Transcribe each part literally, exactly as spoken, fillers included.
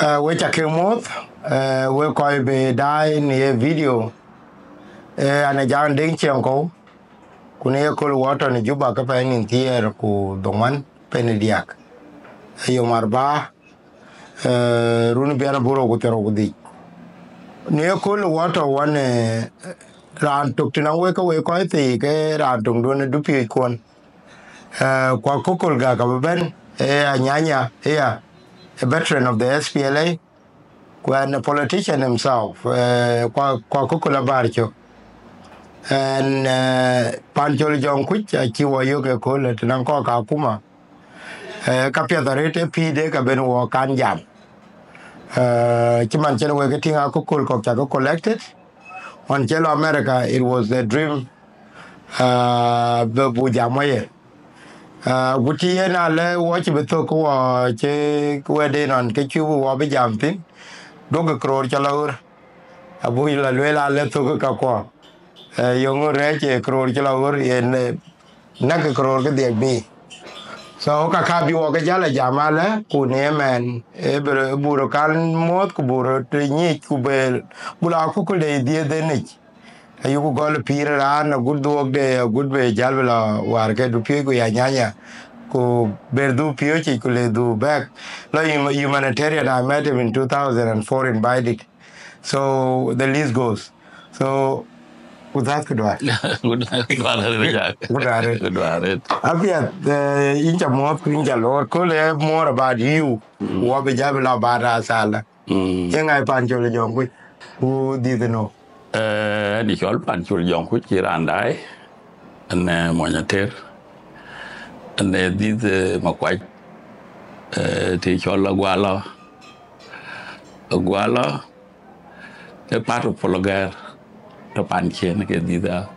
Eh, we ca ke muɔ̈th, eh, we kɔc bï daai në ye video, eh, an Ajak Deŋ Ciɛŋkɔ̈u, ku në ye kööl wɔ tɔ̈ në Juba ke pɛɛi nïn thiëër ku dhoŋuan pɛɛi në diäk. Eh, yom arba, eh, run biɛn abur ku thiërrou ku dhïc. Në ye kööl wɔ tɔ̈ wɔ në raan tök tïn, an wek ke wek kɔc thii ke raan töŋduön ë dupiööckuɔn. Eh, ku akököl gäk abï bɛ̈n, eh, Anyanya, eh, a veteran of the S P L A, ku an a politician himself, eh, ku a-, ku akököl abäär cök. Ɛn, eh, Pancol Jɔŋkuc acï wɔ yök ë kööl tënɔŋ kɔc akuma. Eh, ka piɛth arëët ë pïïrde ka ben wɔ kan jam. Eh, cï man cïn wek ke tïŋ akököl kɔ̈k cak collected. Ɣɔn cï lɔ America, it was a dream, ah, bï bu jam wɔ ye. Ah, ku cï yen alë wɔ cï bï thök, ku wɔ cï wɛ̈tden ɣɔn ke cï wɔ bï jam thïn, duɔ̈kkë këroor cï lɔ ɣöt. Abuk lɔ lueel alë thök kakuɔ. Eh, yöŋ rɛ̈ɛ̈c ë këroor cï lɔ ɣöt yen, eh, näkkë këroor kedhie bï. So, ka ka bï wɔ ke jäl a jam alë, ku në ëmɛn, ë bï rɔ-, buk rɔt kan muɔ̈th, ku buk rɔt nyic, ku bï, bï lɔ akököl de dhiëëth ë nyic. Ayuku gɔl pïïr raan agut dhuɔ̈kde, agut bï jäl bï lɔ wäär ke dupiööc ku ya Anyanya, ku bɛr dhupiööc yic ku le dhuk bɛ̈k. Lɔ hum-, humanitarian, I met him in two thousand and four in Baidit. So the list goes. So, ku dhath ku duar. Ku duar, ku duar arëët, Ajak. Ku duar arëët. Ku duar arëët. Apiɛth, eh, yïn ca muɔ̈th, yïn ca lor. Kööl ë more about you. Mm. Wɔ bï jäl bï lɔ bä raan thalä. Mm. Ye ŋa Pancol Jɔŋkuc? Ku dhiëth ënɔ? Eh, ɛn ë cɔl Pancol Jɔŋkuc, cï raan daai. Ɛn, eh, mony Ater. Ɛn ë dhiëth, eh, Makuac. Eh, të cɔl Agualɔ. Agualɔ ë part of Pɔlgɛɛr, tɔ̈ pan ciëën ke dhiëth a.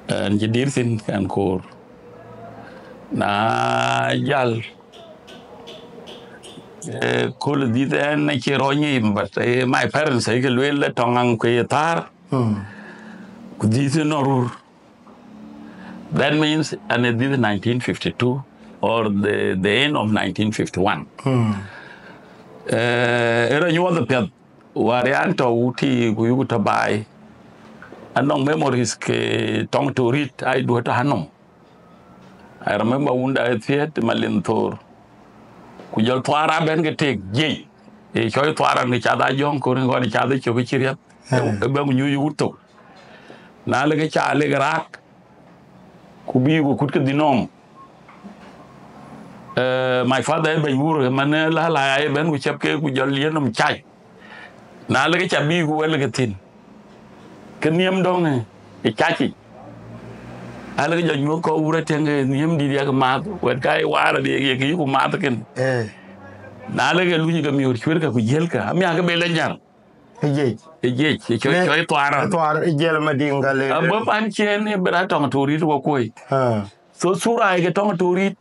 Ɛn cï dït thïn kɛn koor. Na jäl, eh, kööl dhiëth ɛn acï rɔ̈c nyic, but, eh, my parents ayekë lueel ë tɔŋ aŋ kuëë ye thäär. Hmm. Ku dhiëth ënɔ rur. That means, and this is nineteen fifty-two or the, the end of nineteen fifty-one. Hmm. Eh, ë rɔt nyuɔɔth apiɛth, wäär yan tɔ̈ wutic ku yuku tɔ̈ baai. Anɔŋ memories ke tɔŋ Torit, ai duɔ̈t anɔŋ. I remember wunda ë thiëët Malin Thor. Ku jɔl Thuara bɛ̈n ke tek jiëc. Ë cɔl Thuara në cath Ajɔŋ, ku rin kɔn cath ë cök ë cï riɛth. Eh. Ë bɛ̈n ku nyuc wut thok. Na lek ca lek raak, ku bï ku kut ke dhïnɔm. Eh, my father ë bɛ̈ny wur, man ë la la ë bɛ̈n ku cɛp ke ku jɔl yen nɔm cai. Na lek ca bï ku wɛl ke thïn. Ke nhiëm dɔŋ, eh, ë cac yic. A lek jɔ nyuɔ̈th kɔc wur atëŋ, eh, nhiëm dït yak maath, wɛt ka ye waar adï ye ke yï ku maath kën. Eh. Na lek luny ke miöör cuër ke ku jiël ke, amiäk ke bë lec nyar. Ë jiëc. Ë jiëc, ë cɔc, ne, cɔc Thuara. Thuara, ë jiël Madinga le. Abï pan ciëën ë bï rɔt tɔŋ Torit wɔ kuöc. Ah. So sura ë ke tɔŋ Torit.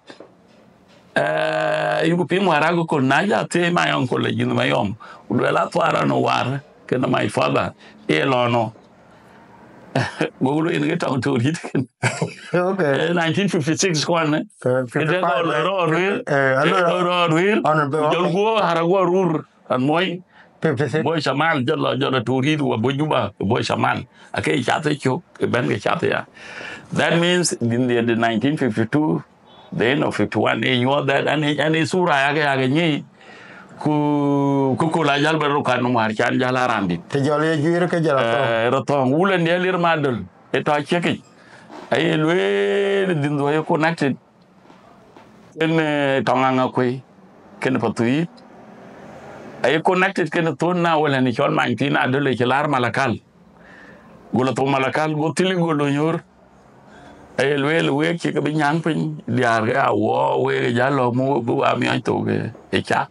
Eh, yuku piŋ wäär akököl na ja thiëëc my uncle Ajïth Mayɔm. Ku lueel a Thuara në wäär, kënë my father, ë lɔ nɔ. Go lueel ke tɔŋ Torit kën. Okay. Eh, nineteen fifty-six kuan, eh. Eh, fifty-five, rɔ, rɔ, eh, ruir. Eh, alo, eh, rɔ, rɔ, ruir. Honorable, jɔl okay. Guɔ, hara guɔ rur, an mɔny. Fifty-six. Bɔ̈ Shamal, jɔl lɔ, jɔl lɔ Torit, wa bɔ̈ Juba, bɔ̈ Shamal. Ake cath ë cök, ë bɛ̈n ke cath ya. That means, in the, the nineteen fifty-two, the end of fifty-one, ë nyuɔɔth that, an, an ë sura yak, yak nyic, ku, ku, ku la jäl bɛ rɔt kan wäär can jäl a raan dït. Të jɔl ye juiir ke jɔl a thɔ̈ŋ. Eh, rɔt thɔ̈ŋ, wulën ye lir madöl, ë tɔ̈ ciekic. Aye lueel dhïn dhuɔ̈k ye connected. Kën, eh, tɔŋ aŋa kuëi, kën Pathuyith. Aye connected kën thon na wël ënë cɔl many thïn adöl ë cï laar Malakal. Go lɔ thok Malakal, go thil go lony ɣöör. Aye lueel week cï ke bï nyääŋ piny, diäär ke a wɔ week ë jäl lɔ mu bï wa miɔɔc thok ë, ë cak.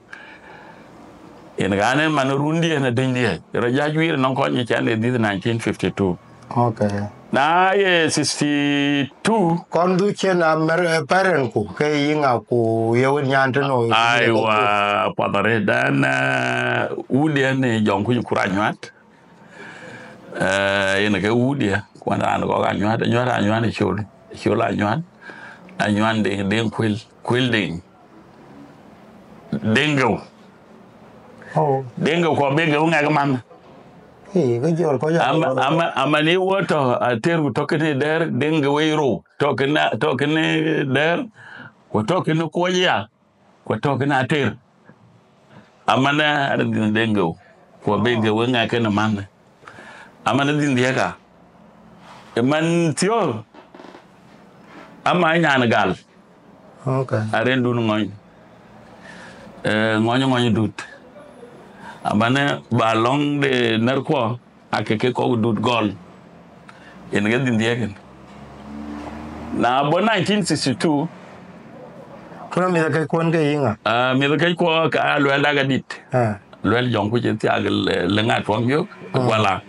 Yen ɣɛn ë man rundiɛ̈n ë dönydiɛ̈, rɔt jäl juiir nɔŋ kɔc nyic ɛn ë dhiëth nineteen fifty-two. Okay. Na ye sixty-two. Kɔn dhuk cïn a mɛr, eh, parent ku, ke yï ŋa ku ye wën nyan tënou? Aiwa, puɔth arëët ɛn, eh, wutdiɛ̈n ë Jɔŋkuc Kur Anyuat. Eh, yen ke wutdiɛ̈, ku an raan kɔ̈k Anyuat, Anyuat, Anyuat ë Col, Col Anyuat, Anyuat Deŋ, Deŋ Kuel, Kuel Deŋ. Deŋ Geu. Oh. Deŋ ke kuɔ bek ke ŋɛk man. Ii, ke jɔl kɔc a ama ama ama ni wo tɔ ater ku tɔ kene der, deŋ ke wei rou tɔ kene tɔ kene der, ku tɔ kene kuɔc ya, ku tɔ kene ater. Aman ade dhin deŋ ke wo, ku bek ke we ŋɛk kene man. Aman dhin dieka. E man thiɔl. Ama nyan gal. Okay. Arendun ŋɔny. Eh, ŋɔny ŋɔny dut. Abane ba lɔŋ de nɛrkuɔ, ake ke kɔk dut gɔl. Yen ke dhin diɛkin. Na bɔ nineteen sixty-two. Kuna mith ke kuɔn ke yiŋa? Ah, mith ke kuɔ ka luɛl daga dit. Ah. Luɛl jɔŋ ku cï thiak le, le ŋa tuɔŋ yök, mm, wala.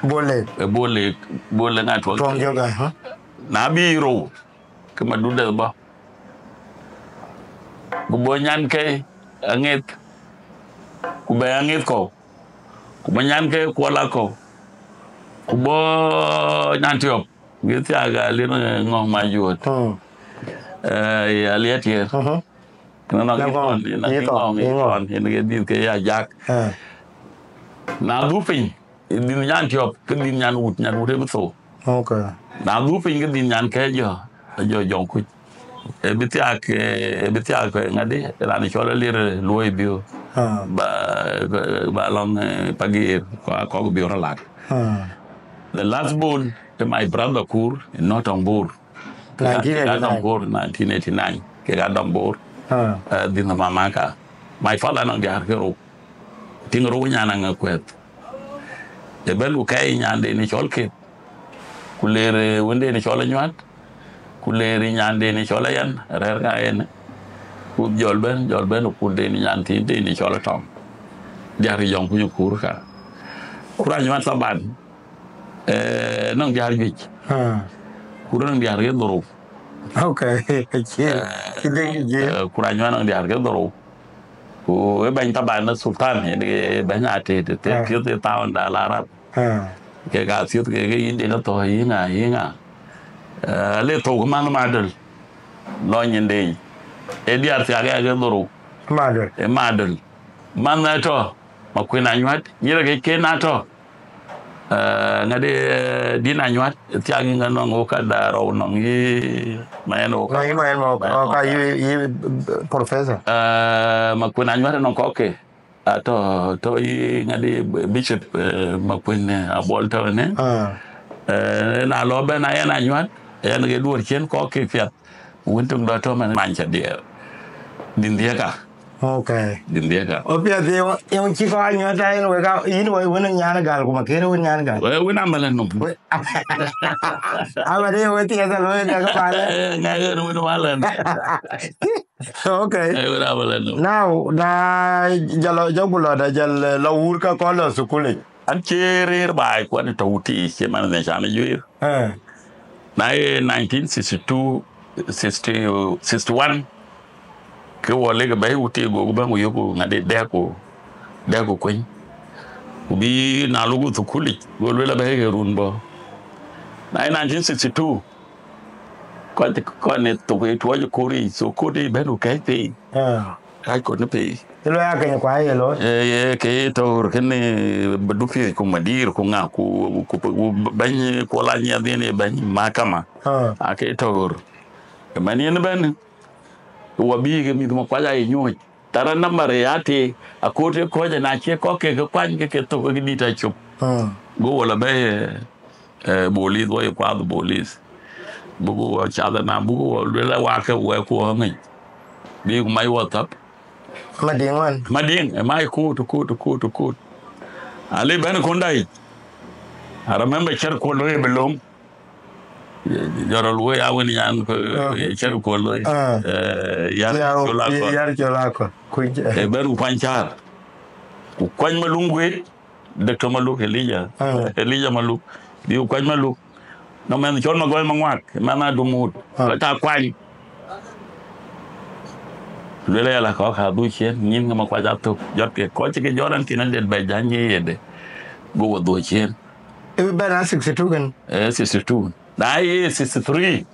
Bole. E bole, bole ŋa tuɔŋ. Tuɔŋ yök, aha. Na bi rou, ke madut deth bɔ. Ku bɔ nyan ke aŋeth, ku bɛ aŋeth kɔu, ku bɔ nyan ke kuɔl akɔu, ku bɔ nyan tiɔp, gi thiak a lir, eh, ŋɔŋ ma juɔt. Hmm. Eh, ya liet yer. Mhm. Kena nɔŋ. Na ŋɔŋ, ŋɔŋ, na ŋɔŋ, ŋɔŋ, ŋɔŋ. Yen ke dhil ke ya jak. Eh. Na dhu piny, dhin nyan tiɔp, ke dhin nyan wut, nyan wut e bi thou. Okay. Na dhu piny, ke dhin nyan ke jɔ, jɔ jɔŋ kuc. E bi thiak, eh, e bi thiak, eh, ŋadi, raan cɔl alir luɔi biu. Ah. Ba, ba, ba lɔŋ, eh, pagir, kɔ, kɔk biu rɔ lak. Ah. The last born, eh, my brother Kur, in Northern Bor. Nineteen eighty-nine. Kek a dɔm Bor, nineteen eighty-nine. Kek a dɔm Bor. Ah. Eh, dhin mama ka. My father nɔŋ diaar ke rou. Tiŋ rou nyan aŋa kuɛth. E bɛ̈n ku kɛɛi nyanden ë cɔl Keth, ku leer, eh, wënden ë cɔl Anyuat, ku leer nyanden ë cɔl Ayan, rɛ̈ɛ̈r ka yen, ku jɔl bɛ̈n, jɔl bɛ̈n ku den nyan thiinden ë cɔl Atɔŋ. Diäär yɔŋ kuny kuur ka. Ku raan Anyuat thaban, eh, nɔŋ diäär juëc. Ah. Ku nɔŋ diäär ke dhorou. Okay. Cï, eh, cï dïŋ cï. Eh, ku raan Anyuat nɔŋ diäär ke dhorou. Ku ë bɛ̈ny taban ë Sultan, yen ke bɛ̈ny atëët, të, ah, thiëth ë thaunda al Arab. Ah. Kek a thiëth kek ke yïn den ë thou, yï ŋa, yï ŋa. Eh, le thou ke man Madöl. Lɔ nyin deny. Ë diäär thiak ë ke dhorou. Madöl. Ë Madöl. Man ë tɔ, Makuën Anyuat, nyïïr ke ken atɔ. Eh, ŋadi, eh, din Anyuat, thiak yïn ka nɔŋ wo ka da rou nɔŋ yï, ma yen wo ka. Nɔŋ yï ma yen ma wo ka, yï, yï, eh, professor. Eh, Makuën Anyuat nɔŋ kɔk ke. Atɔ, tɔ yï ŋadi Bishop, eh, Makuën, eh, Abuɔl tɔ ne. Ah. Eh, na lɔ bɛ̈n a yen Anyuat, yen ke duɔ̈r cien kɔk ke piath. Wën töŋ dɔ tɔ man many ca diɛɛr. Din dhiëëka. Okay. Din dhiëëka. Opiath ye, ye cï kɔc Anyuat ta yen wek a, yïn wek wën nyan gal, ku Makuën wën nyan gal. Wek wën amalen num. Wek, aba de wek thiëth alo ye ka pale. Eh, ŋa ye wën amalen. Okay. Eh, wën amalen num. Now, na jalo jɔ ku lɔ da jal lɔ wur ka kɔ lɔ sukul. An cï rëër baai ku an tɔ wutic, cï man ne can juiir. Eh. Na ye nineteen sixty-two, sixty, sixty-one, ke wɔ lek bɛ̈i wutic, go ku bɛ̈n ku yök ku ŋadi dɛ̈k ku, dɛ̈k ku kueny. Ku bï na lok ku thukulic, go luel abɛ̈i ke run bɔ̈. Na ye nineteen sixty-two, kɔc, kɔc ne thok ë tuɔɔc ë koor yic, so koor de bɛ̈n ku kɛ̈ɛ̈c pei. Ah. Kac kɔn pei. Ilo ya keny kua ye lo. Eh, ye ke tɔ̈ ɣöör kënë, eh, bï dupiööc ku madir ku ŋa ku, ku, ku bɛ̈ny kuɔl anyiɛth yen ye bɛ̈ny mahakama. Ah. Ake tɔ̈ ɣöör. Ëmɛn yen bɛ̈n, wɔ bï ke mïth Makuac aa ye nyuɔ̈c. Tara nambar ya tëë, akoor të kɔ̈ɔ̈c, na cie kɔ̈k ke ke kuany ke ke thok ke dït acop. Ah. Go wɔ la bɛ̈i, eh, eh, bolith, wɔ ye kuath bolith. Buk wɔ cath na, buk wɔ luel a wak ke wɛk ku wɔ ŋic. Bï ku mac wɔ thap. Madiŋ wan. Madiŋ, ë mac koot, koot, koot, koot. Ali bɛ̈n kunda yic. I remember cär kuɔl looi ë Bilom. Jɔrɔl woi a wën yan, ah, cär kuɔl looi. Ah. Eh, yar, ya, col akɔl. Yar col akɔl. Kuc. Ë bɛ̈n ku kuany cär. Ku kuany Maluk guet. Doctor Maluk, Elijah. Ah. Elijah Maluk. Bï ku kuany Maluk. Nɔŋ mɛnh cɔl Magɔc Maŋuak, mɛnh Adumut. Ah. Kɔc ta kuany. Luel aya la kɔc ka dhuk ciëën, nyin ke Makuac athök. Jɔt ke kɔc cï ke jɔt an, kïn an, det bɛ jäny ye yede. Go wɔ dhuk ciëën. Ë bɛ̈n a sixty-two kën? Eh, sixty-two. Na ye sixty-three,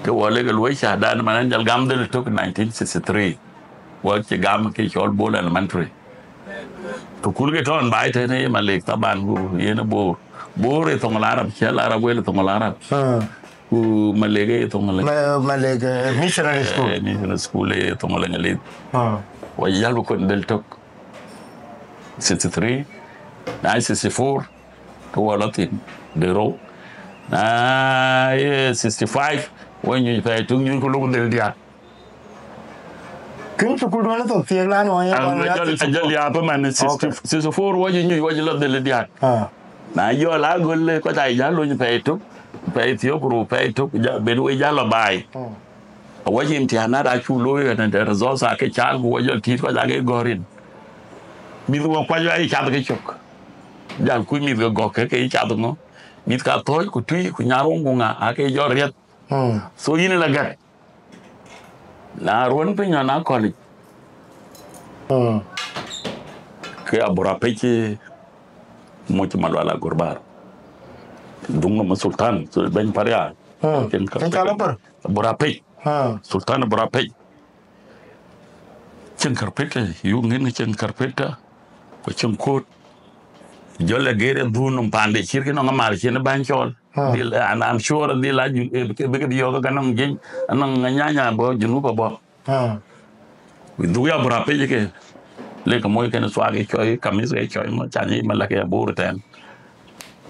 ke wɔ lek luɔi cädan, man an, jal gam dhil tök nineteen sixty-three. Wɔ cï gam ke cɔl Bol Elementary. Thukul ke tɔ̈ baai tënë ye Malek, taban, ku yen ë Bor. Bor ë thoŋ al Arab, cï al Arab wël thoŋ al Arab. Ah. Ku Malek ë thoŋ Malek. Ma-, Malek, eh, missionary school. Eh, missionary school ë thoŋ Malek. Ah. Wa jäl bï kony dhël tök. Sixty-three, na sixty-four, ke wɔ lɔ thïn, de rou. Na ye sixty-five, wɔ nyuc pɛɛi tök, nyuc ku lok dhël diäk. Kën thukul duɔ̈n thok thiëëk lan wɔ ye. An, kɔn ya ajɔl, thukul. Ajɔl ya pe man sixty, oh, okay. Sixty-four wɔ jɔ nyuc, wɔ jɔ lɔ dhël diäk. Ah. Na jɔl a göl le kɔc aa jal lony pɛɛi tök, pɛɛi thiɔ̈k ku rou, pɛɛi tök, ja, ben we jal lɔ baai. Hmm. Awɔ cï imtihanat acuk looi ɣɛn, de results aa ke caal, ku wɔ jɔl tït kɔc aa ke gɔ̈ɔ̈r rin. Mïth wɔ kuac aa ye cath ke cök. Jal kuc mïth ke gɔ̈k ke, ke ye cath ŋö? Mïth ka thɔ̈ɔ̈c ku tui ku nyaruɔŋ ku ŋa aa ke jɔl riɛth. Hmm. So yïn la gɛ̈t. Na ruɔ̈n piny nɔn akɔ̈lic. Hmm. Ke Abura Pec, eh, muc Malual Agurbar. Dhuŋ nɔm Sultan, so bɛ̈ny Pariak. Hmm. Cïn ka cïn pec. Calo Abur. Abura Pec. Hmm. Sultan Abura Pec. Cïn carpenter, yuk ŋin cïn carpenter, ku cïn koot. Jɔl ë geer ë dhuun nɔm paande cït kë nɔŋ amal cïn bäny cɔɔl. Ah. Dhil, and I'm sure dhil a ju-, eh, bï ke, bï ke biɔɔk ke nɔŋ jiëny, anɔŋ nyanya bɔ̈, junub abɔ̈. Ah. Dhuk ya Abura Pec ke, le ke moc kën thuak ë cɔi, kamis ke cɔi, ŋö can yï malak ya Bor tɛ̈n.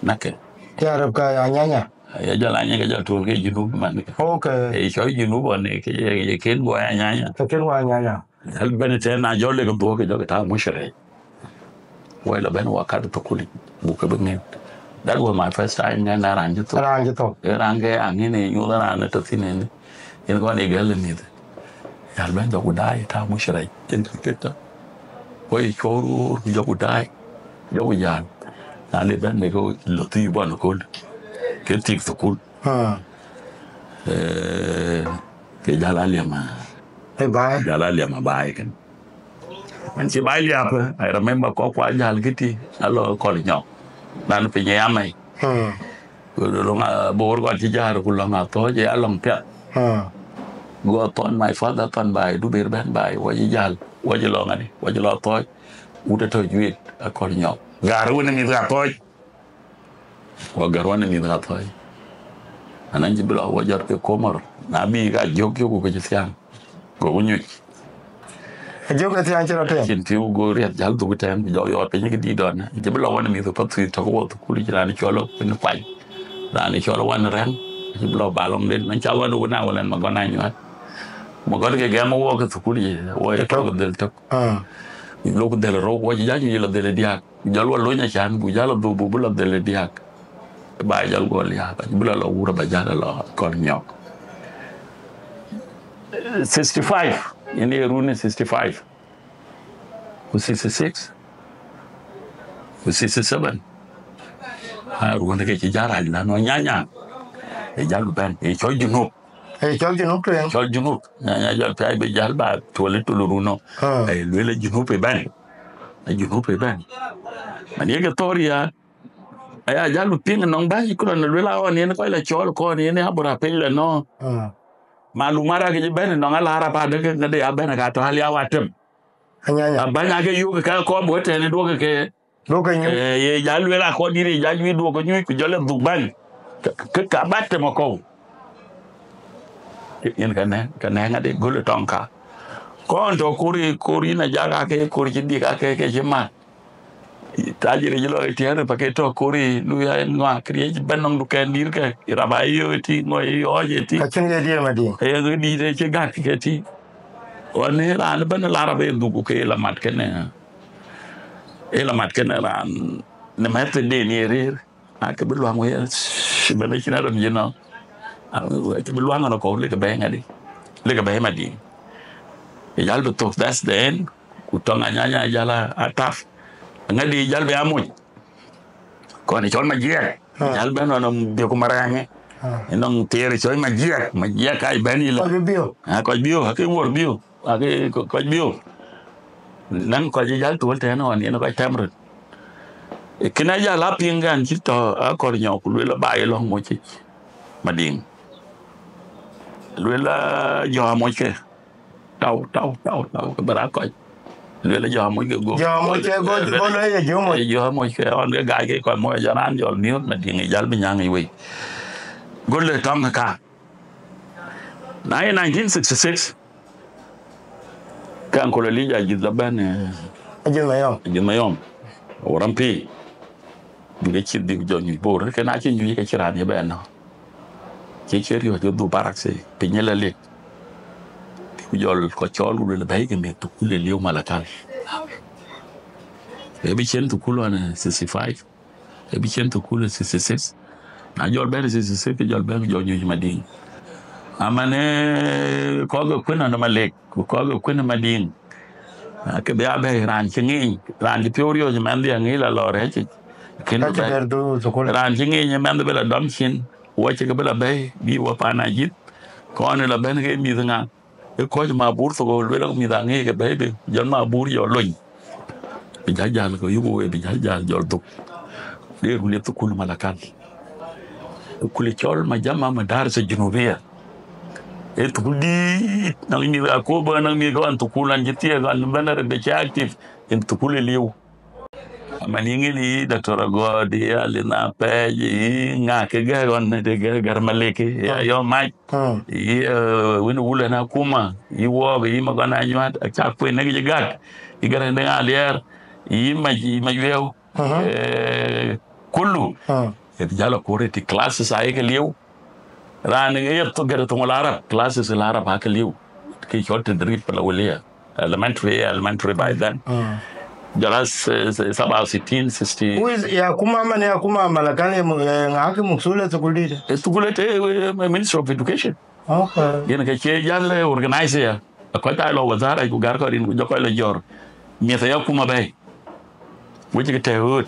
Nak ke. Ya rep ka ya nyanya. Ya jɔl anyanya ke jɔl tuɔl ke junub man. Okay. Ë cɔi junub ɔn ke, ye, ye kën guɔ ya nyanya. Ke kën guɔ ya nyanya. Jal ben tɛ̈n na jɔl le ke dhuɔ̈k ke jɔ ke ta mushkila. Wël abɛ̈n wa kat thukul, buk ke bï ŋic. That was my first time ŋɛn na raan cï thok. Raan cï thok. Ee raan ke aŋic ë nyuɔth raan ë tɔ̈ thïn ënë. Yen kɔn ë gɛ̈l ë mïth. Jal bɛ̈n jɔku daai ta mushkila. Yen kë piɛth tɔ̈. Wɔ ye cuɔu ruur, ku jɔku daai. Jɔku jäl. Na le bɛ̈n le ke lɔ thii bɔn köl. Ke thik thukul. Ah. Eh, ke jal a liɛm, ah. Ë baai. Jal a liɛm a baai kën. An cï baai liääp, I remember kɔc kua jäl kiti, alɔ kɔl nyɔk. Nan piny ë amai. Hmm. Ku lɔŋ a Bor kɔn cï jäl ku lɔŋ a thɔ̈ɔ̈c ë alɔŋ piath. Hmm. Go thɔn my father thɔn baai, du ber bɛ̈n baai, wɔ cï jäl, wɔ cï lɔ ŋadi, wɔ cï lɔ thɔ̈ɔ̈c, wut ë tɔ̈ juëc, akɔl nyɔk. Gaar wën ë mïth ka thɔ̈ɔ̈c. Wa gär wan ë mïth ka thɔ̈ɔ̈c. Anɔŋ cï bï lɔ wɔ jɔt ke Komor. Na bï ka jök, jök ku ke cï thiaŋ. Go ku nyuc. Jök ke thiaŋ cï rɔt tɛ̈n. Cïn tïu go riɛth jäl dhuk tɛ̈n, ku jɔ yɔɔt piny ke dït dɔn. Cï bï lɔ wan ë mïth path thïn tɔ̈ ke wɔ thukul cï raan cɔl ë kuany. Raan cɔl ë wan rɛ̈ŋ. Cï bï lɔ ba lɔŋ den. Nɔŋ ca wan wun a wun ɛn magɔn anyuat. Magɔn ke gɛm wɔ ke thukul ye, wɔ ye tɔ̈ ke dhël tök. Ah. Lok dhël rou, wɔ cï jäl nyuc lɔ dhël diäk. Jɔl wɔ lony acan, bu jal dhuk, bu, bu lɔ dhël diäk. Ba jɔl guɔ liääp, bï lɔ lɔ wur, ba jal lɔ kɔl nyɔk. Sixty-five, yen ye run ë sixty-five. Ku sixty-six. Ku sixty-seven. A run ke cï jal rac la nɔ nyanya. Ë jal bɛ̈n, ë cɔl junub. Ë cɔl junub tueŋ. Cɔl junub. Nyanya jɔl piac bï jal ba tuɔl ë tulu runo. Ah. Ë luel ë junub ë bɛ̈n. Ë junub ë bɛ̈n. Man ye ke thɔ̈r ya, aya jal bï piŋ nɔŋ bäny ku lɔ në luel a ɣɔn yen kɔc la cɔɔl kɔn yen Abura Pec la nɔ. Ah. Malumat akë cï bɛ̈n nɔŋ alar apadë ke ŋäde abɛ̈n ka tɔ̈ aliau atem. Anyanya. Abäny akë yök ke kɔɔp wë tɛ̈n ë duɔ̈k ke. Duɔ̈k ke nyuc. Eh, ye jal luel akɔn dït ye jal juëc duɔ̈k ke nyuc ku jɔl ë dhuk bäny. Ke, ke ka ba tem akɔ̈u. Yen ke nɛ̈ŋ, ke nɛ̈ŋ ade göl ë tɔŋ ka. Kɔn tɔ̈ kor, kor yïn ajak akë kor cï dik akë ke cï mat. Tajir jï lɔ ë tiɛɛr pa ke tɔ̈ kori, lu ya ŋɔa, këriëëc bɛ̈n nɔm dukɛn dïïr kë, rap ayï yök ëtï, ŋɔi yï ɣɔɔc ëtï. Ka cïn ke diëër Madiŋ. Ke ye dhuk dïït ë cï gät kë tï. Ɣɔn ë raan ëbɛ̈n ë la rap ë dhuk ke la mat kënë, ë la mat kënë raan në mɛ̈thëden ye rëër. Akë bï luaŋ wëë, bɛ̈n ë cïn arem yïn nɔ. Akë bï luaŋ ɣɔn akɔ̈u, lek bɛ̈ɛ̈i ŋadï. Lek bɛ̈ɛ̈i Madiŋ. Ë jal bï thok, that's the end. Ku tɔŋ anyanya jal a, a tap. Aŋädi jal bï amuc. Kɔn ë cɔl Majiɛk. Ah. Jal bɛ̈n nɔn biök marɛɛŋë. Ah. Ë nɔŋ thiëër ë cɔl Majiɛk. Majiɛk ka bɛ̈n yï lɔ. Kɔc bï biök. Ah, kɔc biök, akë wuɔr biök. Akë kɔc biök. Nɛŋ kɔc ë jal tuɔl tɛ̈ɛ̈n ɣɔn, yen kɔc tɛm röt. Ë kën a jal a piŋ kan cï tɔ̈ akɔr nyɔk, ku luel aba ye lɔ̈ŋ moc yic. Madiŋ. Luel a jɔ amoc ke. Tau, tau, tau, tau, ke bï rak kɔc. Luel jɔ moc ke go. Jɔ moc ke go, go lo ye jɔ moc. Jɔ moc ke ɣɔn ke gak ke kɔc moc, jɔ raan jɔl miöt Madiŋ, jal bï nyaŋ wei. Go le tɔŋ ka. Na ye nineteen sixty-six, ke Uncle Elijah Ajith la bɛ̈n, eh, Ajith Mayom. Ajith Mayom. Warampi. Bïk cï dhil jɔ nyuc Bor, ke na cï nyuc ke cï raan ye bɛ̈n nɔ̈k. Cï cï riɔ̈c ke dhuk barak thii, piny ë la lek. Ku jɔl kɔc cɔl ku luel bɛ̈i ke mïth thukul ë liu Malakal. Ë bï cien thukul ɣɔn, eh, sixty-five. Ë bï cien thukul ë sixty-six. Na jɔl bɛ̈n sixty-six, ke jɔl bɛ̈n jɔ nyuc Madiŋ. Aman, eh, kɔc ke kuën ɣɔn Malek, ku kɔc ke kuën Madiŋ. Ah, ke bï a bɛ̈i raan cï ŋic, raan cï piɔ̈u riɔ̈c mɛnhdiɛ̈ ŋic la lɔ rɛ̈c yic. Kën ka cï bɛ̈i. Bɛ̈r dhuk thukul. Raan cï ŋic mɛnhdiɛ̈ bï la dɔm cin, wɔ cï ke bï la bɛ̈i, bï wɔ paan Ajith, kɔn la bɛ̈n ke mïth ŋa. Ë kɔc Mabur thok, luel mïth aŋic ke bɛ̈i bï, jɔl Mabur jɔ lony. Bï jäl jäl ke yuk wei, bï jäl jäl jɔl dhuk. Le run ye thukul Malakal. Thukul cɔl Majama Madaris Junubiya. Ë thukul dït, naŋ mïth Akobo, naŋ mïth ke ɣɔn thukul an cï thiëëk, ɣɔn bɛ̈n arëët bï cï active, ë thukul ë liu. Aman yï ŋic yï Doctor Agɔɔt, yï Alin Apɛɛc, yï ŋa ke gɛ̈k ɣɔn, de gɛ̈k Gär Malek, yï Ayɔm Mac, yï, eh, wën wulën akuma, yï Wɔɔk, yï Magɔn Anyuat, acak kuën ë kë cï gak, yï Gär Deŋ Aliɛɛr, yï Mac, yï Mac Wiëëu, eh, kulu. Ë jäl akur ë ti classes ayek liu. Raan ë ye thok gɛ̈t thoŋ Larab, classes Larab aake liu. Ke cɔl tedrib la wël ya. Elementary, elementary by then. Jɔl a, eh, saba sittin, sixty. Who is, ya kuma man, ya kuma Malakal, ya mu-, eh, ŋa ke musul ë thukul dït? Ë thukul ë te, eh, Ministry of Education. Okay. Yen ke cie jäl, eh, organize ya. Kɔc aa lɔ wazara ku gär kɔc rin ku jɔ kɔc lɔ jɔr. Mïth aya kuma bɛ̈i. Wec ke tɛ̈ ɣööt.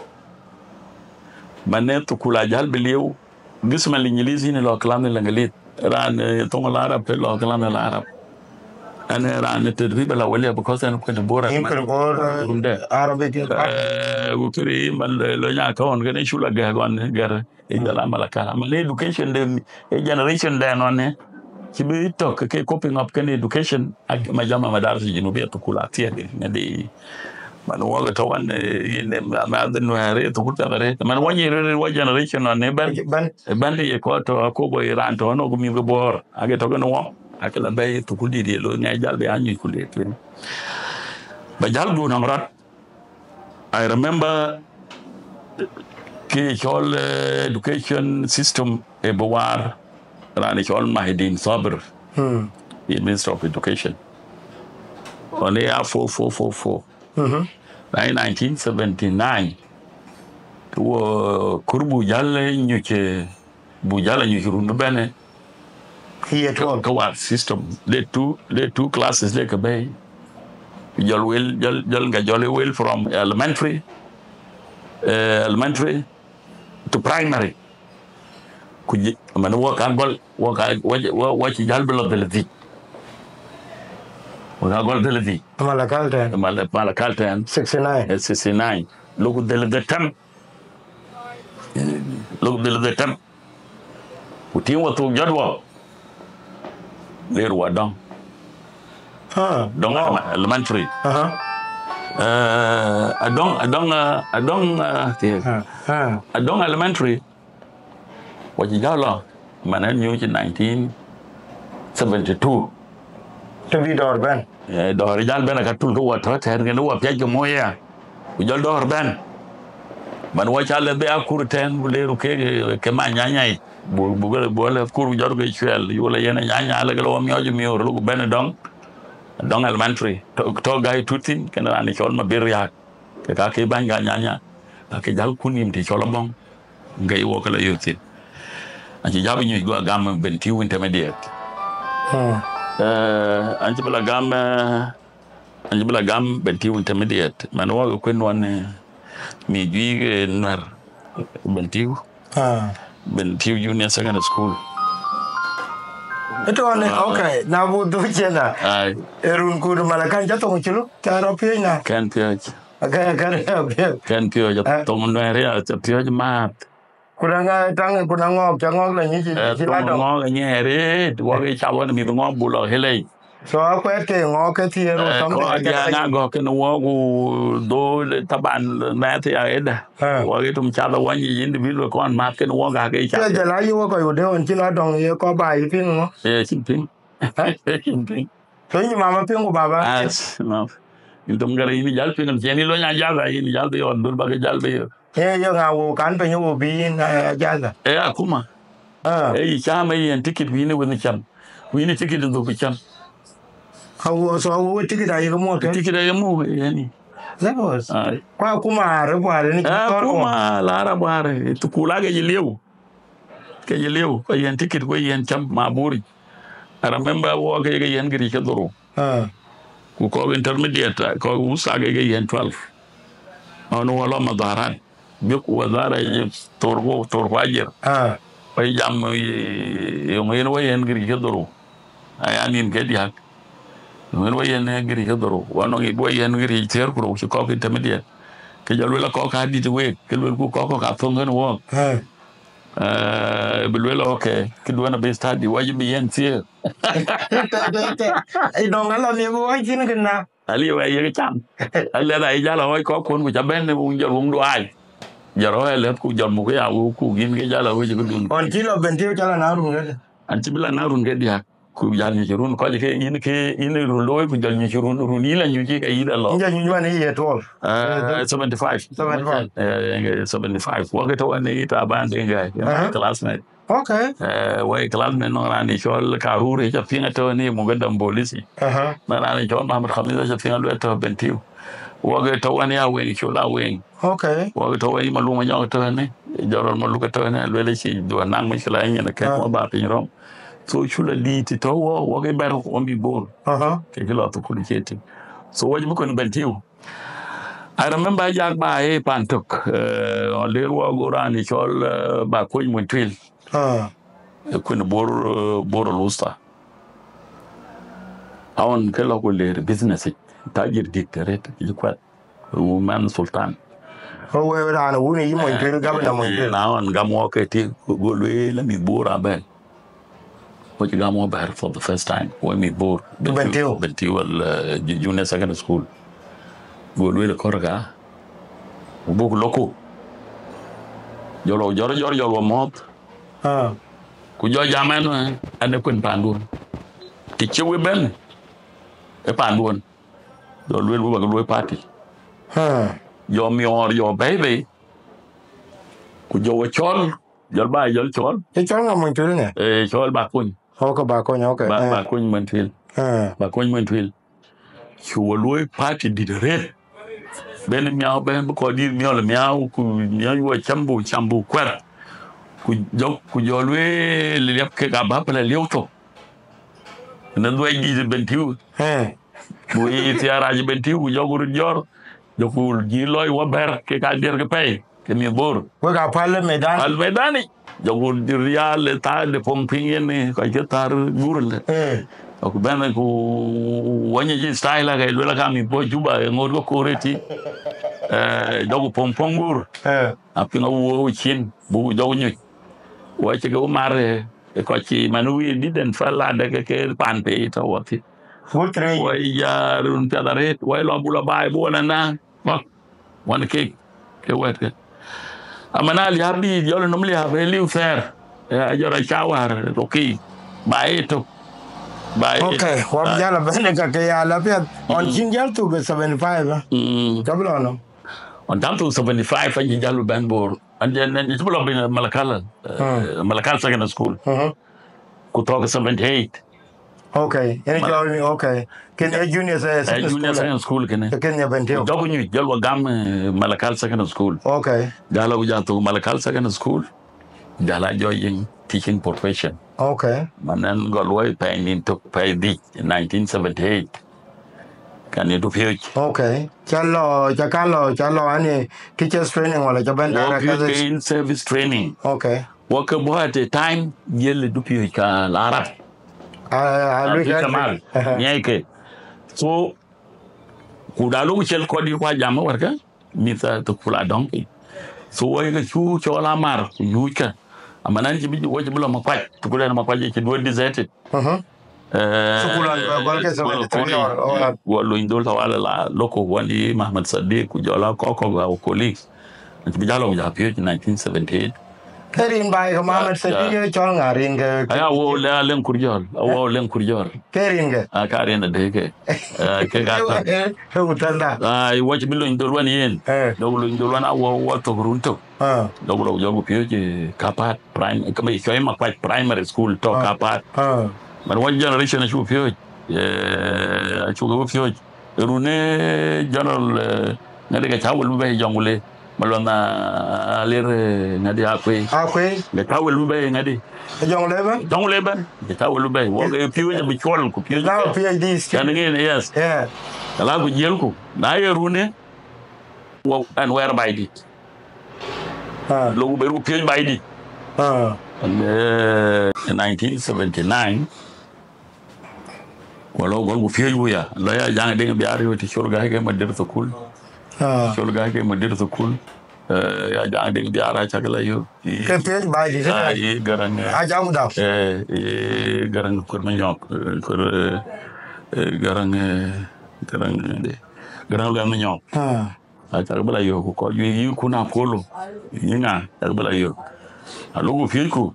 Man ë thukul ajäl bï liu. Gism al Injilizi yïn lɔ kalam al Injilizi. Raan, eh, thoŋ al Arab, lɔ kalam al Arab. Ɣɛn, eh, raan tedrib la wël ya, because ɣɛn kuën Bor. Yïn kuën Bor, eh, Arabi ke. Eh, ku kërë man lɔ, lɔ nya ka ɣɔn kënë cuk la gɛ̈k ɣɔn gɛ̈r. Ë jɔl a Malakal. Aman education de, ë generation de nɔn ë. Cï bï tök ke coping up kën education, ak Majama Madaris Junubiya thukul athiɛɛk ŋadï. Man wɔk tɔ̈ wan, eh, yïn, eh, ma, ma dhil Nuɛɛr, eh, thukul piath arëët. Man wɔ nyin rëër wɔ generation nɔn ë bɛ̈n. Bɛ̈n. Ë bɛ̈n ye kɔc tɔ̈ Akobo, ye raan tɔ̈ nɔk mïth ke Bor. Ake tɔ̈ kën wɔ. Ake la bɛ̈i thukul dït ye looi ŋɛk jäl bï a nyuc ku le tueŋ. Ba jäl gun nɔm rɔt. I remember kë cɔl, eh, education system ë bï waar raan cɔl Mahidin Sabir, in Ministry of Education. Ɣɔn ë ya four four four four. Na nineteen seventy-nine, ke wɔ kɔɔr buk jäl, eh, nyuc, eh, buk jäl anyuc run bï bɛ̈n, eh, year twelve. Ke war system, le two, le two classes le ke bɛ̈i. Jɔl wel, jɔl, jɔl ŋa jɔl wel from elementary, eh, elementary to primary. Ku jï, man wɔ ka gɔl, wɔ ka, wɔ, wɔ, wɔ cï jäl bï lɔ dhil dhïc. Wɔ ka gɔl dhil dhïc. Malakal ten. Mal-, Malakal ten. Sixty-nine. Eh, sixty-nine. Lok dhil dhïc tɛm. Lok dhil dhïc tɛm. Ku tiŋ wɔ thuk jɔt wɔ. Ler wɔ Adɔŋ. Ah, Adɔŋ, wow. Elementary. Aha. Eh, Adɔŋ, Adɔŋ, eh, Adɔŋ, eh, yes. Ah, ah. Adɔŋ Elementary. Wɔ cï jäl lɔ, man ɣɛn nyuc nineteen seventy-two. Të bï dɔ̈ɔ̈r bɛ̈n. Eh, dɔ̈ɔ̈r jäl bɛ̈n aka tul ke wɔ tɔ̈ tɛ̈n kën wɔ piac ke moc ya. Ku jɔl dɔ̈ɔ̈r bɛ̈n. Man wɔ ca lɛth bï a kur tɛ̈n, ku ler ke, ke ma nyanya yic. Bu, bu, bu lɛth kur ku jɔt ke cuɛl, yu la yen nyanya, la ke lɔ wɔ miɔɔc miöör, lok bɛ̈n Adɔŋ. Adɔŋ Elementary. Tɔ̈, tɔ̈ gäi tut thïn, kën raan cɔl Mabir Riak. Ke ka ke bäny ka nyanya, ka ke jäl kun yïm të cɔl Abɔŋ, ke wɔ ke la yök thïn. Acï jäl bï nyuc guɔ gam Bentiu Intermediate. Hmm. Eh, an cï bï la gam, eh, an cï bï la gam Bentiu Intermediate. Man wɔ ke kuën wan, eh, mi juëc, eh, Nuɛr Bentiu. Ah. Bentiu Junior Secondary School. Ëtɔ̈ ne, ah, okay, na bu dhuk cien na. Ai. Ë run ku Malakal ca thoŋ cï lɔ, ca rɔt piööc na. Kɛn piööc. Kɛn, kɛn piööc. Kɛn piööc, ah, thoŋ Nuɛɛr ya, ca piööc maath. Ku na ŋa taŋ, ku na ŋɔɔk, ca ŋɔɔk la nyic, eh, ci la thoŋ dɔŋ. Ŋɔɔk nyɛɛr, eh, wɔ ke ca wɔ ne mïth ŋɔɔk bu lɔ helei. So akuɛt ke ŋɔ ke thiëër or something, kɔc diäk ŋa gɔ̈k kën wɔ ku dhö taban mɛth ya ëda. Wɔ ke tum cath awany individual kɔn math kën wɔ gak ke cath. Jɔl ayi wɔ kɔc wudë ɣɔn cï lɔ dɔŋ ye kɔc ba yï piŋ ŋɔ. Ye cïn piŋ. Cïn piŋ. So yïn mama piŋ ku baba? As, no. Yïn tum gɛr yïn jäl piŋ, cien yï lony ajaza, yïn jäl bï ɣɔn dhul ba ke jäl bï. Ye, ye ŋa wo kan piny wo bï yïn, eh, ajaza? Eh, akuma. Ah. Eh, yï cam, eh, yïn tikit, ku yïn wën cam. Ku yïn tikit dhuk cam. Awo, so awo tikit aye ke muk, eh? Tikit aye muk, eh, yani. Levels. Ai. Kwa akuma arë buare ni. Eh, akuma lar abuare, tukula ke yï liu. Ke yï liu, ke yïn tikit, ku yïn cam maburi. I remember wɔ ke, ke yïn giri ke dhuru. Ah. Ku kɔk intermediate, kɔk usa ke, ke yïn twelve. Ɔn wɔ lɔ madharat. Bï ku wadhara ye thor ku, thor ku ajer. Ah. Wai jam, eh, yöŋ yen wai yen giri ke dhuru. Aya nin ke diak. Yöŋ yen wai yen giri ke dhuru. Wa nɔŋ i wai yen giri thiër ku rou ci kɔk intermediate. Ke jɔ luel kɔk ka dit wek, ke luel ku kɔk ka thöŋ ken wok. Ah. Eh, bi luel, okay, ke duan abï study, wai bï yen thiër. Te, te, te. Ai, dɔŋ alɔ ni bi wai cin kena. Ali wa yek cam. Ali da ijala hoi ko kun ku chaben ne wun jor wun duai. Jor hoi let ku jor mu ke ya wu ku gin ke jala hoi ku dun. On kilo ben tiu chala na run gede. An ci bila na run gede ya. Ku jal ni run ko ke in ke in run loy ku jal ni run run ila nyu ji ke ila lo. Nja nyu man ye tol. Eh, seventy-five. Seventy-five. Eh, seventy-five. Wa ke to ne ita ban de ga. Aha. Classmate. Okay. Eh, wai classmate nɔŋ raan ë cɔl Karur, ë ca piŋ atɔ̈ ni Mugadam Bolisi. Aha. Na raan ë cɔl Mahamad Khamis, ë ca piŋ aluel tɔ̈ Bentiu. Wok ë tɔ̈ wän ya Weŋ, col a Weŋ. Okay. Wok ë tɔ̈ wän Maluk Manyɔk tɔ̈ ni, Jɔrɔl Maluk tɔ̈ ni, aluel ci duɔ naŋ mi cï la nyin ke, ah, wok ba piny rɔm. So cul a dit tɔ̈ wok, wok ë bɛ̈r wok mi Bor. Aha. Ke cï lɔ thukul cie tïŋ. So wok bï kɔn Bentiu. I remember jak ba e pan tök, eh, on ler wok go raan ë cɔl, eh, ba kuny mun tuil. Ah. Kun Bor, Bor Lusta. Aon ke lɔ ku ler business ic, tajir dit ret, ic kuat, man sultan. Ko we raan wun yi mony pil, governor mony pil. Na on gam wok ke ti, go lwe la mi Bor abel. Ko ci gam wok ber for the first time, we mi Bor. Bentiu. Bentiu al, eh, ju-, junior secondary school. Go lwe le korga. Buk loku. Jolo, joro, joro, jolo moth. Ah. Ku jɔ jam ɛn, ɛn ë kuën panduön. Të cï we bɛ̈n ë panduön, jɔ lueel we bä ke luöi party. Ah. Jɔ miɔɔr, jɔ bɛ̈i bei, ku jɔ we cɔl, jɔl ba jɔl cɔl. Ë cɔl ŋa mony tuil ŋa? Ee, cɔl ba kuny. Okay, ba kuny, okay. Ba, eh, ba kuny mony tuil. Ah. Ba kuny mony tuil. Cu we luöi party dït arëët. Ben miau ben bï kɔc dït miɔl miau, ku miɔc we cam bu, cam bu kuɛth. Ku jɔ, ku jɔ lueel liɛp kek abä pɛlɛ lieu thok. Në dhuɛc dït Bentiu. Eh. Ku ë thiaarac Bentiu, ku jɔ ku röt jɔr. Jɔ ku jï lɔc wä bɛ̈r kek adiɛr ke pɛi. Ke mïth Bor. Wek a päl ë medan. Päl medan ic. Jɔ ku rial ë thaar de pɔŋ piŋ yen, eh, kɔc ke thaar gur le. Eh. Ku bɛ̈n ku wany cï style ake luel ka mïth Bor Juba, eh, ŋoot ke koor ëtï. Eh, jɔ ku pɔŋ pɔŋ gur. Eh. A piŋ a wuö cin, bu jɔ ku nyuc. Wɔ cï ke wä mar, eh, kɔc cï man wïïr dït en päl ade ke, ke pan pei tɔ wɔ thïn. Wɔ ya run piath arëët, wɔ lɔ bul abaai bu wɔ na na. Bak, wan kek, ke wɛ̈t ke. Aman a liääp dïït, jɔl nɔm liääp, e liu thɛɛr. Ya, jɔl a cawar, roki. Ba e tök. Ba e. Okay, wa bi jal a bɛ̈n ka ke ya la piɛth. On cin jal thuk seventy five, eh? Mm. Ka bi lɔ nɔm. On tam thuk seventy five, an cin jal bɛ̈n Bor. An jɛn, an cin bï lɔ piny Malakal, eh, hmm, Malakal Secondary School. Mhm. Ku thɔ̈k seventy eight. Okay, yen jɔ, okay. Ken e junior se-, eh, secondary school. Junior secondary school kene. Ken ya Bentiu. Jɔ ku nyuc, jɔl wa gam, eh, Malakal Secondary School. Okay. Jal a ku jal thuk Malakal Secondary School. Jal a jɔ yen teaching profession. Okay. Man en gɔl wai pɛɛi nin tök pɛɛi dhic, nineteen seventy eight. Kan ye du piöc. Okay. Ca lɔ, ca ka lɔ, ca lɔ ani teachers training wala ca bɛn direct? Wɔ piöc ke in service training. Okay. Wɔ ke bɔ̈ at a time, jël du piöc ka la Arab. Ah, ah, ah, lui ka mal. Aha. Nyai ke. So, ku da lu cel kɔdi kwa jam wärkä, mïth a thukul a dɔŋ piny. So, wɔ ke cu cɔl amar, ku nyuc ka. Amanan ci bi, wɔ ci bi lɔ Makuac, thukul en Makuac ci duö deserted. Mhm. Thukul an, ba gɔl ke seventy-three or, or, wa Lony Dhol Tawala la loko wan yi Mohamed Sadiq ku jɔl a kɔk kɔk, our colleagues. Acï bï jal lɔ ja piööc nineteen seventy-eight. Ke rin baai ke Mohamed Sadiq, cɔl ŋa rin ke? Aya wo le Aleŋ Kurjɔl, a wo Aleŋ Kurjɔl. Ke rin ke? A ka rin adeke. Eh, ke ka ta. Ke utanda. Ai, wac bï Lony Dhol wan yen. Eh. Dok Lony Dhol wan a wo, wo thok run thok. Ah. Dok lɔ jɔl ku piööc, eh, Kapat Prime, ke bï cɔi Makuac Primary School tɔ Kapat. Ah. Man wac generation acu piööc. Eh, acu ke piööc. Rune General, eh, ŋadi ke ca wel bï bɛ̈i Jɔŋlei. Malɔn na lir, eh, ŋadi Akuei. Akuei. Ke ca wel bï bɛ̈i ŋadi. Jɔŋlei bɛ̈n? Jɔŋlei bɛ̈n. Ke ca wel bï bɛ̈i. Wok, eh, piööc abï cuɔl ku piööc. Now P H D student. Kan ŋin, yes. Yeah. Kala ku jiël ku. Na ye rune, wo, and where by dit. Ah. Lok ku ber ku piööc baai dït. Ah. And, eh, nineteen seventy-nine, ku lɔ gɔl ku piööc wuya. Lɔ ya Jaŋ Deŋ Biar yöö të col gäi ke madir thukul. Ah. Col gäi ke madir thukul. Eh, ya Jaŋ Deŋ Biar acak la yöö. Ke piööc baai dït, ah, eh? Ye Garaŋ, eh, Ajak Dau. Eh, ye Garaŋ Kur Manyɔk, eh, Kur, eh, eh, Garaŋ, eh, Garaŋ, eh, Garaŋ Luɛth Manyɔk. Ah. Acak bï la yök ku kɔc juëc yï kun Akolo, yï ŋa, acak bï la yök. Alok ku piööc ku.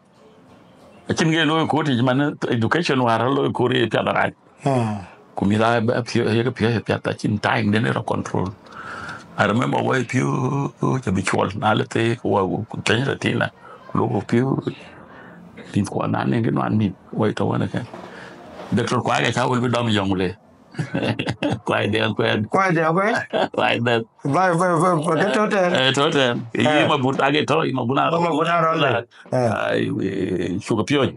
Acïn ke looi koor yic man education wäär looi koor ye piath arac. Hmm. Ku mïth aa bɛ piööc, ye ke piööc piath, acïn time den ë rɔ control. I remember wɔ piööc abï cuɔl, na le thek wɔ ku theny retina. Ku lok ku piööc. Mïth kuɔ na nɛŋ kë nuan mïth, wɔ tɔ wën ëkën. Doctor Kuai ke ca wel bï dɔm yɔŋ le. Kuai diɛl kuɛn. Kuai diɛl kuɛn. Kuai diɛl. Ba, ba, ba, ba, ke tɔ tɛn. Eh, tɔ tɛn. Eh. Yï ma but ake tɔ, yï ma but na. Ma but na rɔ le. Eh. Ai, we, cuk piööc.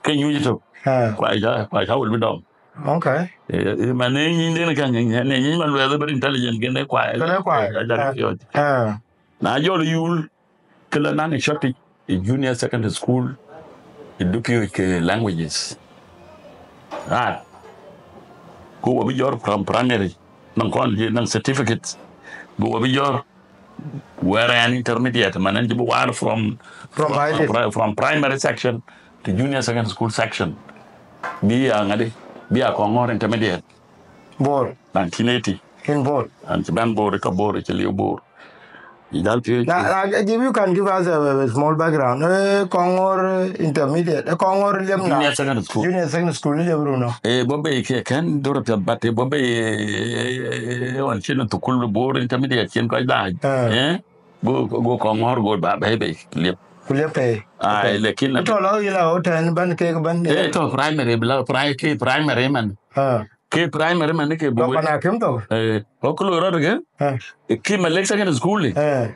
Ke nyuc tök. Eh. Kuai ca, kuai ca wel bï dɔm. Okay. Eh, eh, man ne nyin den kan, ne nyin man luɛth very intelligent, kene kuai. Kene kuai. Eh, ja piööc. Eh. Na jɔl yul, ke la naŋ shortage ë junior secondary school, ë du piööc ke languages. Right. Ku wɔ bï jɔr from primary, naŋ kɔn, naŋ certificates. Ku wɔ bï jɔr wɛ̈ɛ̈r ɣɛn intermediate, man ɣɛn cï bï waar from, from, from, from primary section to junior secondary school section. Bï ya ŋadi, bï ya Kɔŋɔ̈ɔ̈r intermediate. Bor. Nineteen eighty. In Bor. An cï bɛ̈n Bor, ka Bor, cï liu Bor. Yï jal piööc. Na, na, if you can give us a, a small background. Eh, Kɔŋɔ̈ɔ̈r Intermediate. Eh, Kɔŋɔ̈ɔ̈r liep na. Junior Secondary School. Junior Secondary School liep runo. Eh, bɔ̈ bei ke kën dor piath, but, eh, bɔ̈ bei, eh, eh, eh, ɣɔn cïn thukul Bor Intermediate cïn kɔc daai. Eh. Eh? Go, go Kɔŋɔ̈ɔ̈r go ba bɛ̈i bei liep. Ku liep bei. Ai, okay. Lakin na tɔ lɔ yï la hotel ban kek ban. Eh, tɔ primary, bila pri-, ke primary man. Ah. Ke primary man ke bu. Tɔ Panakim tɔ. Eh, ko kulo rot ke? Eh. Ki Malek Secondary School. Eh.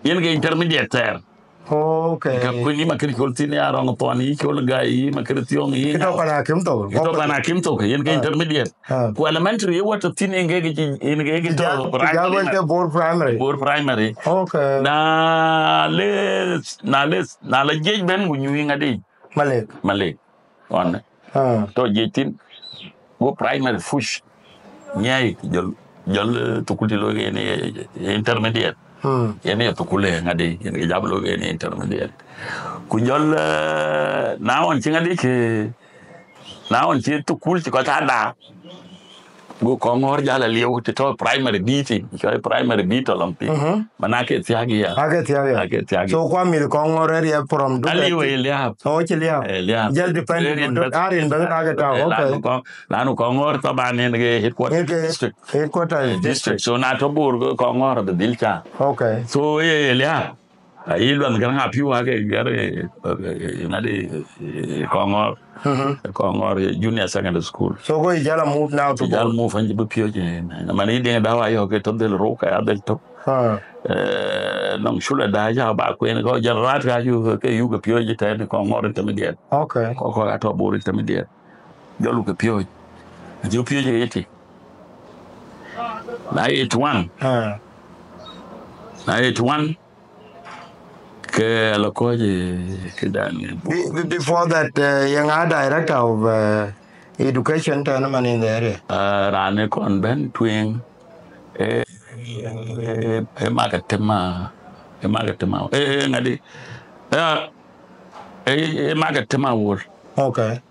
Yen ke intermediate thɛɛr. Okay. Ka kun yï ma kiri col thin ya rɔŋ thɔn, yï col gai, yï ma kiri thiɔŋ, yï. Ki tɔ Panakim tɔ. Ki tɔ Panakim tɔ, yen ke intermediate. Ah. Ku elementary ye wɔ tɔ thin yen ke, yen ke, yen ke tɔ primary. Ke Bor Primary. Bor Primary. Okay. Na le, na le, na le jiëc ben ku nyuï ŋadi. Malek. Malek. Ɣɔn. Ah. Tɔ jiëc thin. Go primary push. Nyai, jɔl, jɔl, eh, thukul ti looi ke yen, eh, intermediate. Hmm. Yen ye thukul, eh, ŋadi, yen ke jab looi ke yen intermediate. Ku jɔl, eh, na ɣɔn cï ŋadi ke, na ɣɔn cï thukul cï kɔc ada. Go Kɔŋɔ̈ɔ̈r jal aliu të tɔ primary B thïn, cɔl primary B tɔ lɔŋ thïn. Mhm. Man ake thiak ya. Ake thiak ya. Ake thiak ya. So, kua mïth Kɔŋɔ̈ɔ̈r area from Dubai. Aliu e liap. Oh, cï liap. E liap. Jal depend on arin bɛ̈n ake tau. Okay. Lanu Kɔŋ-, lanu Kɔŋɔ̈ɔ̈r taban yen ke headquarter district. Headquarter district. So na tɔ Bor ke Kɔŋɔ̈ɔ̈r abï dhil ca. Okay. So, e, e liap. Ayï Luɛth Garaŋ apiu ake gɛr, eh, eh, eh, ŋadi, eh, Kɔŋɔ̈ɔ̈r. Mhm. Kɔŋɔ̈ɔ̈r, eh, Junior Secondary School. So go jal a move now to Bor. Jal move an cï bï piööc, eh, na man yï Deŋ Dau ayɔ̈k ke tɔ dhil rou ka ya dhil tök. Ah. Eh, nɔŋ cul ada ca ba kuen ko jal rat ka yu ke yu ke piööc tɛn Kɔŋɔ̈ɔ̈r Intermediate. Okay. Ko, ko atɔ Bor Intermediate. Jɔl ke piööc. An cï piööc eighty. Na eighty-one. Ah. Na eighty-one. Ke ala kɔc, eh, ke dan, eh, be-, be-, before that, eh, yɛn a director of, eh, education tɛn man in the area. Ah, raan ë kɔn bɛ̈n tueŋ, eh, eh, eh, mak atem a, eh, mak atem a, eh, eh, ŋadi, eh, eh, eh, mak atem a wol. Okay.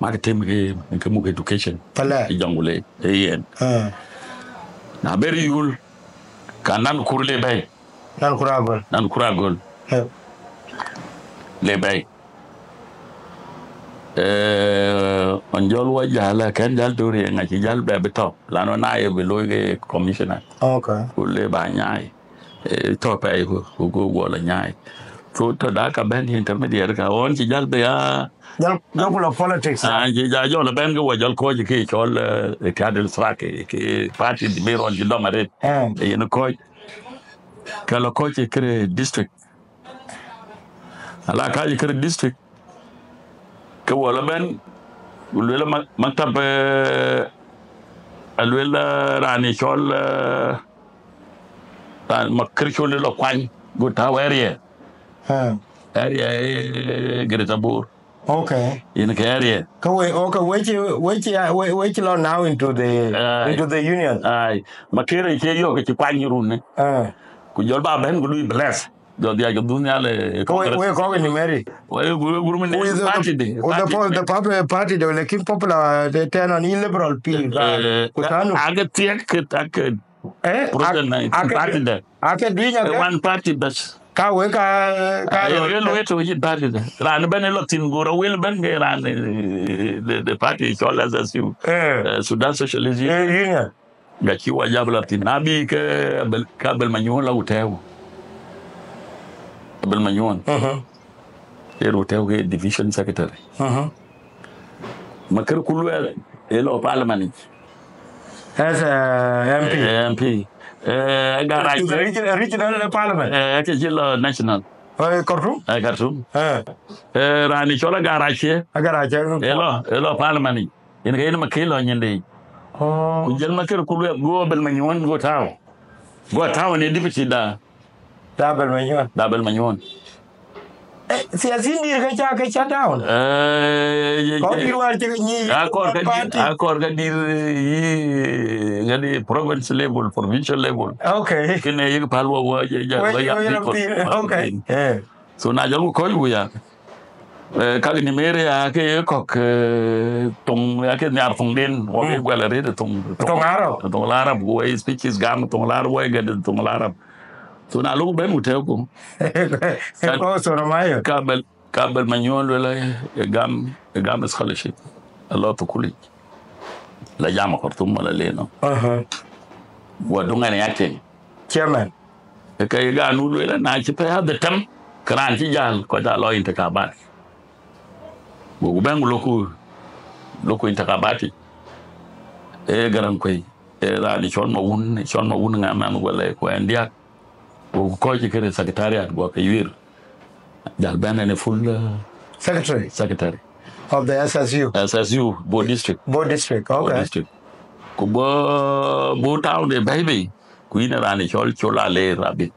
Mak tim ke, ke muk education. Pala. I Jonglei, e yen. Ah. Na ber yul, ka nan kur le bɛ̈i. Nan kur agol. Nan kur agol. Eh. Le bɛ̈i. Eh, ɣɔn jɔl wɔ jäl, kɛn jäl döör ye ŋa cï jäl bɛ bï tɔ̈. Lan ɣɔn na ye bï looi ke commissioner. Okay. Ku le ba nyaai. Eh, tɔ̈ pɛi ku, ku, ku guɔ la nyaai. So, tɔ̈ da ka bɛ̈n intermediate ka, ɣɔn cï jäl bï ya Jɔl, jɔl ku la politics. Ah, jɔl, jɔl, jɔl bɛ̈n ke wɔ jɔl kɔc ke cɔl, eh, Ittihad al-Ishtiraki, ke party de Meron jï dɔm arëët. Eh. Yen kɔc. Ke la kɔc kërë district. Ala ka kërë district. Ke wɔ la bɛ̈n, luel ma-, maktab, eh, aluel, eh, raan cɔl, eh, raan ma kërë cɔl la kuany, go tääu area. Eh. Area, eh, Greater Bor. Okay. Yen ke area. Ka we, okay, we cï, we cï, we, we cï lɔ now into the, ah, into the union. Ai, ma kërë cï yök cï kuany run. Ah. Ku jɔl ba bɛ̈n ku lui bless. Jɔl dhiac ke dhun nhial, eh, ka we, Congress. We kɔk ni Mary. We gur, gur min with the, party de, with the party po-, de. The pop-, party de, lakin popular, the turn on in liberal people. Eh, ku tanu. Ake thiek ke, ake Eh, President, ak-, ake, party de. Ake duinya ke? Eh, one party bas. Ka we ka, ka, ah, ro-, eh, eh, we to yi party de. Ran ben lo tin gura wil ben ke ran, eh, the, the party called S S U. Eh. Eh, Sudan Socialist Union. Eh, Union. Ga ci wa jab la tin. Na bi ke bel, ka bel ma nyuon la uteu. Bel ma nyuon. Mhm. Ero teu ke division secretary. Mhm. Ma kër ku luel, e lo parliament. As a M P. Eh, M P. Eh, Garac. Regional, regional parliament. Eh, ke jilo national. Oh, e Khartoum? Eh, Khartoum. Eh. Eh, rani chola Garac ye. Garac. E lo, e lo parliament. Yen ke yen ma kilo nyinde. Oh. Ku jël ma kër ku luel, go bel ma nyuon, go tau. Go tau ne deputy da. Da bel ma nyuon. Da bel ma nyuon. Eh, siasin dir ke cha, ke cha down. Eh, ye, kɔc ye. Dir war che nyi. Akɔr ka dir, party. Akɔr ka dir, yi, ngadi province level, provincial level. Okay. Kene yek pal wa wa, ye, ya, we, wa ya we people. Pin. Okay. Eh. So na jal ko kɔc wu ya. Eh, kak ni mere ya ke ye kɔk, eh, tong ya ke nyar tong den, wa ke gwel red tong, tong Arab. Tong Arab, wa speeches gam tong Arab, wa gad tong Arab. So na luk ben uteu ku. Ko soro mayo. Ka bel, ka bel ma nyuon luel e gam, e gam scholarship. A lot of college. La jama Khartoum wala leno. Aha. Wa dunga ne yake. Chairman. E ka ye ganu luel na ci pe hadha tam, kran ci jal, ko da lo intikabat. Go ben loku, loku intikabat. E garan kwei. E rani chon ma wun, chon ma wun nga man wala ko en diak. Go ko ci kere secretariat go ke yuir. Jal ben ne full, uh, secretary. Secretary. Of the S S U. S S U, Bor district. Bor district, Bor okay. District. Ku Bor, Bor town de baby. Ku ina rani chol chola le rabi.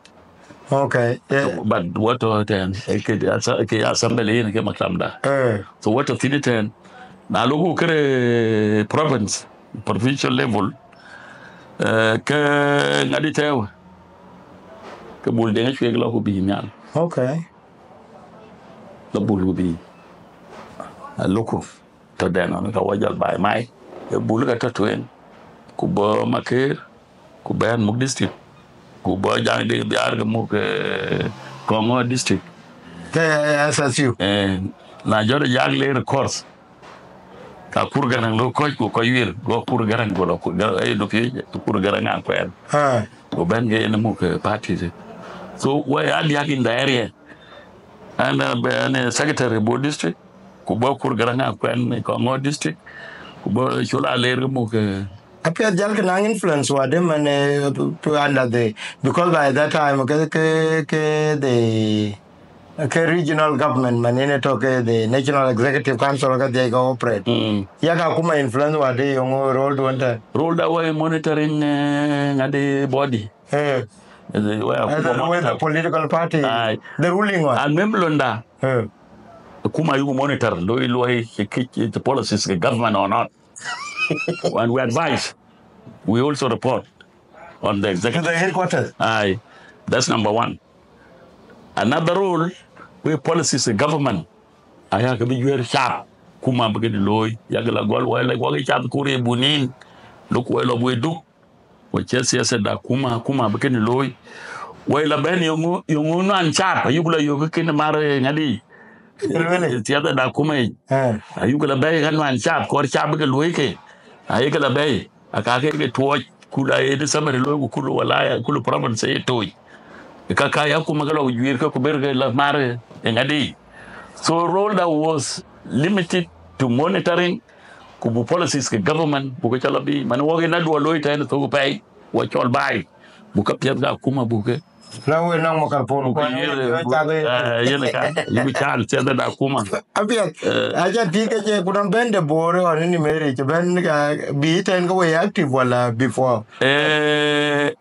Okay. Yeah. So, but what to ten? Ke assembly ni ke maktam da. Eh. So what to finish ten? Na lugu kere province, provincial level. Eh, ke ngadi tew. Ke bul deng chwe lo ku bi nyal. Okay. Lo bul ku bi. A luku. To den on ka wajal bai mai. E bul ka to twen. Ku bo maker. Ku bɛn muk district. Ku bo jang de biar ke muk, eh, Kongo district. Ke S S U. Eh, na jor jag le course. Ka kur garang lo kɔc ku kɔc wir, go kur garang go lo kur garang, eh, do pye kur garang a kwen. Ah. Go ben ge ne muk, eh, party. So we are diak in the area. And, uh, be ne secretary bo district. Ku bo kur garang a kwen ne Kongo district. Ku bo chula ler muk, eh, apiɛth jal ke naŋ influence wade man, eh, to under the, because by that time ke, ke, ke the, ke regional government man ine to ke the National Executive Council ka dhiac ka operate. Mm. Yak akuma influence wade yong role duon ta. Role da we monitoring, eh, ngadi body. Eh. As a, we are as a, akuma with the monitor. Political party, aye. The ruling one. And mem londa. Eh. Kuma yugu monitor, lo iloi ke, ke, ke policies ke government or not. And we advise. We also report on the executive. To the headquarters. Aye. That's number one. Another rule, we policies the government. Aya ke bi juer sharp. akuma bï kënë looi, yak la gɔl wɛl wak cath kur ye bunin, luk wɛl lɔ buɔi duk. Ku cï siasa da akuma, akuma bï kënë looi. Wɛl la bɛ̈n yöŋö, yöŋö nuan cap, ayuk la yök kënë mar, eh, ŋadi. Siasa da akuma yic. Eh. Ayuk la bɛ̈i ka nuan cap, kɔɔr cap bï ke luɔi ke. Ayek la bɛ̈i, aka ke ke tuɔɔc, kul aye de summary looi ku kul walaya, kul province ye toc. Ka ka ya akuma ke lɔ juiir ke ku ber ke la mar, eh, ŋadi. So role that was limited to monitoring, ku bu policies ke government, bu ke cɔl abi, man wok ina duɔ looi tɛn thok pɛi, wa cɔl bai, bu ka piɛth ka akuma bu ke. La we nang microphone, Ku kwa ke yir, yir, bu, tag yir. Eh, yen ka, yibu chance ya da akuma. Apiɛth, Eh. Aja ti ke je kunang ben de bore on ni meri, je ben ka bi tɛn ka we active wala before? Eh,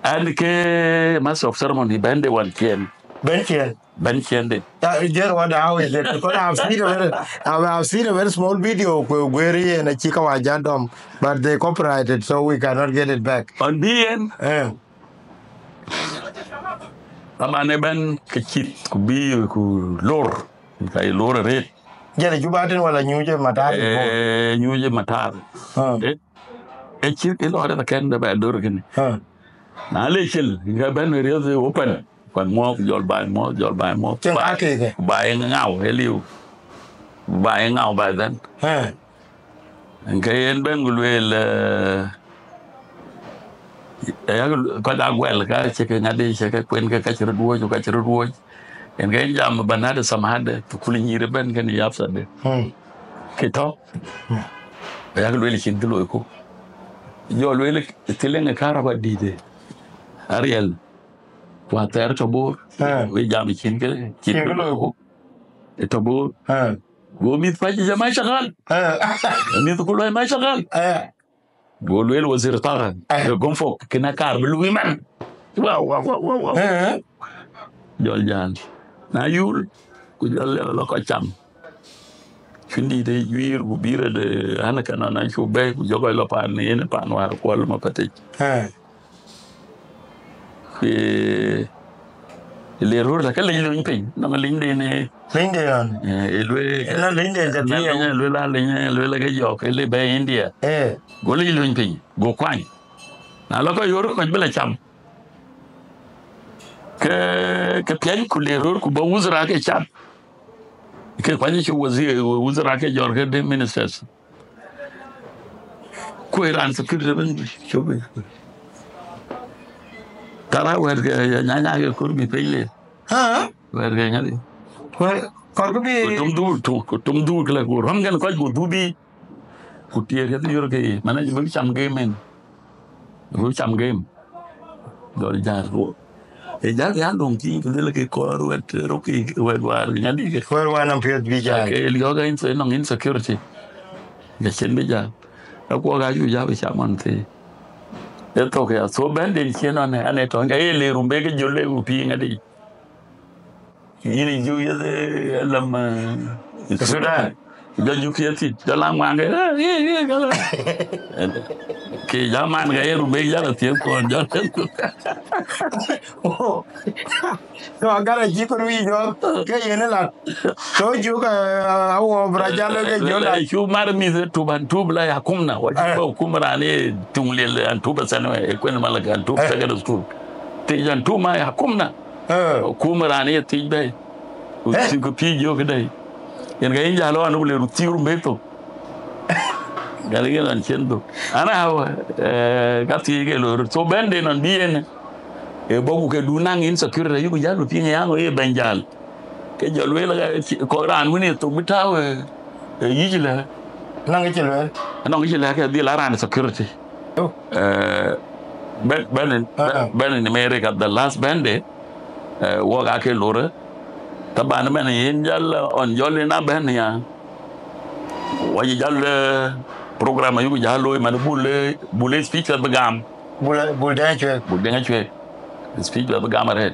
and ke master of ceremony, ben de one chien. Ben chien. Ben chien de. Uh, just wonder how is it? Because I've seen a very, I've, I've seen a very small video ku gueri and a chika wa jadom, but they copyrighted, so we cannot get it back. On bien. Eh. Taban e ben ke chit ku bi ku lor. Ka lor red. Jere Juba tin wala nyuje matar. Eh, nyuje matar. Ah. Eh, e chit e lor da ken da ba dor kini. Ah. Na le chil, ga ben riyo open. Kuan muɔ̈th, jɔl baai muɔ̈th, jɔl baai muɔ̈th. Cïn ka keke. Baai ŋau, e liu. Baai ŋau baai dhɛn. He. Ke yen ben ku lueel, eh, eh, yak kɔc a guɛl ka cï ke ŋadi, cï ke kuen ke ka cï röt wuɔ̈c, ka cï röt wuɔ̈c. Yen ke yen jam banade samahade, thukul nyïïr ëbɛ̈n kën yapsade. Hmm. Ke tɔ̈. Hmm. Yak lueel cïn kë loiku. Jɔ lueel thilëŋ ë karaba dïïtë. Ariɛl. Ku athɛɛr tɔ Bor. Eh. We jam cin ke, cin Cin ke ke loiku. Loiku. E tɔ Bor. Eh. Go mïth pac jam ma shagal. Eh. Mïth ku loic ma shagal. Eh. Go lueel wazir taha. Eh. Go gom fok, kina kar bi lui man. Wow, wow, wow, wow, wow. Eh. Jɔl jal. Na yul, ku jɔl lɔ kɔc cam. Cïn dïït ë juiir ku bï rɔt, eh, an, kënë na cuk bɛ̈ɛ̈i, ku jɔ kɔc lɔ paan yen paan wäär kuɔl ma patic. Eh. Ku, eh, le röör la ke lec lony piny, nɔŋ lec den, eh, Lec den ɣɔn. Eh, e lueel, Ënɔŋ lec den tɔ na thiëëu. Lec, lueel a lec, lueel ke jɔk, e le bɛ̈ɛ̈i India. Eh. Go lec lony piny, go kuany. Na lɔ kɔc ɣöör kɔc bï la cam. Ke, ke piɛny ku le röör ku bä wuzra ke cam. Ke kuany cï wazir, wuzra ke jɔr ke de ministers. Ku ë raan security bï cup. Tara wɛ̈t ke nyanya ke kur bï piny le. Ha? Wɛ̈t ke ŋadi. Wɛ̈t, kɔr ku bï Ku tum dhuk, tum, ku tum dhuk le ku rɔm kën kɔc ku dhubi. Ku tiɛɛr ke dhiör ke yi. Mana bï cam game en. Bï cam game. Dɔl jal ku. E jal ya dong ti, ku dhil ke kɔɔr wɛt, roki wɛt war, ŋadi ke. Wɛt war nɔŋ piɛth bï jal. Ke liɔk a inse-, nɔŋ insecurity. Ke cien bï jal. Ka kuɔk a ju ja bï cam ɣɔn thii. E thok ya. So bɛ̈n den cien ɣɔn, ane tɔŋ. Ka ye le rum be ke jol le ku piŋ adi. Yïn juk yeth, eh, lam, eh, Sudan. Jɔ juk yeth thïn, jɔ la ŋuaŋ ke, eh, eh, eh, eh. Ke jɔ man ke ye rum bek jɔ la thiëëk kɔn, jɔ. So agar a cï kɔn wic jɔ, ke yen la. So juk, eh, a wɔ bra jal ke jɔ la. Cu mar mïth tup an tup la ya kumna, wa cï Eh. ba kum raan ye tuŋ liel an tup a thɛn, eh, kuen malak an tup Eh. secondary school. Thiëc an tup ma ya kumna. Eh. Kum raan ye thiëc bɛ̈i. Ku Eh. thiëc ku piëc jɔ këdɛ̈i. Yen ka yen jal ɣɔn ku le ru thiëc rum bek thok. Gal yen an cien thok. Ana hawa, eh, ka thiëc ke lor. So bɛ̈n den ɣɔn bï yen. E bɔku ke du naŋ insecurity, yuku jal piŋ ya ŋö ye bɛ̈ny jal. Ke jɔ lueel ka ci-, kɔc raan wën ye thok bï tääu, eh, eh, yic lɛ. Naŋ ke cï lueel. Anɔŋ ke cï lɛ ke dhil a raan security. Oh. Eh, bɛ̈n, bɛ̈n, Ah, ah. bɛ̈n in America, the last bɛ̈n de, eh, wɔk ake lorë. Taban mɛn yen jal, eh, ɣɔn jɔl in a bɛ̈n ya. Wa jal, eh, program ayuku jal looi man bul, eh, bul speech bï gam. Bul, bul dɛŋ cuek. Bul dɛŋ cuek. Speech bï gam arëët.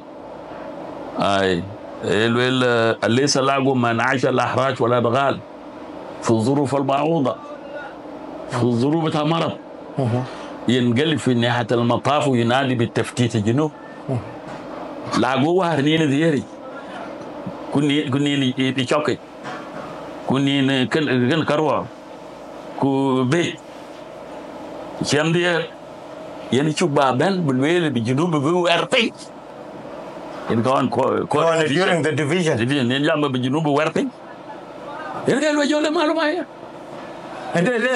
Ai, e lueel, eh, أليس لاقو من عاش الأحراش والأدغال في الظروف المعوضة، في الظروف بتاع مرض، Mhm. ينقلب في نهاية المطاف وينادي بتفتيت الجنوب. Mhm. Lagu wäär nin dhiëëric. Ku ni, ku nin i, i cɔkic. ku nïn, eh, kën, kën karuɔ, ku bï ciɛm dhiëër, yen cuk ba bɛ̈n, bï lueel, bï Junub bï wɛɛr piny. Yen ka ɣɔn kɔ-, kɔ-, Ɣɔn during the division. Division, yen jam bï Junub bï wɛɛr piny. Yen ke lueel jɔl ë malum aya. Ade, ade.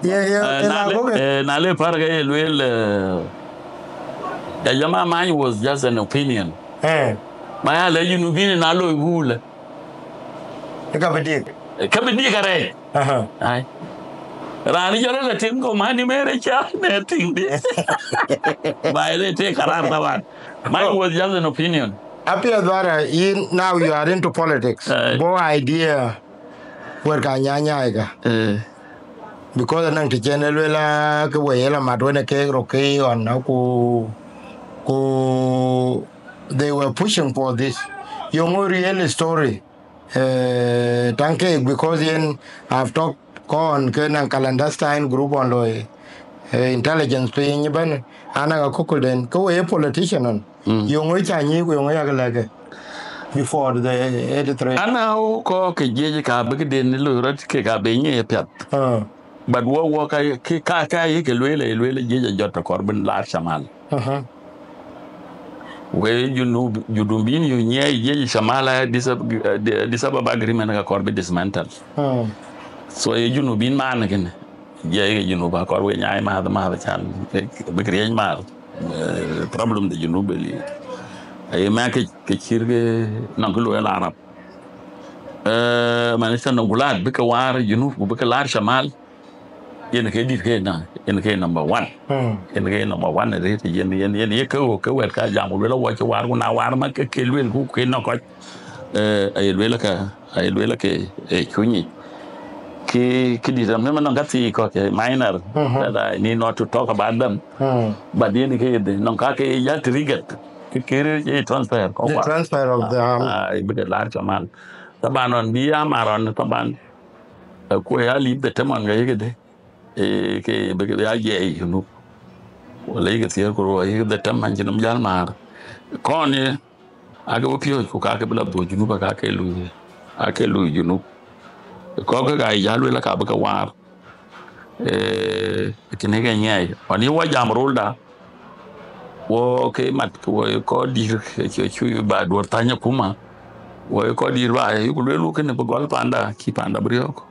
Yeah, yeah, Eh, ëna na le, goke. Eh, na le par ke ye lueel, eh, ya jama, mine was just an opinion. Eh. Ma ya le Junubin na loi wule. Ka bï dik. Ka bï dik arɛɛc. Aha. Ai. Raan jɔl la tim ko mani mere cha ne tim di. Ba ile te karar taban. Mine was just an opinion. Apia dhara, you, now you are into politics. Eh. Bo idea wɛ̈t ka nyanya ka. Eh. Because anɔŋ të cïn ë lueel ke we ye la mat wën ke rok ke ɣɔn, ku, ku they were pushing for this. Yöŋ real story. Eh, taŋ keek, because yen I've talked kɔn ke naŋ clandestine group on loi, eh, intelligence piny bɛ̈n, anaŋ akököl den, ke we ye politician on. Mm. Yöŋö ca nyic, ku yöŋö yak lɛ̈kë before the eighty-three. Ana wo kɔc ke jiëc ka bï këden loi rɔt ke ka bï nyic piath. Ah. But wo, wo ka, ki, ka, ka ye ke lueel, ye lueel jiëc ajɔt akɔr bïn laar shamal. Aha. We Junub, Junubin yu nyiɛɛi jiëc shamal, eh, Addis Ab-, eh, Addis Ababa Agreement ka kɔr bï dismantle. Hmm. So ye Junubin man kënë, jiëc ke Junub akɔr we nyaai math, math can, bï, bï këriëc math. Eh, problem de Junub eli. Aye mɛ ke, ke cïr ke nɔŋ ke lueel Arab. Eh, man cä nɔŋ gulat bï ke waar Junub, ku bï ke laar shamal. Yen ke dït ke na, yen ke number one. Hmm. Yen ke number one arëët, yen, yen, yen ye ke wo ke wɛ̈t ka jam, ku lueel awɔ cï waar, ku na waar ma ke, ke lueel ku ke nɔŋ kɔc. Eh, aye lueel ka, aye lueel ke, eh, cunyi. Ki, ki dït am, nɔŋ ka thii kɔc, eh, minor, mhm, that I need not to talk about them. Hmm. But yen ke dï, nɔŋ ka ke ya triggered. Ke kere ye transfer kɔc. The wa. Transfer of the arm. Ah, ah, bï ke laar shamal. Taban ɣɔn bï ya mar ɣɔn, taban. Eh, ku ya leave the tem ɣɔn ka ye ke dï. Eh, ke bï ke ya jiɛɛi Junub. Wala yï ke thiëër ku rou, yï ke dhetem, an cïn nɔm jäl määr. Kɔn ye, ake bï piööc, ku ka ke bï la dhuöc Junub, aka ke lui, ake lui Junub. Kɔc ke ka jäl lueel, aka bï ke waar. Eh, kënë ke nyiɛɛi. Ɣɔn yï wɔ jam rulda, wɔ ke mat, wɔ kɔc dït, cï, cï ba duɔ̈r thany akuma. Wɔ kɔc dït ba, yï ku lueel wɔ kënë bï gɔl panda, cï panda bï riɔ̈ɔ̈k.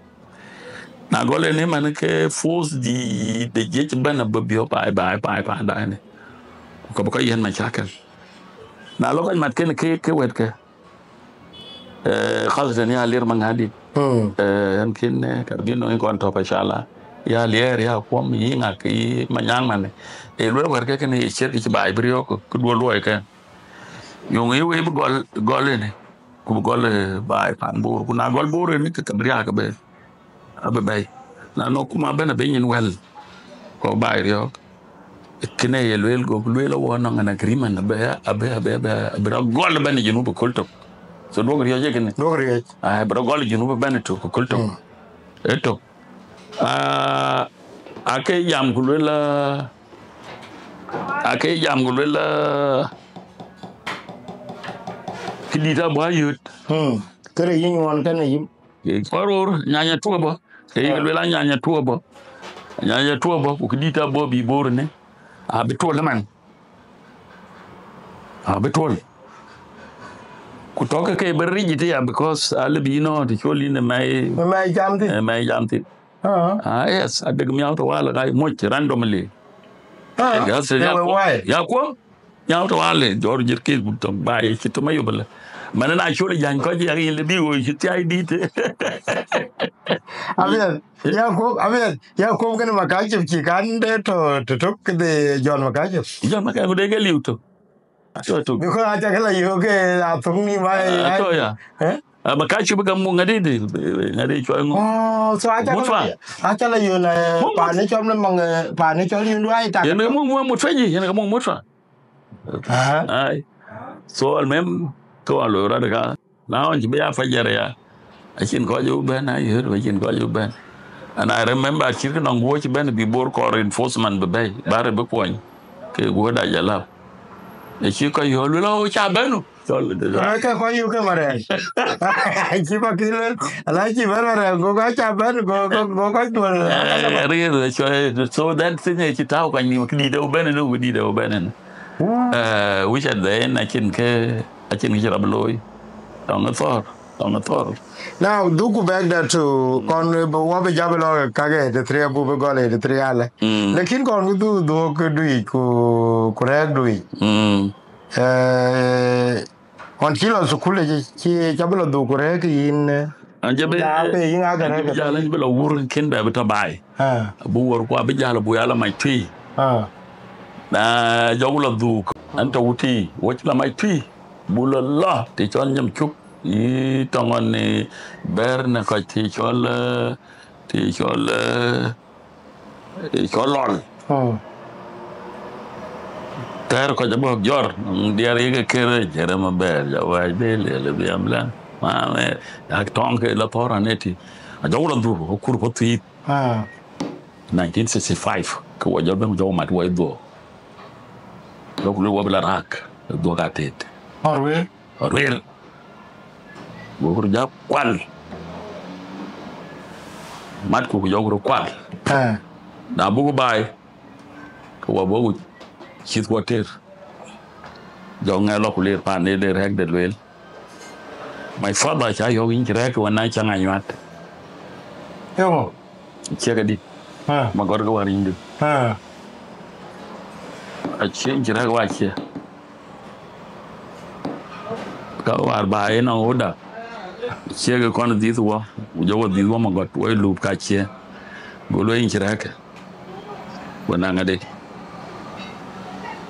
Na gɔl en ëmën ke force dï de jiëc bɛ̈n abï biɔ̈ baai, baai, baai, baai, baai, ne. Ku ka bï kɔc yiɛ̈n macakël. Na lɔ kɔc mat kënë ke, ke wɛ̈tkë. Eh, khasatan ya Alier Maŋadit. Hmm. Eh, en kën, eh, ka bï nɔŋ kɔn tɔ̈ pa shala. Ya Alier, ya Kuɔm, yï ŋak, yï Manyaŋ man. Eh, luel wɛ̈tkë kënë ye ciɛ̈t kë cï baai bï riɔ̈ɔ̈k, kë duɔ̈l luɔi kë. Yöŋ yï wei bï gɔl, gɔl en. Ku bï gɔl, eh, baai pan Bor. Ku na gɔl Bor en, ke ka bï riääk abë. Abï bɛ̈i. Na nɔŋ kuma bɛ̈n abï nyin wɛ̈l. Kɔc baai riɔ̈ɔ̈k. Kënë ye lueel, go lueel awɔ nɔŋ an agreement abï, abï, abï, abï, abï rɔ gɔl bɛ̈n Junub ëköl tök. So duɔ̈k riɔ̈c ee kënë. Duɔ̈k riɔ̈c. Ai, bï rɔ gɔl Junub bɛ̈n tök ëköl tök. Mm. Ëtök. Ah, ake jam ku lueel, ah, ake jam ku lueel, ah, këdït abɔ̈ ayöt. Hmm. Këde yïn ŋuɔn kënë yïn. Kɔc ror, nyanya tuɔ̈ bɔ̈. Ke yï lueel a nyanya tuɔ̈ bɔ̈. Nyanya tuɔ̈ bɔ̈, ku këdït abɔ̈ bï Bor ënë. Abï tuɔl ëmën. Abï tuɔl. Ku tɔ̈ ke ke bï ric ëtï ya, because alëbï yïn ɣɔn të col yïn ë mɛi, ë mɛi jam thïn. Ë mɛi jam thïn. Ah. Ah, yes, adek miäu tawali ka moc randomly. Ah, gas they ya were kuɔm. Wired. Ya kuɔm. Miäu tawali, jɔr jir kë gut tɔŋ ba ye cï tɔ̈ ma yobele. Mɛn na col jäny kɔc ya yïn le bi wo cï thiai dit. Amen. Ya kuɔm, amen. Ya kuɔm kënë Makacip cï kan de tɔ̈, tɔ̈ tök këde John Makacip. John Makacip ku de ke liu tɔ̈. Atɔ̈ tök. Because aca ke la yök ke athöŋ ni ma. Ah, atɔ̈ ya. Eh? Ah, Makacip ka muk ŋadï di, ŋadï cuɔi ŋö? Oh, so aca ke la, aca la yök la, muk, muk. Pan ni cɔl ni maŋ, eh, pan ni cɔl yïn duai tak. Yen ka muk, muk, muk tueji, yen ka muk, muk tua. Aha. Ai. So, almuhim, ke wa loi rɔt ka. Na ɣɔn cï bï ya fajar ya. Acïn kɔc ë bɛ̈n, ayöt, acïn kɔc ë bɛ̈n. And I remember cït kë nɔŋ guɔ cï bɛ̈n bï Bor kɔɔr reinforcement bï bɛ̈i, bä rëër bï kuɔny, ke guɔ da jɔl lap. Ë cï kɔc yɔ̈ɔ̈l lueel, "Oh, ca bɛ̈n nu." Cɔl, ke kɔc yök ke marɛɛk. Cï bä kï luel, ala cï bɛ̈n marɛɛk, go ka ca bɛ̈n, go, go, go kɔc duɔl. Eh, rëër, so, so that thing, eh, cï tääu kɔc nïm, këdït ë bɛ̈n ënë, këdït ë bɛ̈n ënë. Eh, which at the end, acïn kë, acïn kë cï rɔt looi. Tɔŋ ë thɔ̈r, tɔŋ ë thɔ̈r. Now, dhuku back there to, kɔn, eh, bï wɔ bï jam lɔ kake eighty-three, abu bï gɔl eighty-three alë. Mm. Lakin kɔn ku dhuk dhuɔ̈k duic, ku, ku rɛ̈ɛ̈k duic. Mm. Eh, ɣɔn cï lɔ thukul, cï, cï, ca bï lɔ dhuk ku rɛ̈ɛ̈k yïn, eh, an jɛ bï, na pe yïn ake rɛ̈ɛ̈k. Jal bï lɔ wur kën bɛ bï tɔ baai. Ah. Abï wur ku abï jal, abï ya lɔ mac tui. Ah. Na jɔku lɔ dhuk, an tɔ wuti, wɔ cï lɔ mac tui, bu lɔ lɔ, të cɔl nyam cuk, yï tɔŋɔn ni bɛ̈ɛ̈r në kɔc të cɔl, eh, të cɔl, eh, Ë cɔl lɔl. Hmm. Thɛɛr kɔc abɔ̈ jɔr, mm, diɛɛr yeke kër, jërë ma bɛɛr, jɔ wɛɛc bï lël bï am lɛn. Ma, eh, ya tɔŋ ke la thɔ̈r aneti. A jɔ wulɔ dhur, akur puɔ̈th thiith. Ah. Nineteen sixty-five, ke wɔ jɔ bɛ̈n jɔ mat wɔ dhuɔ̈k. Jɔ ku luel wɔ bï la raak, dhuɔ̈k atet. Ɣɔn wëër? Rëër. Go röt jɔ kual. Matku ku jɔku röt kual. Ah. Na buk baai, ke wɔ bɔ̈ ku cïth wɔ tër. Jɔ ŋɛk lɔ ku ler paan de, de rɛ̈ɛ̈k de lueel. My father ca yɔ̈ɔ̈k yïn cï rɛ̈ɛ̈k wën na cäŋ anyuat. Eeŋö? Ciɛk adït. Ah. Ma gɔ̈t ke wär yïndï. Ah. Acie yïn cï rɛ̈ɛ̈k wa cie. Ka wäär bä yen nɔŋ ɣöda, ciëkë kɔn dhith wɔ, ku jɔ wɔ dhith wɔ ma gɔt, wɔ lup ka cie. Go lueel yïn cï rɛ̈ɛ̈kë. Wën na ŋadï.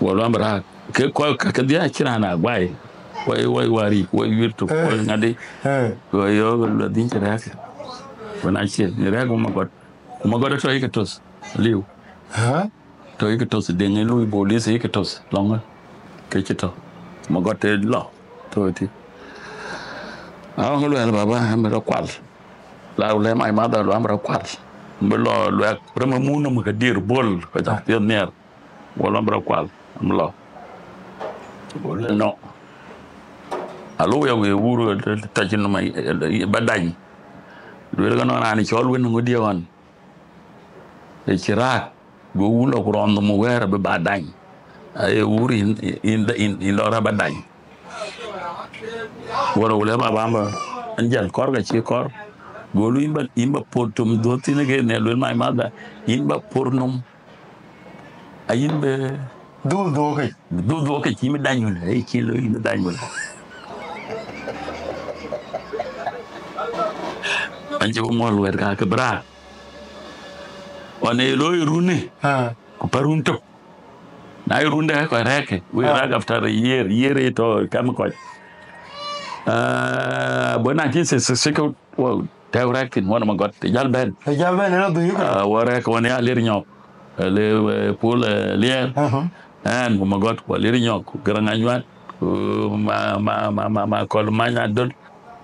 Wɔ luɔm bï rääk. Ke kɔc ka kedhie acïn raan a guai. Wɔ, wɔ wär yic, wɔ wiir tuk, wɔ ŋadï. Eh. Go yɔ̈ɔ̈k lueel yïn cï rɛ̈ɛ̈kë. Wën na cie, yïn rɛ̈ɛ̈k wɔ ma gɔt. Ku ma gɔt atɔ̈ yï ke toth. Liu. Hä? Tɔ̈ yï ke toth, deŋ ë lui bolis yï ke toth, lɔŋ ë, ke cï tɔ̈. Ma gɔt të lɔ, tɔ̈ ëtï. Awäŋ luɛɛl baba, am bï rɔ kual. La ku lɛ̈k my mother, luɛɛl am bï rɔ kual. Am bï lɔ luɛɛk, rem ë muk nɔm ke diër bol, ke cak piɔ̈th nhiɛɛr. Wɔ luɛɛl am bï rɔ kual, am lɔ. Go lueel no. Alo ya wëë wur, tɔc nɔm, ba dany. Lueel ke nɔn raan cɔl wën ŋö dië ɣɔn. Ë cï raak, go wun lɔ ku rɔɔn nhom wɛ̈ɛ̈r abï ba dany. Aye wur yïn, yïn, yïn, yïn lɔ rɛ̈p ba dany. Wär wulë baba bä, an jäl kɔr ka cï kɔr. Go lueel yïn ba, yïn ba por tom dhuɔ̈k thïn ke ne lueel my mother, yïn ba por nom. A yïn bï dhuɔ̈k dhuɔ̈k ke. Dhuɔ̈k dhuɔ̈k ke cï mi dany wun, ë cï lo yïn dany wun. An cï ku muɔl wɛ̈t ka ke bï raak. Ɣɔn ë looi run ë, ah, ku pär run tök. Na ye run dɛ kɔc rɛ̈ɛ̈kë, we, ah, rɛ̈ɛ̈k after a year, year ë tɔ̈ kam kɔc. Ah, bï nineteen sixty-six ke wɔ tɛ̈ɛ̈u rɛ̈ɛ̈k thïn, wɔ nɔm gɔt, ë jäl bɛ̈n. Ë jäl bɛ̈n, ë rɔt dhuk yï kë? Ah, wɔ rɛ̈ɛ̈k wën ya Lier Nyɔk, ë le, eh, Pul, eh, Lier. Aha. Ɛn ku ma gɔt, ku Lier Nyɔk, ku Garaŋ Anyuat, ku ma, ma, ma, ma, ma Kɔl Many Adöl.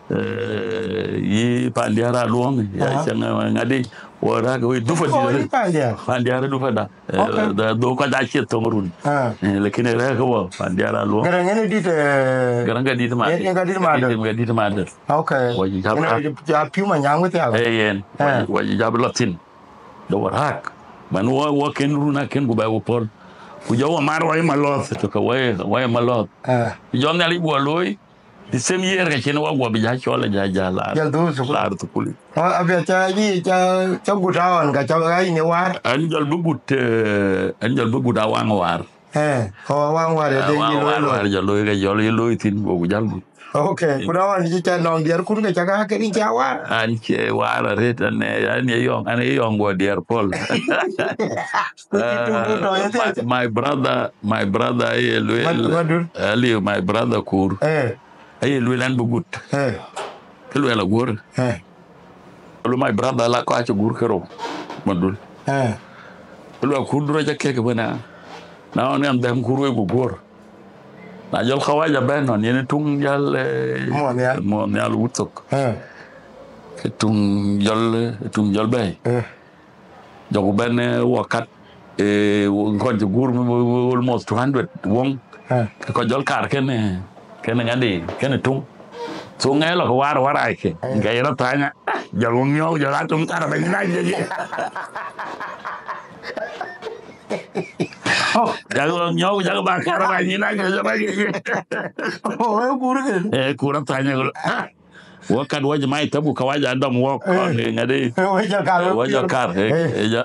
Eh, yï Pandiar Aluɔŋ, ya, aha, cäŋ, eh, ŋadï, wɔ rɛ̈ɛ̈k wei dupa. Oh, dït, yï Pandiar. Pandiar dupa da. Eh, okay. Da, dhuk kɔc acie thoŋ run. Ah. Eh, lakin ë rɛ̈ɛ̈k wɔ, Pandiar Aluɔŋ. Garaŋ yen dït, eh, Garaŋ ka dït ma, yen, yen ka dït ma döl. Yen ka dït ma döl. Okay. Wɔ cï cap. Yen rɛ̈ɛ̈k. Ca piu ma nyaŋ wï thiaak. Eh, yen. Ah. Wɔ cï cap lɔ thïn. Dɔ wɔ rɛ̈ɛ̈k. Man wɔ, wɔ kën run akën ku bɛ wɔ pɔ̈l. Ku jɔ wɔ mar wɔ ye malɔth, tök ke wɔ ye, wɔ ye malɔth. Ah. Ku jɔ Nhialic guɔ looi, the same year ka cïn wɔ guɔ bï ja cɔl, ja, ja laar. Jal dhuk thukul. Laar thukul. Ah, abia ca yï, ca, ca gut aɣɔn ka ca ɣa yïn ë waar. An jɔl bï gut, eh, an jɔl bï gut awaŋ waar. Eh, ka waŋ waar ya, eh, dek waŋ yï looi waar, looi. Waar jɔl looi, ka jɔl yï looi thïn, go ku jal gut. Okay, ku na ɣɔn cï ca nɔŋ diɛɛr kun ka ca ka kë rin ca waar. An cie waar arëët, an, eh, an ye yɔŋ, an ye yɔŋ guɔ diɛɛr pɔ̈l. Ku cï tum ku tɔ̈ ye, eh, my, thiëc. My brother, my brother, ye lueel. Mad-, Madur. Aliu, my brother Kur. Eh. Aye lueel an bï gut. Eh. Ke lueel aguɔ̈r. Eh. Lueel my brother la kɔc acï gur ke rou. Madul. Eh. Ke lueel kur dur aca kek bï na. Na ɣɔn an dhɛm kur wei ku guɔ̈r. Na jɔl kawaja bɛ̈n nɔn yen tuŋ jäl, eh, muɔn nhial. Muɔn nhial wut thok. Eh. Ke tuŋ jɔl, eh, tuŋ jɔl bɛ̈ɛ̈i. Eh. Jɔku bɛ̈n, eh, wɔ kat, eh, wɔ kɔc cï guur, almost two hundred woŋ. Eh. Ke kɔc jɔl kaar kën, eh, kënë ŋadi, kënë tuŋ. So ŋɛk lɔ ke waar warac ke, ke yï rɔt thany, jɔl wä miɔ̈u, jɔl a tuŋ kar bɛ̈ny na jɔl. Jɔl wä miɔ̈u, jɔl ba kar bɛ̈ny na jɔl. Oh, e kur ke. E kur rɔt thany, e kur. Wɔ kat wɔ jë mac thäp ku kawaja dɔm wɔ kɔn ŋadi. Wɔ jɔ kar, wɔ jɔ kar, e jɔ.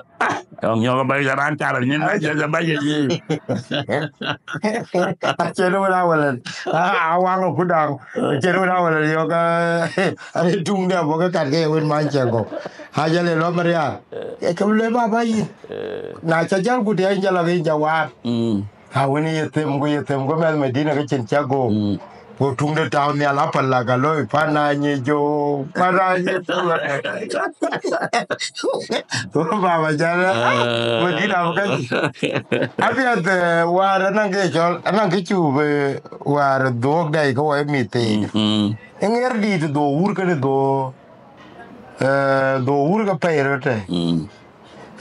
Yɔŋ nyɔk ba jɔ raan kar nyin, ba jɔ ba jɔ. Acïn wën a wël, a waŋ ku daŋ. Acïn wën a wël yök, a tuŋ de bɔ̈ ke kat ke wën man cɛ gɔ̈k. A jɔ le lɔ Maria. Ke le baba yïn. Na ca jal ku de jal a ke jawar. A wën ye them ku ye them ku mɛth Medina ke cïn ca go. Go tuŋ de tau nhial apal la ka loi pana nyi jo, pana nyi jo. Go baba jal. Medina ka. Apiɛth, eh, war anang ke cɔl, anang ke cu be war dhuɔk dai ke wai mi thei. Eŋer dit dho wur ke dho, eh, dho wur ke pɛi röte.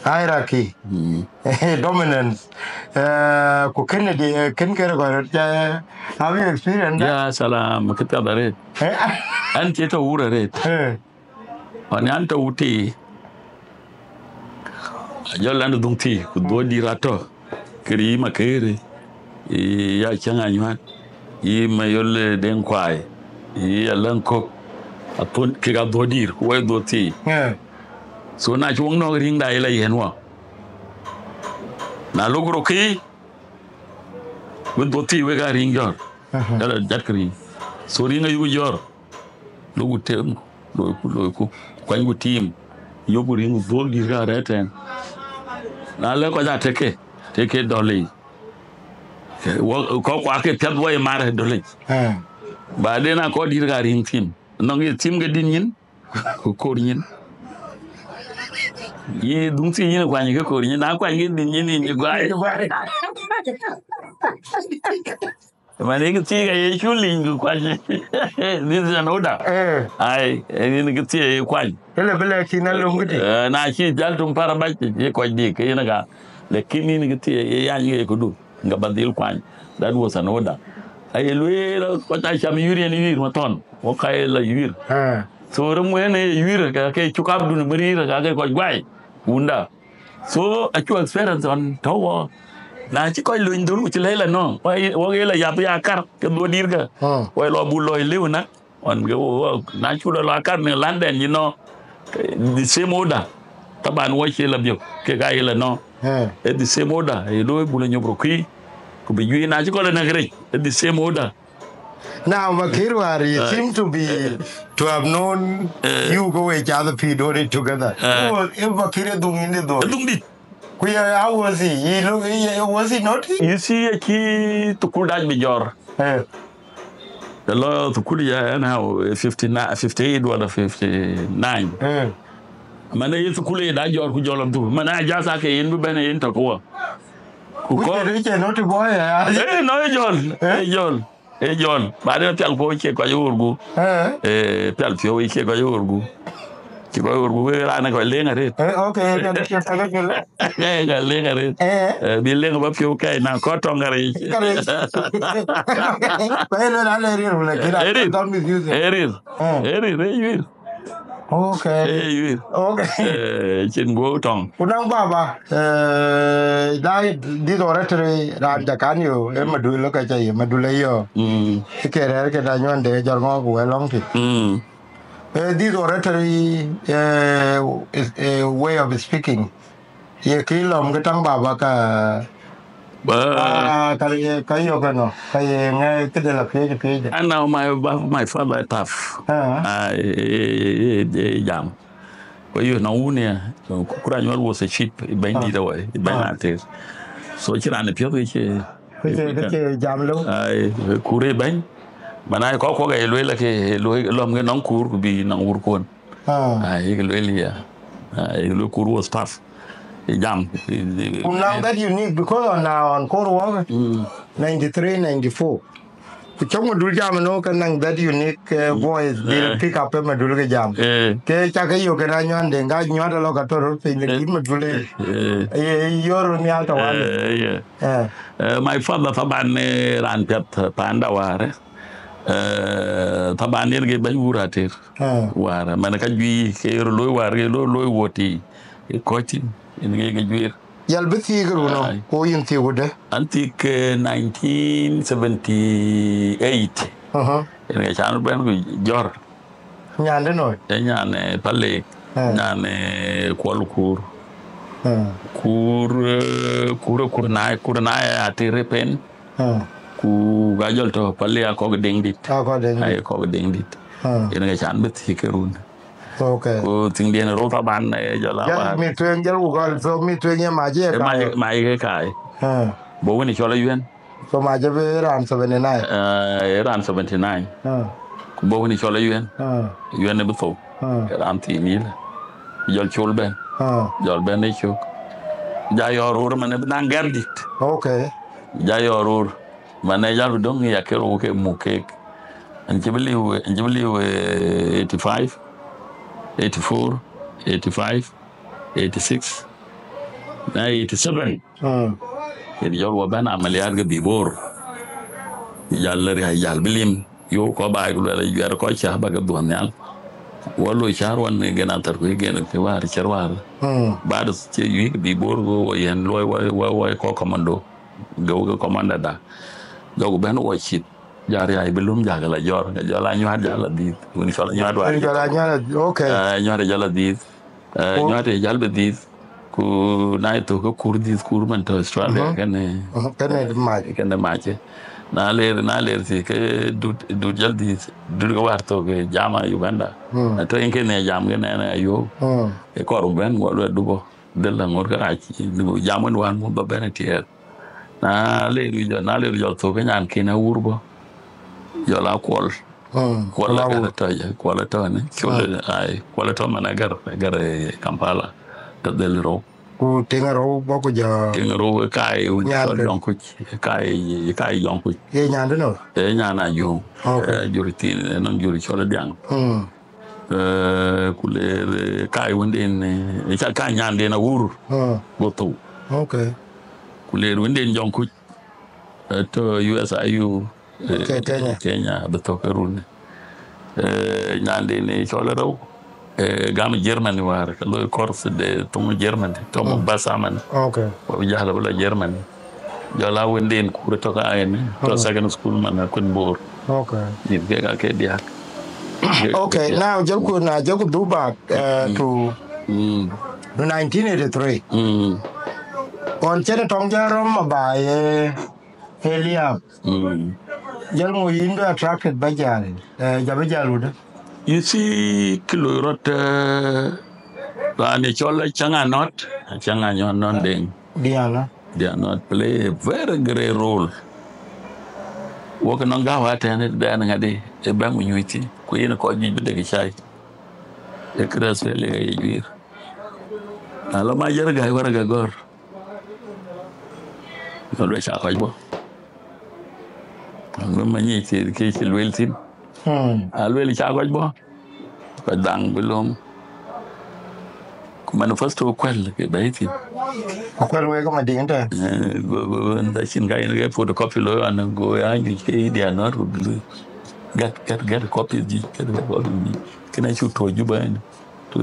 Hierarchy, dominance, eh, ku kënë di, eh, kën kërë kɔc röt ca, have you experienced that? Ya salam, kë piath arëët. Eh? An cï tɔ wur arëët. Eh. Ɣɔn an tɔ wut thii. Ajɔl an dhuŋ thii, ku dhuɔ̈k dït atɔ. Kër yï Makëër, yï Acäŋ Anyuat, yï Mayol, eh, Deŋ Kuai, yï Alɛŋ Kök, athon kek adhuɔ̈k dït, ku wai dhuɔ̈k thii. Eh. So na cï wok nɔ̈k riŋda ila yen wɔ. Na lok rokë, wek dhuɔ̈k thii wek a riŋ jɔ̈ɔ̈r. Aha. Yala jat kë riŋ. So riŋ ayuk jɔ̈ɔ̈r. Loku tem, loiku, loiku. Kuanyku tim. Yoku riŋ dhuɔ̈k dït ka rɛ̈t tɛ̈n. Na lɛ̈k kɔc a tëkë, tëkë dɔ̈l yic. Wɔ, kɔc kua ke piɛth wɔ ye mar dɔ̈l yic. Eh. Ba den a kɔc dït ka riŋ tim. Nɔŋ ye tim ke dït nyin, ku koor nyin. Ye dhuŋ thii nyin kuany ke koor nyin, na kuany ke dït nyin yïn guai. Man, ye kë thii ka ye cu liny ku kuany. This is an order. Eh. Ai, eh, yen kë thii ye kuany. Ele bï lɛ̈k thïn alöŋ këdï. Eh, na cï jal tum para bac, ye kɔc dik, ke yen ka. Lakin yen kë thii ye yany ye këdu, nga ba dhil kuany. That was an order. Aye lueel, kɔc a cam yuir yen yuir mathɔn. Wok ka ye la yuir. Eh. So, rem wen ye yuir, ka ke cuk abdun bï riir, ka ke kɔc guai. Wunda. So, acu experience ɣɔn tɔ̈ wɔ. Na cï kɔc lony dhöl ku cï lɛ̈i la nɔ̈, wɔ, wɔ ke la yap ya kar ke dhuɔ̈k dït ke. Hmm. Wɔ lɔ bu lɔi lëu na. Ɣɔn ke wɔ, na cu lɔ la kar në London, you know, the same order. Taban wɔ cie la biök, ke ka ye la nɔ̈. Hmm. Eh, the same order. Ye looi bu la nyop rokui. Ku bï juëc na cï kɔc la näk rec, eh, the same order. Now, Bakir War, he seem to be, to have known you go with each other, P Dori together. Who was, if Bakir is doing in the door? Dung dit. Kuya, how was he? He look, he, was he not? You see, a key to cool that be your. Eh. The law to cool ya and how fifty-nine, fifty-eight or fifty-nine. Eh. Mana ye to cool that your kujol of do. Mana jasa ke in ben in to ko. Which is not a boy, eh? Eh, no, John. Eh, John. Eh, John, ba de pial ko che ko yurgu. Eh. Eh, pial pio che ko yurgu. Che ko yurgu we rana ko lenga re. Eh, okay, pial pio ko yurgu. Eh, ga lenga re. Eh. Eh, bi lenga ba pio kai na ko tonga re. Kare. Ko elo na le rir wala kira. Erir. Don't misuse it. Erir. Eh. Erir, erir. Okay. Eh, yuir. Okay. Eh, cin guo tong. Ku nang baba, eh, da this oratory ran da kan yo, eh, madul ka cha ye, madul yo. Mm. Ke rer ke da nyon de jor ngo ku long ti. Mm. Eh, this oratory, eh, is a way of speaking. Ye kë lɔ̈m kë taŋ baba ka, ah, ka ye, ka yök ënɔ, ka ye ŋɛ këde la piëëc, piëëc de. And now my, my father tough. Ah. Ah, eh, eh, eh, eh, jam. Ku yök nɔŋ wun ya, ku, ku Ranyuɔl was a chief, bɛ̈ny dït awai, bɛ̈ny na tëër. So cï raan ë piɔ̈th ke cï, ke cï, ke cï jam lou. Ai, kur ë bɛ̈ny. Mana kɔc kɔ̈k ë lueel ke, lueel lɔ̈m ke nɔŋ kur, ku bï nɔŋ wur kuɔn. Ah. Ah, yek lueel ya. Ah, yek lueel kur was tough. Jam. Ku now that unique, because on now on Kor Wok, mm, ninety-three, ninety-four. Ku cɔk Madul jam no ka nang that unique, eh, voice, dil pick up Madul ke jam. Eh. Ke ca ke yo ke na nyon de nga nyon de lo ka toro pe ne kit Madul. Eh. Eh, yor ni alta wan. Eh, yeah. Eh. Eh, my father taban, eh, ran piat panda ware. Eh, taban yen ke bɛ̈ny wur ater. Ah. Wäär, man ka juëc ke röt looi wäär, ke looi, looi wuɔ̈t tï, ke kɔc tï, yen ke, ke juëër. Jal bï thiëëk run ë, Ai. Ku yïn thiëëk wudë? An thiëëk, eh, nineteen seventy-eight. Aha. Yen ke can bɛ̈n ku jɔ̈r. Nyan dë nɔ̈? Ee nyan, eh, Palek, Ah. nyan, eh, Kuɔl Kur. Ah. Kur, eh, Kur, Kur na, Kur na ya ater pen. Ah. Ku ka jɔl tɔ̈ Palek akɔ̈k Deŋdït. Akɔ̈k Deŋdït. Ai, kɔ̈k Deŋdït. Ah. Yen ke can bï thiëëk run. Okay. Ku thiëŋdiɛ̈n rou taban, eh, jɔl a Jal wäär. Mïth tueŋ jal ku gɔl, so mïth tueŋ ye mac ye Ee mac, kaai. Mac ke kaai. Ah. Bɔ̈ wën cɔl Ayuɛn. So mac abï raan seventy-nine. Eh, raan seventy-nine. Ah. Ku bɔ̈ wën cɔl Ayuɛn. Ah. Ayuɛn ë bï thou. Ah. Raan thiin yïlë. Jɔl col bɛ̈n. Ah. Jɔl bɛ̈n ë cök. Ja yɔ̈ɔ̈r röör man ë bï naŋ gɛ̈r dït. Okay. Ja yɔ̈ɔ̈r röör. Man ë jal bï döŋ ya ke rou ke muk keek. An cï bï liu, an cï bï liu, eh, eighty-five, eighty-four, eighty-five, eighty-six, na eighty-seven. Mm. Yen jɔl wɔ bɛ̈n amaliat ke bï boor. Jal riäi jal bï lim. Yo kɔ baai ku luɛl juɛɛr kɔc cä bä ke dhuɔn nhial. Wɔ loi cäär wan në gen athar ku gen ke wäär cär wäär. Mm. Baad cï yuik bï boor ku wɔ yɛn luɔi wɔ, wɔ, wɔ kɔ commando. Geu ke commander da. Jɔku bɛ̈n wɔ cït. Ja riäi bï lum ja ke la jɔr. Ke jɔl a nyuat ja la dhiith. Wën cɔl a nyuat wäär. Wën cɔl a nyuat, okay. Eh, nyuat ja la dhiith. Eh, Ku- nyuat ë jal bï dhiith, ku na ye thök ke kur dhiith, kur man tɔ̈ Australia, Mhm. kënë, Mhm, kënë mac. Kënë mac. Na ler, na ler thï ke dut, dut jal dhiith, dut ke wäär thök ke jam a Uganda. Mm. Na tɔ̈ yen kënë jam kënë ɛn ayuɔ̈ɔ̈k. Mm. Ë kɔr bɛ̈n wɔ luɛt dupɔ, dhil la ŋot kërac, dupɔ jam wën wään muk bä bɛ̈n ë tiɛɛl. Na ler jɔ, na ler jɔ thök ke nyan kën awur bɔ̈. Jɔl a Kuɔl. Mm, Kuɔl Kuɔl a Agur. Gär tɔ̈, Kuɔl tɔ̈ ni. Col, Mm. ai, Kuɔl tɔ̈ man a gär, gär, eh, Kampala. Tɔ̈ dhil rou. Ku tiŋ rou bɔ̈ ku jɔ Tiŋ rou, eh, kaai, eh, Nyan cɔl kë. Jɔŋkuc, eh, kaai, eh, kaai Jɔŋkuc. Ye nyan dë nɔ? Eh, nyan a Jɔŋ. Okay. Eh, jur thin, eh, nɔŋ jur cɔl Diaŋ. Mm. Eh, ku ler, eh, kaai wënden, eh, ca kaai nyanden awur. Mm. Go thou. Okay. Ku ler wënden Jɔŋkuc. Eh, tɔ̈ U S I U, eh, Ke-, Kenya. Kenya, abï thök ke run. Eh, nyanden ë cɔl rou, eh, gam Germany wäär, ke loi course de thoŋ Germany, tɔ̈ Mm. Mombasa man. Okay. Wa bï jal bï la Germany. Jɔl a wënden kur tɔ̈ ka en, tɔ̈ Mm. second school man a kun bor. Okay. Nyin ke ka ke diak. Okay, Yeah. Now jɔlku na jɔlku dhuk bak, eh, Mm. to Mm. to nineteen eighty-three. Mm. Ɣɔn cïn tɔŋ jɔl rɔm abaai, eh, Eliab. Mm. Jal ŋö yïn bï attracted bä jal, eh, ja bï jal wudë? You see, kë loi rɔt, eh, raan ë cɔl Acaŋ Anɔt, Acaŋ Anɔt Nɔn Deŋ. Diana. Diana play a very great role. Wok nɔŋ gäu atɛn ë dɛn ŋadï, ë bɛ̈ŋ ku nyuc thïn, ku yen kɔc juëc bï dek cai. Ë kërɛth fɛl ë ye juiir. Na lɔ ma jär gäi wärä gɛ gɔ̈r. Luel ca kɔc bɔ̈. Ŋö ma nyic thïn kë cï luel thïn. Hmm. A luel ca kɔc bɔ̈. Kɔc dhaŋ bï lom. Ku manifesto kuɛl ke bɛ̈i thïn. Ku kuɛl wek ke Madiŋ tɛ̈. Eh, go, go, go, nda cïn ka yen ke photocopy lo an, go ya nyuc ke Diana ku gät, gät, gät copy dï, gät, gät copy dï. Kënë cuk tuɔ̈c Juba ënë.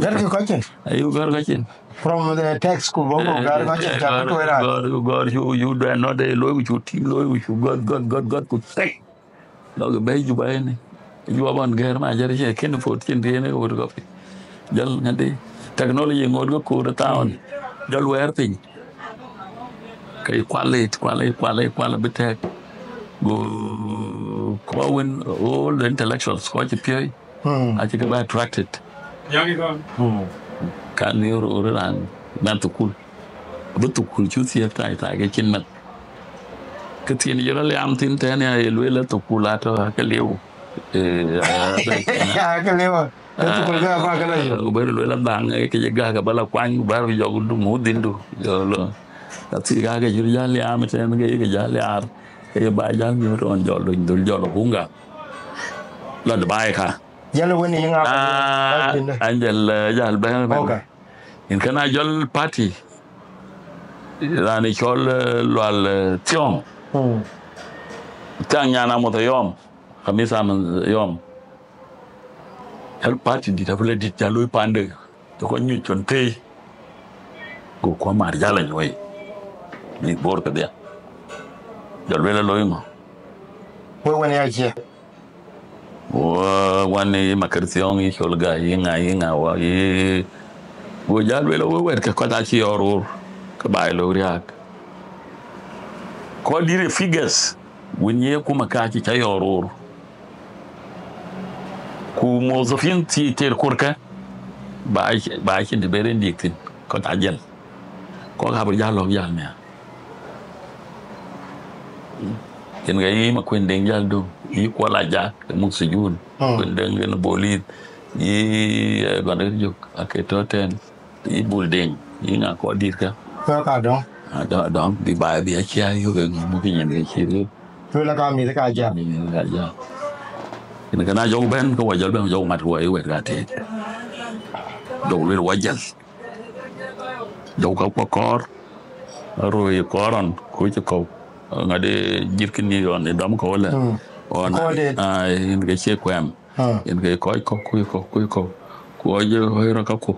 Gät kë kɔc cin? Ayu gät kɔc cin. From the text ku bɔ̈ ku gät kɔc cin, ca bï tuɔ̈c raan. Gɔ̈r, gɔ̈r, cu, cu Diana de looi ku cu tïŋ looi ku cu gɔ̈t, gɔ̈t, gɔ̈t, gɔ̈t ku thek. Lɔk bɛ̈i Juba ënë. Juba bɔn gɛ̈r ma jär cie kën phot cin tïn ë wot kɔpi. Jɔl ŋadï. Technology ŋot ke koor ë thaon. Jɔl wɛɛr piny. Ke kual it, kual it, kual it, kual bï tɛ̈k. Go kɔc wën, all the intellectuals, kɔc cï piööc. Hmm. Acï ke bɛ attracted. Hmm. Kan ni röör raan mɛnh thukul. Abï thukul cu thiëëk tai tai ke cïn mɛnh. Kë thiin jɔl aliam thïn tɛ̈n ya ye lueel thukul atɔ̈ ke liu. Eh, ke liu. Ke thukul ke abä ke la yök. Ku bɛ lueel adhaŋ, eh, ke ye gäk abä la kuany, ku bä jɔk du mu dhindu. Jɔl. Ka thii ka ke cï jal liam tɛ̈n ke ye ke jal liar. Ke ye ba jal nyuɔ̈t ɣɔn jɔl dony dhul jɔl hunga. Lɔ de baai ka. Jal wën yï ŋa? Ah, Angel, eh, jal bɛ̈n, bɛ̈n. Okay. Yen kënë a jɔl party. Raan ë cɔl, eh, Lual, eh, Thiɔŋ. Hmm. Thiaŋ nyan Amoth Ayɔm. Kamisa mɛn yɔm. Jal party dït, abï la dït, jal looi pande, të kɔc nyuc cɔn thëi. Go kuɔm mar jal anyuɔi. Mïth Bor kedhia. Jɔl lueel aloi ŋö? Wek wën ya cie? Wo, wan yï Makër Thiɔ̈ŋ, yï Col Gai, yï ŋa, yï ŋa, wa, yï, go jal lueel, we wɛ̈t ke kɔc acï yɔɔr roor, ke baai lɔ riääk. Kɔc dït ë figures, wën ye akuma ka cï ca yɔɔr roor. Ku muwazafin thii tëër kurkë, ba, ba cïn të bɛ̈ɛ̈r en dïk thïn, kɔc ajël. Kɔc abï jal lɔ̈k jal nhial. Yen ke yï Makuën Deŋ jal döŋ, yï Kuɔl Ajak, ke muk sijun, Kuën Deŋ yen bolith, yï, eh, Gɔn Ɣer Jök, ake tɔ̈ tɛ̈n, yï Bul Deŋ, yï ŋa kɔc dït kä. Kɔc ka dɔ̈ŋ. Adɔ̈ŋ, adɔ̈ŋ, bï baai bï acia yök, ke ŋö muk nyin ke cï rëër. Tueŋ la ka mïth ka jam. Mïth ka jam. Yen ke na jɔk bɛ̈n, ke wa jɔl bɛ̈n, jɔk mat, wa yï wɛ̈t ka tëët. Jɔk lueel wa jël. Jɔk ka kuɔ kɔɔr. Aroi kɔɔr ɔn, ku cï kɔ̈u. Ŋadï jït kï ni ɔn, ë dɔm kɔ̈u lɛ. Ɔn, kɔɔr dë. Ai, yen ke cie kuɛm. Yen ke kɔc kɔ̈u, ku kɔ̈u, ku kɔ̈u. Ku ɔc ë rɔ ka ku.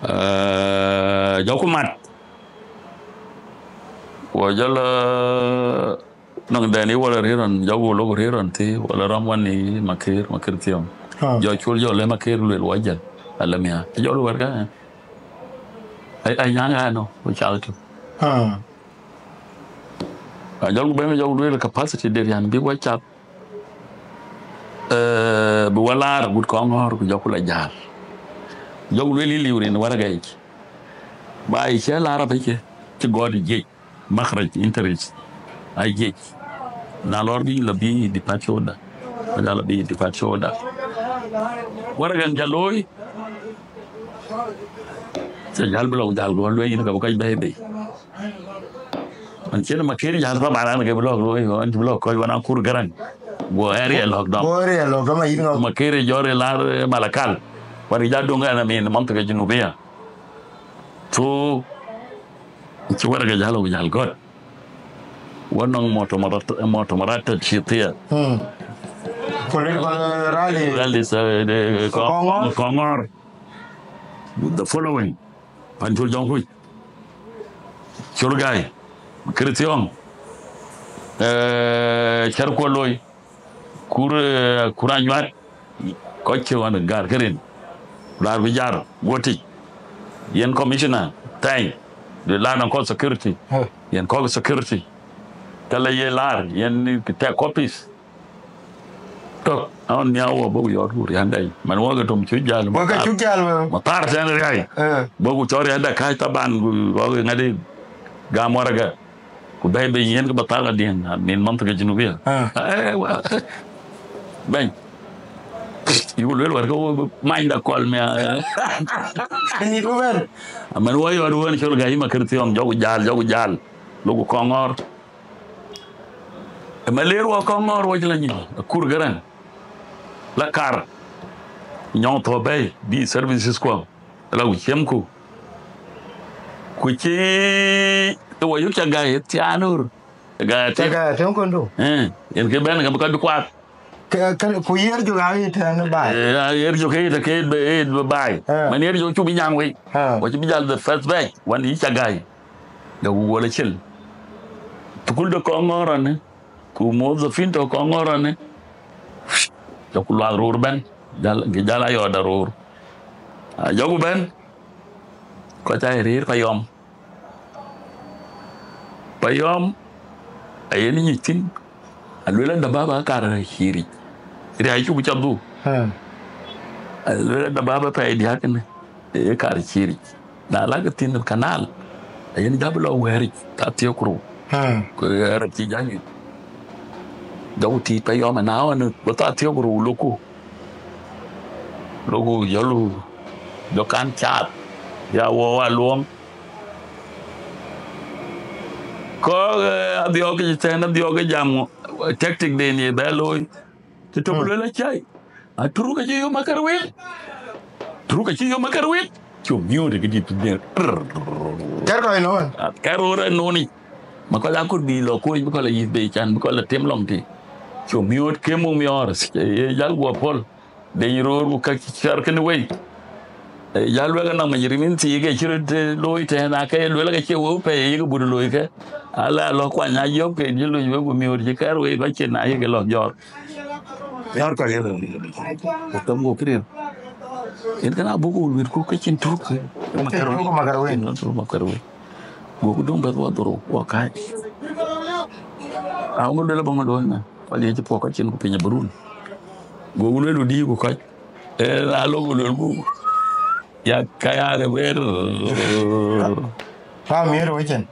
Eh, jɔku mat. Ku jɔl, eh, nɔŋ dɛn yï wala rëër ɣɔn, jɔku lok rëër ɣɔn thï, wala rɔm wan yï Makër, Makër Thiɔ̈ŋ. Jɔ col jɔ lë Makër lueel wa jël, alë mia. Jɔl wɛ̈t ka, eh. Ai, ai, nyaŋ ɣa nɔ, ku cath tï. Ajɔl ku bɛ̈n jɔku lueel capacity de riän bï wa cath. Eh, bï wa laar agut Kɔŋɔ̈ɔ̈r ku jɔku la jäl. Jɔku lueel yï liu rin waragaic. Ba yï cë laar apëcë, cï gɔɔt jiëc, makhraj, entrance, ai jiëc. Na lɔr bï la bï departure order. Ba jal la bï departure order. Waragan jal looi. Cï jal bï lɔ jal gɔl lueel yïn ka bï kɔc bɛ̈ɛ̈i bei. An cïn Makër jal thaban an ke bï lɔ̈k looi, an cï bï lɔ̈k kɔc wan Akur Garaŋ. Go area lɔ̈k dɔm. Go area lɔ̈k dɔm, ayïn ŋa? Makër jɔr ë lar, eh, Malakal. Wat kï jal döŋ ɛn amin mantaka junubia. So, cï waraga jal ɣok jal gɔ̈t. Wa nɔŋ mutamarat-, mutamarat tashtiya. Hmm. Political rally. Rally, eh, de, Kɔŋ-, Kɔŋɔ̈ɔ̈r. Kɔŋɔ̈ɔ̈r. With the following. Pan Col Jɔŋkuc. Col Gai. Makër Thiɔ̈ŋ. Eh, Cär Kuɔl Loi. Kur, eh, Kur Anyuat. Kɔc cï ɣɔn gäär kërin. Laar bï jar, guɔ tic. Yen commissioner, thɛny. Laar nɔŋ kɔc security. Yen kɔc security. Tɛ̈ la ye laar, yen tɛ̈ copies. Tök, aɣɔn nhiaar wɔ bɔ̈ ku yɔɔt ku riändɛ. Man wɔ ke tom cuk jäl. Wɔ ke cuk jäl, wɔ. Mathar tɛ̈n riäi. Eh. Bɔ̈ ku cɔl riändɛ kääc thaban ku wɔ ke ŋadï gam waraga. Ku bɛ̈ɛ̈i bei yen ke ba thar adiɛŋ, min mantaka junubia. Ah. Eh, wa. Bɛ̈ny. Yï ku lueel wɛ̈t ke wo manyda kɔl mia. Ni ku bɛ̈n. Amen wo yɔt wën Col Gai Makër Thiɔ̈ŋ, jɔku jäl, jɔku jäl. Loku Kɔŋɔ̈ɔ̈r. Ë ma leer wɔ Kɔŋɔ̈ɔ̈r wɔ cï la nyin, Akur Garaŋ. La kar. Nyɔŋ thɔ bɛ̈ɛ̈i, bï services kuɔ. La ku ciɛmku. Ku cï të wɔ yök ca Gai thiaanur. Gai ca Gai atëŋ kɔndu. Eh, yen ke bɛ̈n ka bï kɔc bï kuath. Ke, ke, ku yer jök aɣet tɛ̈n baai. Eh, yer jök ke ɣet, ke ɣet bï, ɣet bï baai. Eh. Man yer jök cuk bï nyaŋ wei. Eh. Wɔ cï bï jal the first batch, wan yï ca Gai. Jɔku gol acil. Thukul de Kɔŋɔ̈ɔ̈r ënë, ku muwazafin tɔ̈ Kɔŋɔ̈ɔ̈r ënë. Jɔku luath röör bɛ̈n, jal, jal ayɔɔda röör. A jɔku bɛ̈n, kɔc aa rëër Payɔm. Payɔm, ayen nyic thïn, aluel an, dababa kar cï ric. Riäi cuk ca dhuk. Ha. Aluel an, dababa pɛɛi diäk kënë, ee kar cï ric. Na lak thïn kanal, ayen jal bï lɔ wɛ̈ɛ̈ric, thaa thiëër ku rou. Ha. Ku ɣɛɛr acï jal nyuc. Jɔku tiit Payɔm, na ɣɔn, bï thaa thiëër ku rou loku. Loku jɔlu, jɔ kan caath, ya wɔ wa luɔŋ. Kɔc, eh, adhiɔ̈k ke tɛ̈n, adhiɔ̈k ke jam, tactic den ye bɛ looi. Të tök luel acai. Aturuk acï yom akër wit. Turuk acï yom akër wit. Cu miööt ke dït den. Kɛr kɔc nɔn. Kɛr röör ë nöönic. Ma kɔc akur bï lɔ kuöc, bï kɔc la yïth bei can, bï kɔc la tim lɔŋ tï. Cu miööt ke muk miɔɔr, ye jäl guɔ pɔ̈l, deny roor ku ka cär kënë wei. Jäl wek anɔŋ mec rimin thii ke cï röt looi tɛ̈n, ake luel ke cie weu pɛ̈i yek but looi ke. Ala lɔ kuany a yök ke jï luny wek ku miööt cï kɛ̈r wei kɔc cin ayek lɔ jɔɔr. Miɔɔr kɔc yek ku thom ku këriëër. Yen kën abuk ku luitku ke cin tuk. Makar wei. Makar wei. Goku döŋ bɛ̈th wa dhorou wa kääc. Aŋö luel abɔŋ aduɔ̈ɔ̈r na kɔc ye cï puɔk kɔc cin ku piny abï run. Goku luel dïï ku kɔc. Ee na lok ku luel ku ya kaya ke ber. Pa mier wecin.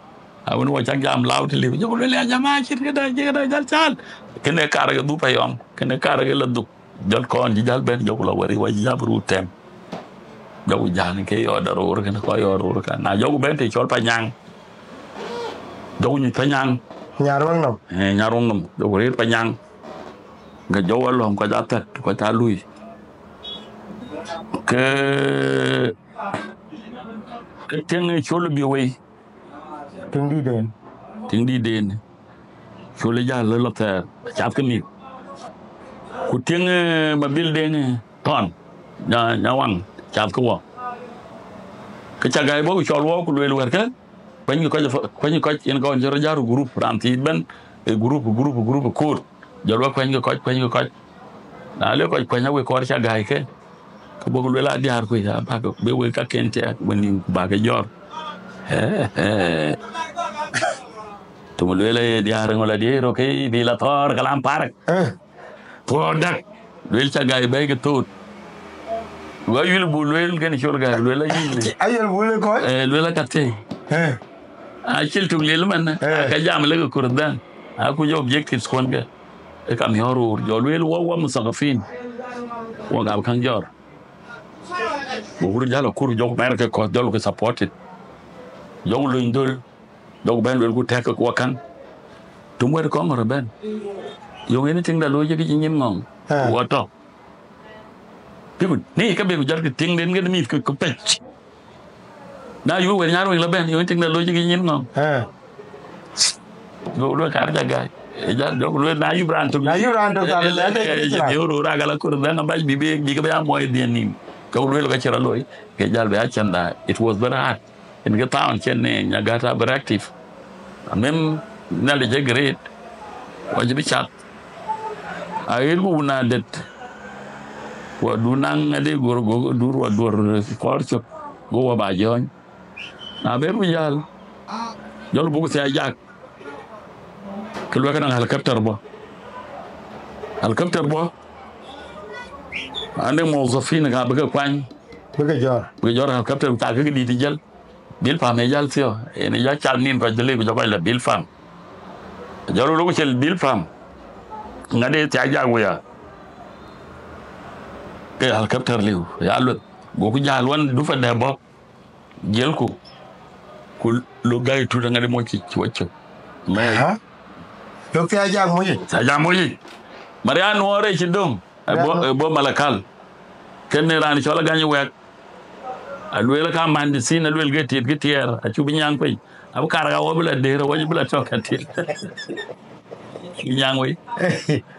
Awën wa cak jam lau të liu jɔku luel ya jama cït këda cït këda jal cal. Kënë kar ke dhup ayɔm, kënë kar ke la dhuk. Jɔl kɔn cï jäl bɛ̈n jɔku la wɛ̈ri wa cï jäl bï ruu tɛm. Jɔku jäl ke yɔɔt aroor kënë kɔc yɔɔt roor kan. Na jɔku bɛ̈n të cɔl Panyaŋ. Jɔku nyuc Panyaŋ. Nyar wëŋ nɔm. Eh, nyar wëŋ nɔm. Jɔku rëër Panyaŋ. Ke jɔku alɔ̈ŋ kɔc athɛt, kɔc alui. Ke, ke tiŋ col bï wei. Tiŋ dïïtden. Tiŋ dïïtden. Col ë jäl lɔ thɛɛr, cath ke mïth. Ku tiŋ, eh, mabil den, eh, thɔn, nya, nya waŋ, cath ke wɔ. Ke ca gäi bɔ̈ ku cɔl wɔ ku lueel wɛ̈rkë, kuany kɔc, kuany kɔc yen kɔn cï rɔt jäl gurup, raan thiic bɛ̈n, eh, gurup, gurup, gurup koor. Jɔl wɔ kuany kɔc, kuany kɔc. Na le kɔc kuany awek kɔɔr ca gäi ke. Ke bɔ̈ ku lueel a diäär ku ya bäk be wek kaken tiɛɛk wën nïm ku bäk ke jɔr. Tuŋ lueel aye diäär ŋö la diëër rok ke bï la thɔɔr kalam park. Eh. Thuɔɔr dak. Lueel ca gäi bɛ̈i ke thoot. Wa yul bu lueel kën col gäi lueel ayïn. Ayol bu le kɔc. Eh, lueel aka thëi. Eh. Acil tuk lil man. Eh. Aka jam lek kur dhɛn. Aku jɔ objectives kuɔn ke. E ka miɔɔr ror jɔ lueel wa wa muthakafin. Wa gam kaŋ jɔr. Goku jäl akur jɔku mɛr ke kɔth jɔl ke supported. Jɔku luny dhöl. Jɔku bɛ̈n luel ku tɛ̈k ke kuɔ kaŋ. Tum wɛ̈t kɔŋ rɔ bɛ̈n. Yöŋ yen tiŋda looi cï kï cï nyin ŋɔŋ. Ah. Wɔ tɔ̈. Bï ku ni ke bï ku jɔl ke tiŋden ke mïth ke ku pec. Na yuk wël nyar wëŋ la bɛ̈n, yöŋ tiŋda looi cï kï nyin ŋɔŋ. Eh. Go luel kar ca gäi. E jal jɔku luel na yup raan tök. Na yup raan tök, eh, eh, eh, eh, yo ro ra gala kur dhɛn abac bï, bï, bï ke bï a muɔi dhien nïm. Ke luel ka cï rɔ looi. Ke jal bï a cɛn da. It was very hard. Yen ke thaun cïn, eh, Nyagat a very active. Amem Nhialic e great. Wa cï bï cath. Aɣet ku wun adet. Wa du naŋ ade gor go dur wa duor kɔɔr cök. Go wa ba jɔny. Na ber ku jäl. Jɔl buk thia jak. Ke luɛk naŋ helicopter bɔ̈. Helicopter bɔ̈. Ande muwazzafin ka bï ke kuany. Bï ke jɔr. Bï ke jɔr helicopter ku ca ke dït jäl. Bil pam e jäl thiɔ. Yen e jäl cal nin kɔc dhili ku jɔ kɔc la bil pam. Jɔl wulu ku cil bil pam. Ŋade thiak jak wuya. Ke helicopter liu. Ya lueth. Goku jäl wan dufa dɛ bɔ̈. Jiëlku, ku lok gäi tut aŋäde moc yic wacök. Mɛɛc. Aha. Lok thia jak moc yic. Thia jak moc yic. Marian Nuɔɔr ë cï döŋ. Ë bɔ̈, ë bɔ̈ Malakal. Kënë raan cɔl Agany Wɛk. Alueel ka man de thin, alueel ke tiet ke tiɛɛr, acu bï nyaŋ piny. Abï kar ka wɔ bï la dëër, awɔc bï la tɔ̈ ka tiet. Bï nyaŋ wei.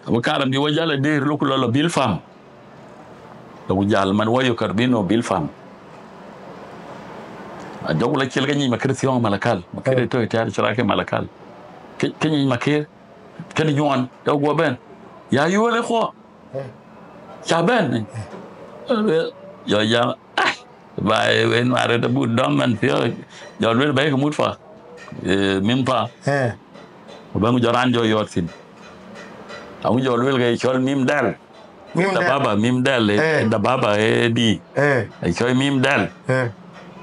Abï kar bï wɔ jäl la dëër, lok ku lɔ lɔ bil pam. Lok ku jäl man wɔ yök karbino bil pam. Ajɔku la cil ke nyic Makir thiɔ̈ŋ Malakal. Makir tɔ̈ ë tɛ̈r cï rac ke Malakal. Ke, ke nyic Makir, kënë nyuɔɔn, jɔku guɔ bɛ̈n. Ya yuöl ë kuɔ. Ca bɛ̈n. Jɔ jam, ah, ba ë wën maret abuk dɔm man thiɔ̈k. Jɔ luel ba yek mut pa. Eh, mim pa. Eh. Ku bɛ̈n ku jɔ raan jɔ yɔɔt thïn. Aŋu jɔ luel ke cɔl mim dɛl. Mim dɛl. Dababa, mim dɛl, eh, eh, dababa, eh, di. Eh. Eh, cɔl mim dɛl. Eh.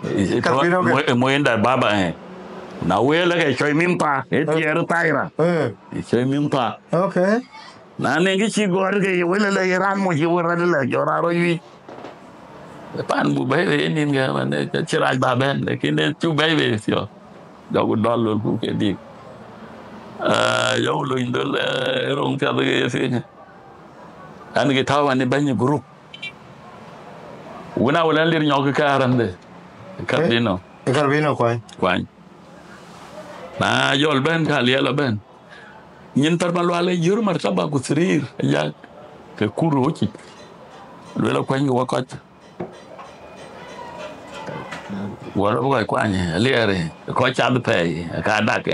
Eh, eh, karbino ke? Mo, eh, mo yen dababa, eh. Na wël ke cɔl mim pa, eh, eh, tiɛɛr thaira. Eh. Eh, cɔl mim pa. Okay. Na nɛŋ kë cï gɔ̈ɔ̈r ke ye wël ëlë ye raan moc ye wël rɔt ëlë jɔ raan rɔt yuic. Pan bu bɛ̈i wei ë nïn kë man, eh, cï rac ba bɛ̈n, lakin ë cu bɛ̈i wei thiɔ̈k. Jɔku dɔl lolku ke dik. Ah, jɔku lony dhöl, eh, röŋ piath ke ye piŋ. An ke tääu an ë bɛ̈ny group. Wun a wël an lir nyɔk ke arande. Karbino. Eh, karbino kuany. Kuany. Na jɔl bɛ̈n ka liɛl abɛ̈n. Nyin Tharmalual ë yör martaba ku thirir aya ke kur rööcic. Luel akuany ke wä kɔc. Wä lɔ bï kɔc kuany, aliɛɛr, kɔc cath pɛɛi, ka dak,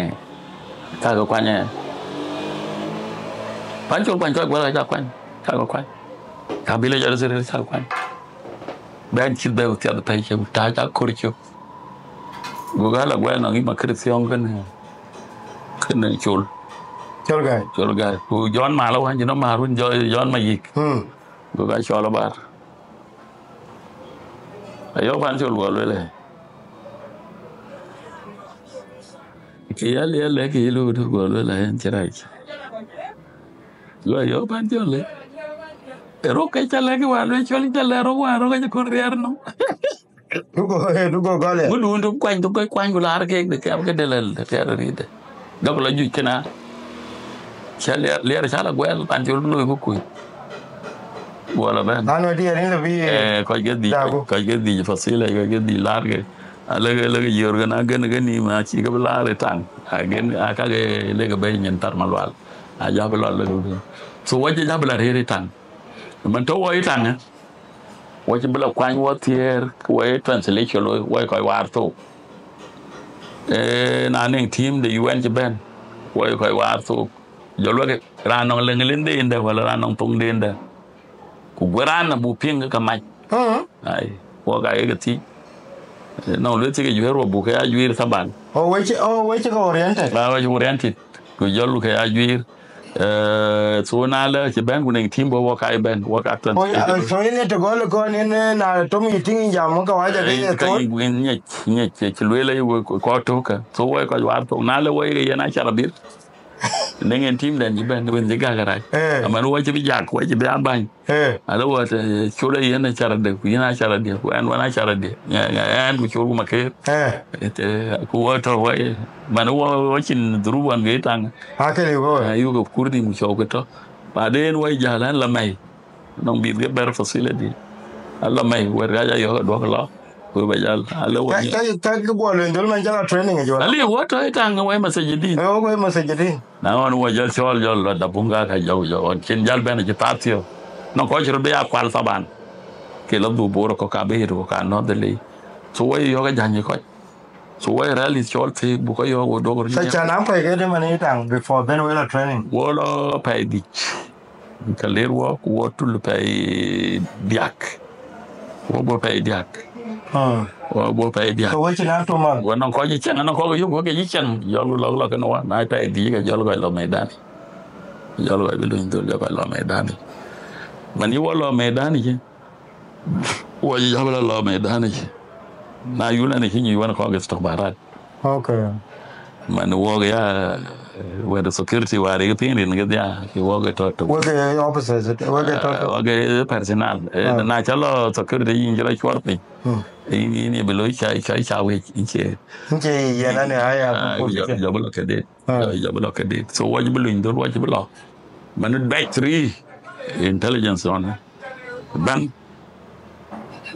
ka ke kuany. Pancol kuany kɔc guɛl ka ca kuany, ka ke kuany. Ka bï lɔ jɔt thirir ca kuany. Bɛn cït bɛ thiath pɛɛi cï tac akor cök. Go gal a guɛl nɔŋ yï ma kër thiɔŋ kënë, kënë col. Col gai. Col gai. Ku Jɔn Mal awany, jï nɔ maar wun Jɔ-, Jɔn Mayik. Hmm. Go gal cɔl abar. Ayɔk Pancol guɔ luel ë. Kë yal, yal lɛ̈k yï luut guɔ luel ë, en cï rac. Go Ayɔk Pancol ë. Ë rok ke ca lɛ̈k wa luel col ca lɛ̈k rok wa rok ke cï kɔn riɛɛr nɔm. Dugo, eh, dugo gɔl ya. Ŋö duun tök kuany, tök kuany ku laar keek de kɛm ke de lɛl, de kɛɛr ride. Dɔk lɔ juc këna. Ca liɛr, liɛr ca la guɛl, Pancol loi ku kuc. Guɔ la bɛn. Lan wä diɛɛr in lɔ bï, eh, kɔc ke dhic, dagu. Kɔc ke dhic fasila, kɔc ke dhic laar ke. A leke, leke yör ke na gen, gen ni ma cï ke bï laar ë taŋ. A gen, a ka ke leke bɛ̈i nyin Tharmalual. A ja bï lɔ leke. So wä cï ja bï la rëër ë taŋ. Man tɔ̈ wɔ ë taŋ, eh? Wɔ cï bï la kuany wɔ thiëër, wɔ ë translation looi, wɔ ë kɔc waar thok. Eh, na nɛŋ team de U N cï bɛ̈n, wɔ ë kɔc waar thok. Jɔ luɛk raan nɔŋ leŋ lin de yïndë, wala raan nɔŋ thoŋ de yïndë. Ku guë raan na buk piŋ ke ka mac. Ai, wɔ ka ye ke thiëc. Eh, nɔŋ lueth cï ke juëër wɔ buk ke ya juëër thaban. Oh, we cï, oh, we cï ke oriented. Ah, we cï oriented. Ku jɔl ke ya juëër. Eh, so na lɛ cï bɛ̈n ku nɛŋ team bɔ̈ wɔ ka ye bɛ̈n, wɔ ka tɔn. Oh, yeah, so in it gol kon in, eh, na tom yi ting jam ka waja ke ye ka ton. Ŋic, ŋic, ŋic, cï lueel aye we kɔ tök ka. So wɔ kɔc waar thok. Na lɛ wɔ ye yen acar adhil. Nɛŋ en team den cï bɛ̈n, wen cï gak rac. Eh. Aman wɔ cï bï jak, wɔ cï bï abany. Eh. Ala wɔ te, col ayen acar adhil, ku yen acar adhil, ku ɛn wan acar adhil. Ŋa, ŋa, ɛn ku col ku maker. Eh. Ete, ku wɔ tɔ̈ wɔ ye. Man wɔ, wɔ cïn dhurub wan ke taŋ. Akëli wɔ. Ayu ke kur ni mu cɔu ke tɔ̈. Baden wɔ jäl an la mɛi. Nɔŋ bïth ke bɛr facility. Ala mɛi, wɛt ka ja yɔk aduɔk lɔ. Ku ba jal, ala wɔ. Ka, ka, ka ke guɔ lony dhul man jala training e jɔl. Ali wɔ tɔ̈ taŋ wɔ message din. Eh, wɔ message din. Na ɣɔn wɔ jal cɔl jɔl lɔ da bunga ka jɔk jɔk ɣɔn. Cin jal bɛn ci path thiɔ̈k. Nɔŋ kɔc röt bï ya kual thaban. Ke lɔ dhuk Bor kɔ̈k ka bï yet kɔ̈k ka nɔ̈th dhil yic. So wɔ yɔ̈k ajany kɔc. So wɔ rally cɔl thik buk kɔc yɔ̈k wɔ duɔk röt. Sa can am kɔc ke de man itaŋ before ben wela training. Wɔ lɔ pɛi dhic. Ka ler wɔ ku wɔ tul pɛi diak. Wɔ bɔ pɛi diak. Hmm. Wɔ bɔ pɛi diak. So wɔ cin a two months. Wɔ nɔŋ kɔc cieŋ, nɔŋ kɔc yök wɔ ke cieŋ. Jɔl lɔ lɔ kën wɔ. Na pɛi dhic ke jɔl kɔc lɔ medan. Jɔl kɔc bï luny dhul jɔl kɔc lɔ medan. Man yï wɔ lɔ medan cï. Wɔ jɔ bï la lɔ medan yic. Na yul ɛn cï nyuc wën kɔ̈k istikhbarat. Okay. Man wok ya, eh, wɛ̈t security wäär yek piŋ rin ke dhia, ke wok ke tɔ̈ tök. Wek ke officers, wek ke tɔ̈ tök. Eh, wek ke personnel. Eh, ah, na ca lɔ security yïn cï lɔ cuɔr piny. Hmm. Yïn, yïn ye bï looi ca, ca, ca wec, yïn cie. Yïn cie yen ani aya. Ah, ku jɔ, jɔ bï lɔ kedit. Ah. Jɔ, jɔ bï lɔ kedit. So wɔ jɔ bï luny dhul wɔ jɔ bï lɔ. Man batch three intelligence ɣɔn bɛ̈n,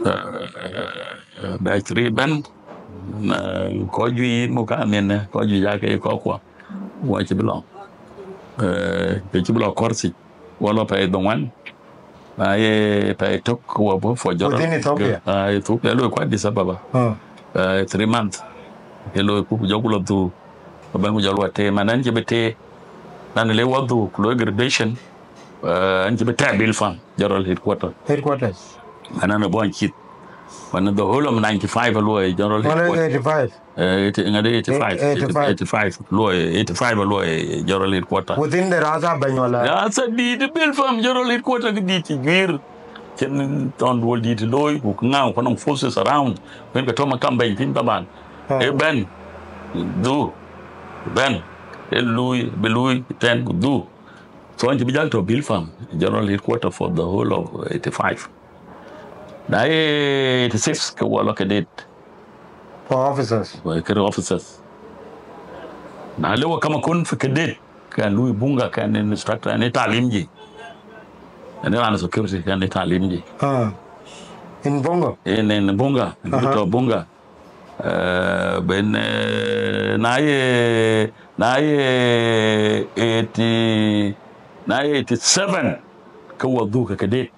eh, batch three bɛ̈n, eh, kɔc juëc yïn muk kaŋ nhiɛn, kɔc juëc aake kɔckuɔ, wɔ cï bï lɔ, eh, ke cï bï lɔ kɔ̈r thic, wɔ lɔ pɛi dhoŋuan, na ye pɛi tök wɔ bɔ̈ for jɔt. Within Ethiopia? Ah, Ethiopia, loi kuat Addis Ababa. Hmm. Eh, three months. Ke loi ku jɔku lɔ dhuk. Ku bɛ̈n ku jɔl wɔ tëë, man ɛn cï bï tëë, man le wɔ dhuk, loi graduation, eh, ɛn cï bï tɛ̈ Bilpam, General Headquarter. Headquarters. Man ɛn ë bɔny cith. Man the whole of ninety-five aluɔi General Headquarter. Eighty-five. Eh, eighty, ŋadi eighty-five. Eighty-five. Eighty-five aluɔi, eighty-five aluɔi General Headquarter. Within the rasa bɛny wala? Rasa dït Bilpam General Headquarter ke dït cï juir. Cïn tɔn duɔl dït looi, ku ŋa ku nɔŋ forces around. Kën ke tɔ̈ makam bɛ̈ny thïn taban. Ah. Ee bɛ̈n, dhuk, bɛ̈n, ee lui, bï lui, tɛ̈n, ku dhuk. So, an cï bï jal tɔ̈ Bilpam, General Headquarter for the whole of eighty-five. Na ye eighty-six, ke wɔ lɔ kedit. For officers? Wɔ kër officers. Na le wɔ kamakun fi kedit, kɛn lui bunga, kɛn instructor, ɛn ë talim ji. Ɛn ë raan security, kɛn ë talim ji. Ah. In Bongo? In, in bunga, in, aha, tɔ̈ bunga. Eh, ben, eh, na ye Na ye eighty, na ye eighty seven, ke wɔ dhuk ke dek.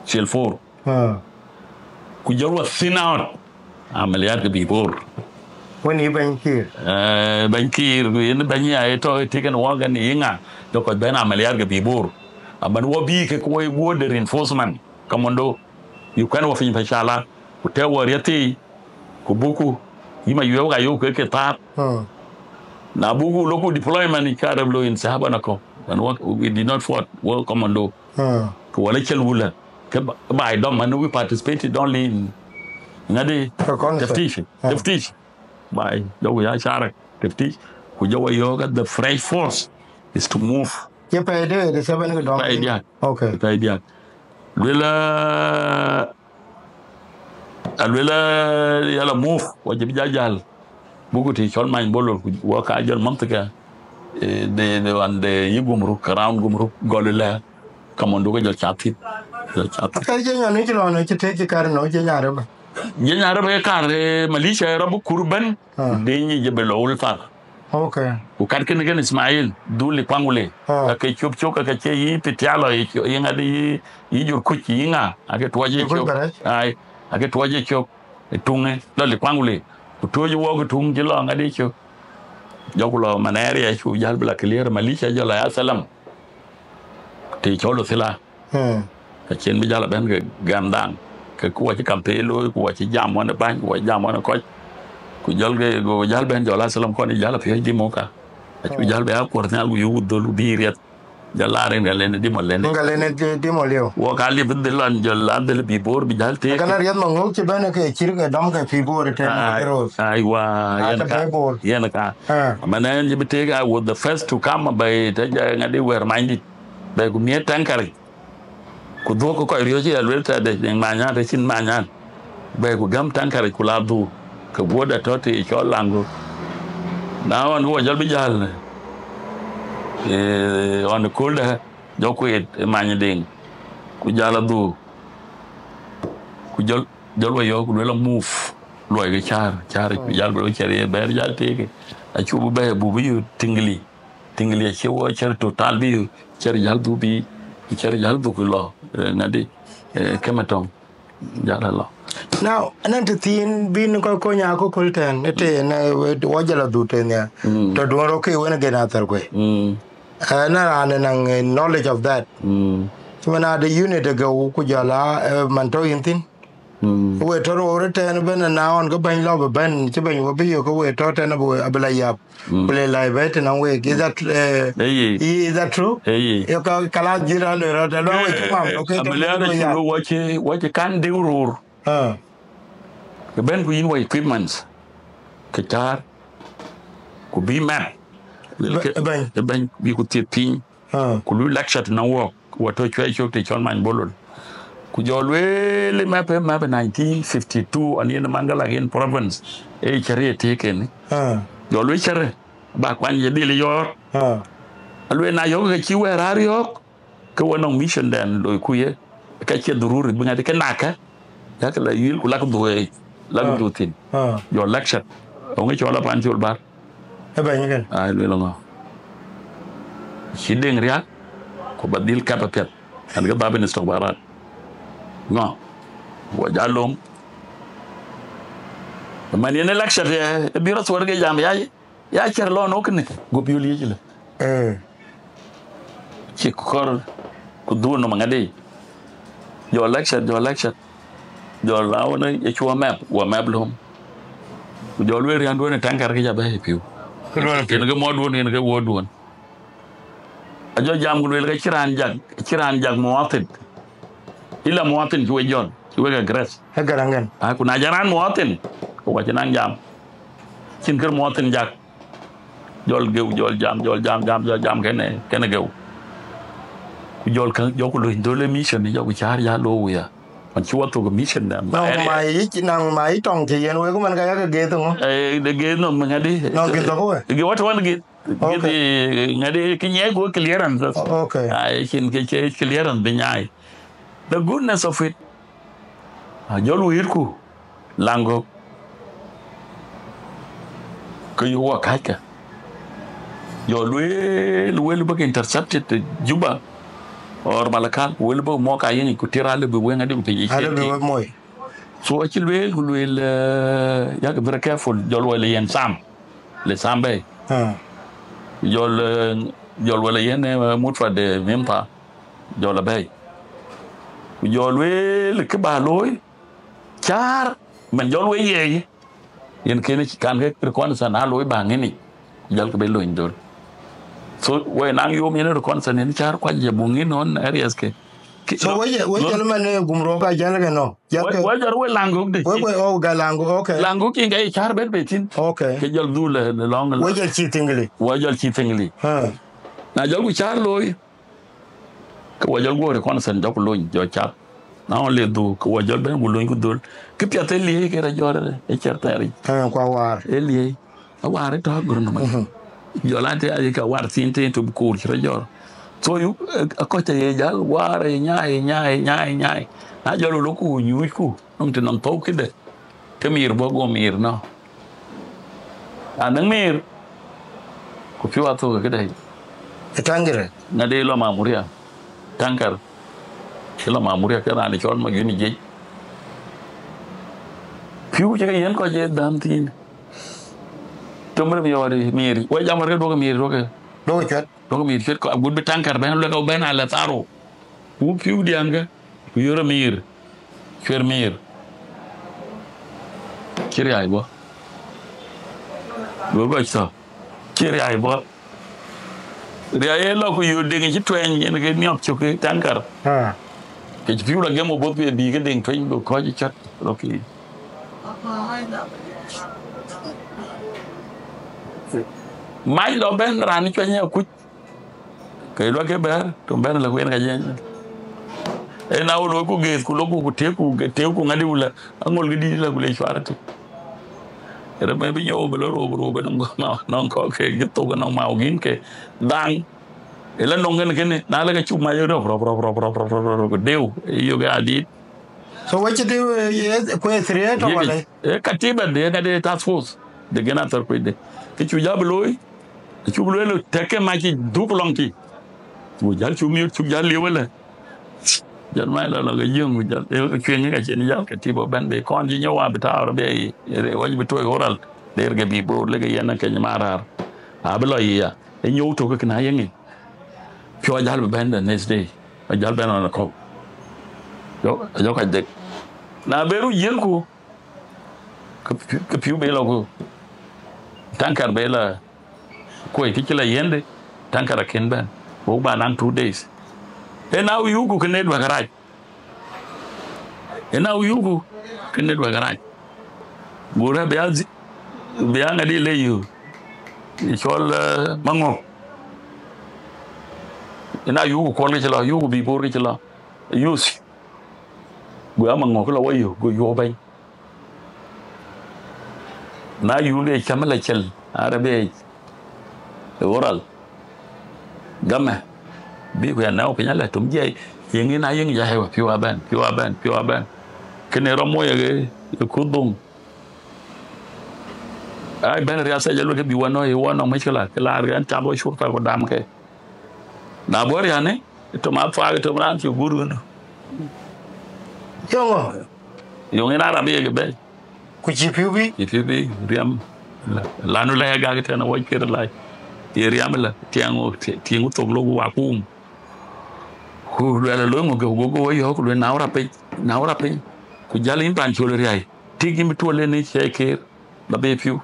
Cil four. Ah. Ku jɔl wɔ thin out. Amaliat ke bï Bor. Wën yï Bɛ̈ny Kiir. Eh, Bɛ̈ny Kiir, ku yen bɛ̈ny ya ye tɔ̈ ë tik en wɔ kën yï ŋa, jɔ kɔc bɛ̈n amaliat ke bï Bor. Aban wɔ bï ke kuɔi wɔ de reinforcement, commando. Yï kuɛn wɔ piny Pacala, ku tɛ̈ wɔ riɛth thii, ku buku, yï ma yuëu ka yök ke ke thaar. Hmm. Na buku loku deployment ka rep lo in sahaba na ko. When we, we did not fought, wɔ commando. Hmm. Ku wala cel wula. Ke ba, ba dɔm man we participated only in ngadi. For concert. Teftish. Hmm. Teftish. Ba, jɔ ya sharak. Teftish. Ku jɔ wa yoga the fresh force is to move. Ye pɛɛi de, de seven ke dɔm. Pɛɛi diak. Okay. Pɛɛi diak. Luela, aluela yala move, wa jib jajal. Buku ti chol many bolo, wa ka jol mantika. Eh, de, de wan de yi gumruk, around gumruk, golila. Kamondu ke jol chathi. Jol chathi. Ka je nyan ni chilo no chite ki kar no je nyare ba. Je nyare ba kar, eh, Malaysia rabu kurban. Ah. De ni je belo ulfar. Okay. Ku kat kën kën Ismail, dhul i Kuaŋ Wule. Ah. Ka ke cop cop, ka ke cie yi Pitialo, yi co-, yi ŋadi yi, yi Jur Kuc, yi ŋa, ake tuɔc ye cop. Ai, ake tuɔc ye cop, e tuŋe, lɔ li Kuaŋ Wule. Ku tuɔc wɔ ku tuŋ ci lɔ ŋadi cop. Jɔ ku lɔ Maneria, cu jal bila clear Malaysia jɔ la ya salam. Ti cɔl Uthila. Hmm. Ka cien bï jal abɛ̈n ke gɛm daŋ. Ke ku wa cï campaign looi, ku wa cï jam wan ë bäny, ku wa cï jam wan ë kɔc. Ku jɔl ke, ku jal bɛ̈n jɔl asalam kɔn ë jal apiɔ̈ɔ̈c dï moka. Acu jal bɛ akuɔr nhial ku yök dhöl ku bï riɛth. Jal la rin ka len dï mɔ len. Ka len dï, dï mɔ liu. Wɔ ka liep dhil lɔn jɔl la dhil bï Bor bï jal teek. Ka na riɛth ma ŋök cï bɛ̈n ke cïr ke dɔm ke pï Bor ë tɛ̈n. Ai, Rose. Ai wa, ah, yen ka, Bor. Yen ka. Ah. Mana yen cï bï teek, I was the first to come, bɛ të jɛ ŋadi wɛ̈ɛ̈r manydït. Bɛ ku miëët tɛŋ karic. Ku dhuɔ̈k kɔc riɔ̈c ë aluel tɛ̈de, nyeŋ manyan, të cïn manyan. Bɛ̈ɛ̈i ku gäm taŋ karic ku la dhuk, ke guɔ̈t atɔ̈ të cɔl Laŋgök. Na ɣɔn ke wɔ jɔl bï jäl, eh, ɣɔn ë kööldä, jɔ kueet ë many deŋ, ku jäl adhuk. Ku jɔl, jɔl wɔ yɔ̈ɔ̈k, ku luel a move, luɔi ke cäär, cäär, ku jäl bï lɔ cɛr ye bɛ̈ɛ̈r jäl teeke. Acu bï bɛ̈ɛ̈i buk bï yök tiŋli. Tiŋli acie wɔ cär total bï yök, cär jäl dhuk bï, cär jäl dhuk lɔ, eh, ŋadi, eh, keme tɔŋ, jäl lɔ. Now, anɔŋ të thiin bïn kɔc kony akököl tɛ̈n, ë tɛ̈n, eh, wɔ jɔl adhuk tɛ̈n ya. Mm. Tɔ̈ duɔ̈n rɔt ke wën gen athär kuei. Mm. Eh, na raan ë naŋ, eh, knowledge of that. Mm. Cïmën ade unit ageu ku jɔl a, eh, man tɔ̈ yïn thïn. Mm. We tɔ̈ rɔt tɛ̈n ëbɛ̈n, na ɣɔn ke bɛ̈ny lɔ bï bɛ̈n, cï bɛ̈ny wɔ bï yök ke we tɔ̈ tɛ̈n abï, abï la yap. Mm. Ku le la bɛ̈i tënɔŋ week. Is that, eh, is that true? Eye. Yo ka, kalas jït raan luel rɔt, luaŋ we cï mam, okay, amelian acï lo wɔ cï, wɔ cï kan diu rur. Ah. Ke bɛ̈n ku yïn wɔ equipments. Ke cäär. Ku bï map. Bɛ̈ny. Bɛ̈ny, bï ku thieth piny. Ah. Ku lui lecture tënɔŋ wɔk, wɔ tɔ̈ cuɛi cök të cɔl many bolol. Ku jɔ lueel map, map nineteen fifty-two, an yen Mangalak yen province, ee cär ye tëëk en. Ah. Jɔ lueel cär, ba kuany ye dhil yɔ̈ɔ̈r. Ah. Alueel na yɔ̈ɔ̈k ke cï wɛ̈ɛ̈r aa riɔ̈ɔ̈k, ke wɔ nɔŋ mission dɛn loi ku ye, ka cie dhururi bï ŋäth ke nakä. Yak la yuil ku lak dhuëëc, lak dhuk thïn. Ah. Jɔ lecture. Ɣöŋ ë cɔl apan col bär. Ë bɛ̈ny kën. Ai, luel ŋö? Cï deŋ riak, ku ba dhil kɛp apiɛth. An ke dhap in istokbarat. Ŋö? Wɔ ja lom. Man yen lecture, eh, bï rɔt thuɔɔr ke jam, ya, ya cär lɔ nɔ̈k kënë, gup yöl yic lë. Eh. Cï kɔr ku dhuɔn nɔm aŋadei. Jɔ lecture, jɔ lecture. Jɔ la wën ë cuɔ map, wɔ map lom. Ku jɔ lueel riän duɔn ë taŋkar kë ca bɛ̈ɛ̈i piu. Kë duɔn piu. Yen ke mɔ duɔn, yen ke wuɔ duɔn. Ajɔ jam ku lueel ke cï raan jak, cï raan jak muwathin. Ila muwathin cï we jɔl, cï wek aggress. Ë garaŋ kën. Ah, ku na jɔ raan muwathin, ku ka cï naŋ jam. Cïn kër muwathin jak. Jɔl geu, jɔl jam, jɔl jam, jam, jɔl jam kënë, kënë geu. Ku jɔl kä, jɔ ku luny dhöl ë mission, jɔ ku cäär ya lo wuya. Man cï wɔ thok ë mission dɛn. Naŋ ma yic, naŋ ma yic tɔŋ cï yen wek man ka yak geth ŋö? Eh, de geth nɔm ŋadi. Nɔŋ geth thok we? Ge wat wan geth. Okay. Geth, eh, ŋadi kë nyiɛc ku clearance. O-, okay. Ai, cïn ke cï clearance bï nyaai. The goodness of it. A jɔl wïïrku, Laŋgök. Ke yök wɔ kackä. Jɔ lueel, wël bï ke intercepted Juba or Malakal, wël bï mɔk ayeŋ ku tïr alë bï wëŋ adï ku piny yic. Alë bï wëŋ moi. So acï lueel ku lueel, eh, yak very careful, jɔl wël yen Sam, le Sam bɛ̈i. Ah. Jɔl, eh, jɔl wël yen, eh, Mutfa de Mimta, jɔl abɛ̈i. Ku jɔl lueel kë ba looi, cäär, man jɔl wël ye, yen kënë cï kan ke reconnaissance a looi ba ŋic, ku jɔl ke bï lony dhöl. So, we naŋ yom yen reconnaissance yen cäär kuac ye buŋ in on areas ke. Ki-, So, we ye, we jɔl man, eh, gum rok a jal ke no. Jal we, ke we jɔl we laŋ gok de. We, we, oh, ga laŋ gok, okay. Laŋ gok kin ke cäär ben be thin. Okay. Ke jɔl dhul, eh, lɔŋ. We jɔl cï thiŋli. We jɔl cï thiŋli. Ha. Na jɔl ku cäär looi, ke wa jɔl guɔ reconnaissance jɔku lony, jɔ cath. Na ɣɔn le dhuk, ke wa jɔl ben ku lony ku dhöl. Kë piath ë liëi ke rɔt jɔt ë cɛr thɛɛr yic. Eh, ku awar. Ë liëi. Awar ë tɔ̈ gör nɔm. Mhm. Jɔl an tï aye ke awar thiin tï tï koor cï rɔt jɔt. So you, eh, akɔc tɔ̈ ye jäl waar, ye nyaai, ye nyaai, ye nyaai, ye nyaai. Na jɔl wël ku nyuucku, nɔm tï nɔm thou këde. Ke miir bɔ̈ go miir nɔ. Anäŋ miir, ku piu athök këde. Ë taŋkar. Ŋadï lɔ Mamuria. Taŋkar. Cï lɔ Mamuria ke raan cɔl Majuni Jiëc. Piu cï ke yen kɔc ë dhäm thïn. Tömërë miɔɔr miir. Wek jam wärkë duɔ̈kë miir duɔ̈kë. Duɔ̈kë cuɛt. Duɔ̈kë miir cuɛt, agut bï taŋkar bɛ̈n, luɛk bɛ̈n alɛ tharu. Ku piu diäŋkë, ku yöörë miir, cuer miir. Cï riai bɔ̈. Go gɔc thɔ̈. Cï riai bɔ̈. Riai ë lɔ ku yöör deŋ cï tuɛny, yen ke niɔp cök ke taŋkar. Ah. Ke cï piu lɔ gem, wo both bï, bï ke deŋ tuɛny, go kɔc cɔt rɔt ke. Mac lɔ bɛ̈n raan cuɛny akuc. Ke luɔk ke bɛ̈ɛ̈r, tɔ̈ bɛ̈n lɔ ku yen ka jiëny. Ë na wo looi ku geeth, ku lok ku, ku tëëk ku, tëëk ku ŋadï wulë, aŋol ke dït lɔ ku le cuar tï. Rem ë bï nyɔu bï lɔ rop, rop ë nɔŋ, nɔŋ kɔ̈k ke jï thok ë nɔŋ mau gïn ke dhaŋ. Ë lɔ nɔŋ kën kënë, na lë ke cuk mac rɔp, rɔp, rɔp, ku deu, ë yök ë adït. So wek cï dïu, eh, yes, ku ë three ë tɔ̈ wala? Ë katiba de, ka de task force, de gën athör kuc de. Ke cuk jal bï looi, cuk lueel tɛ̈k ke mac cï dhuk lɔŋ tï. Ku jal cuk miöt, cuk jal liu ëlë. Jal mac lɔ lɔ ke yöŋ, ku jal, eh, cuëŋ ka cïn jal katiba bɛ̈n be kɔn cï nyɔu wa bï taar be, eh, wec bï tuɔɔc oral, der ke bï boor, lek yen ke nyï ma raar. Abï lɔ yï ya, ë nyɔu tök ke na yeŋi. Piɔ̈u ajal bï bɛ̈n the next day, ajal bɛ̈n ɣɔn akɔ̈u. Jɔ, jɔ kɔc dhek. Na bë röt yiënku, ke, ke piu bï lɔ ku, taŋkar bï lɔ kuɔ̈i kë cï lɔ yiëndë, taŋkar akën bɛ̈n. Wok ba naŋ two days. Ë na wïuku ke network arac. Ë na wïuku, ke network arac. Go rɛ̈ bï ya dhi-, bï ya ŋadï le yï, yï cɔl, eh, Maŋɔ̈k. Ë na yuku kuɔl ke cï lɔ, yuku bï boor ke cï lɔ. Yuth. Go ya Maŋɔ̈k lɔ wɔ yök, go yuɔ̈p bɛ̈ny. Na yuk le cäm la cel, Arabic, oral, gamɛ, bï ku ya nɛ̈u piny alɛ tum jiɛi, yeŋ yen a yeŋ ja hewa, piu abɛ̈n, piu abɛ̈n, piu abɛ̈n. Kënë rɔt moc ë, ë kuth dhoŋ. Ai, bɛ̈n riath thɛc alɔ ke bï wɔ nɔ̈k, ye wɔ nɔŋ mecula, ke laar ke ɛn cath wɔ shurta ku dam ke. Na bɔ̈ riäni, tɔ̈ ma thuaak, tɔ̈ raan cï guur wënë. Yöŋö? Yöŋ yen Arab ye ke bɛ̈i. Ku cï piu bï? Cï piu bï, riɛm. Lanu la ya gak tɛ̈n awɔc kër lac. Ye riɛm la, tiɛŋ wo, ti-, tiɛŋ wo thok lok wakum. Ku luɛl aloi ŋö ke, go, go, go yɔ̈ɔ̈k, ku luel na wä rap piny, na wä rap piny. Ku jäl yïn pan col riäi. Tik yïn bï tuɔl ënë cï ya kër. Ba bï piu.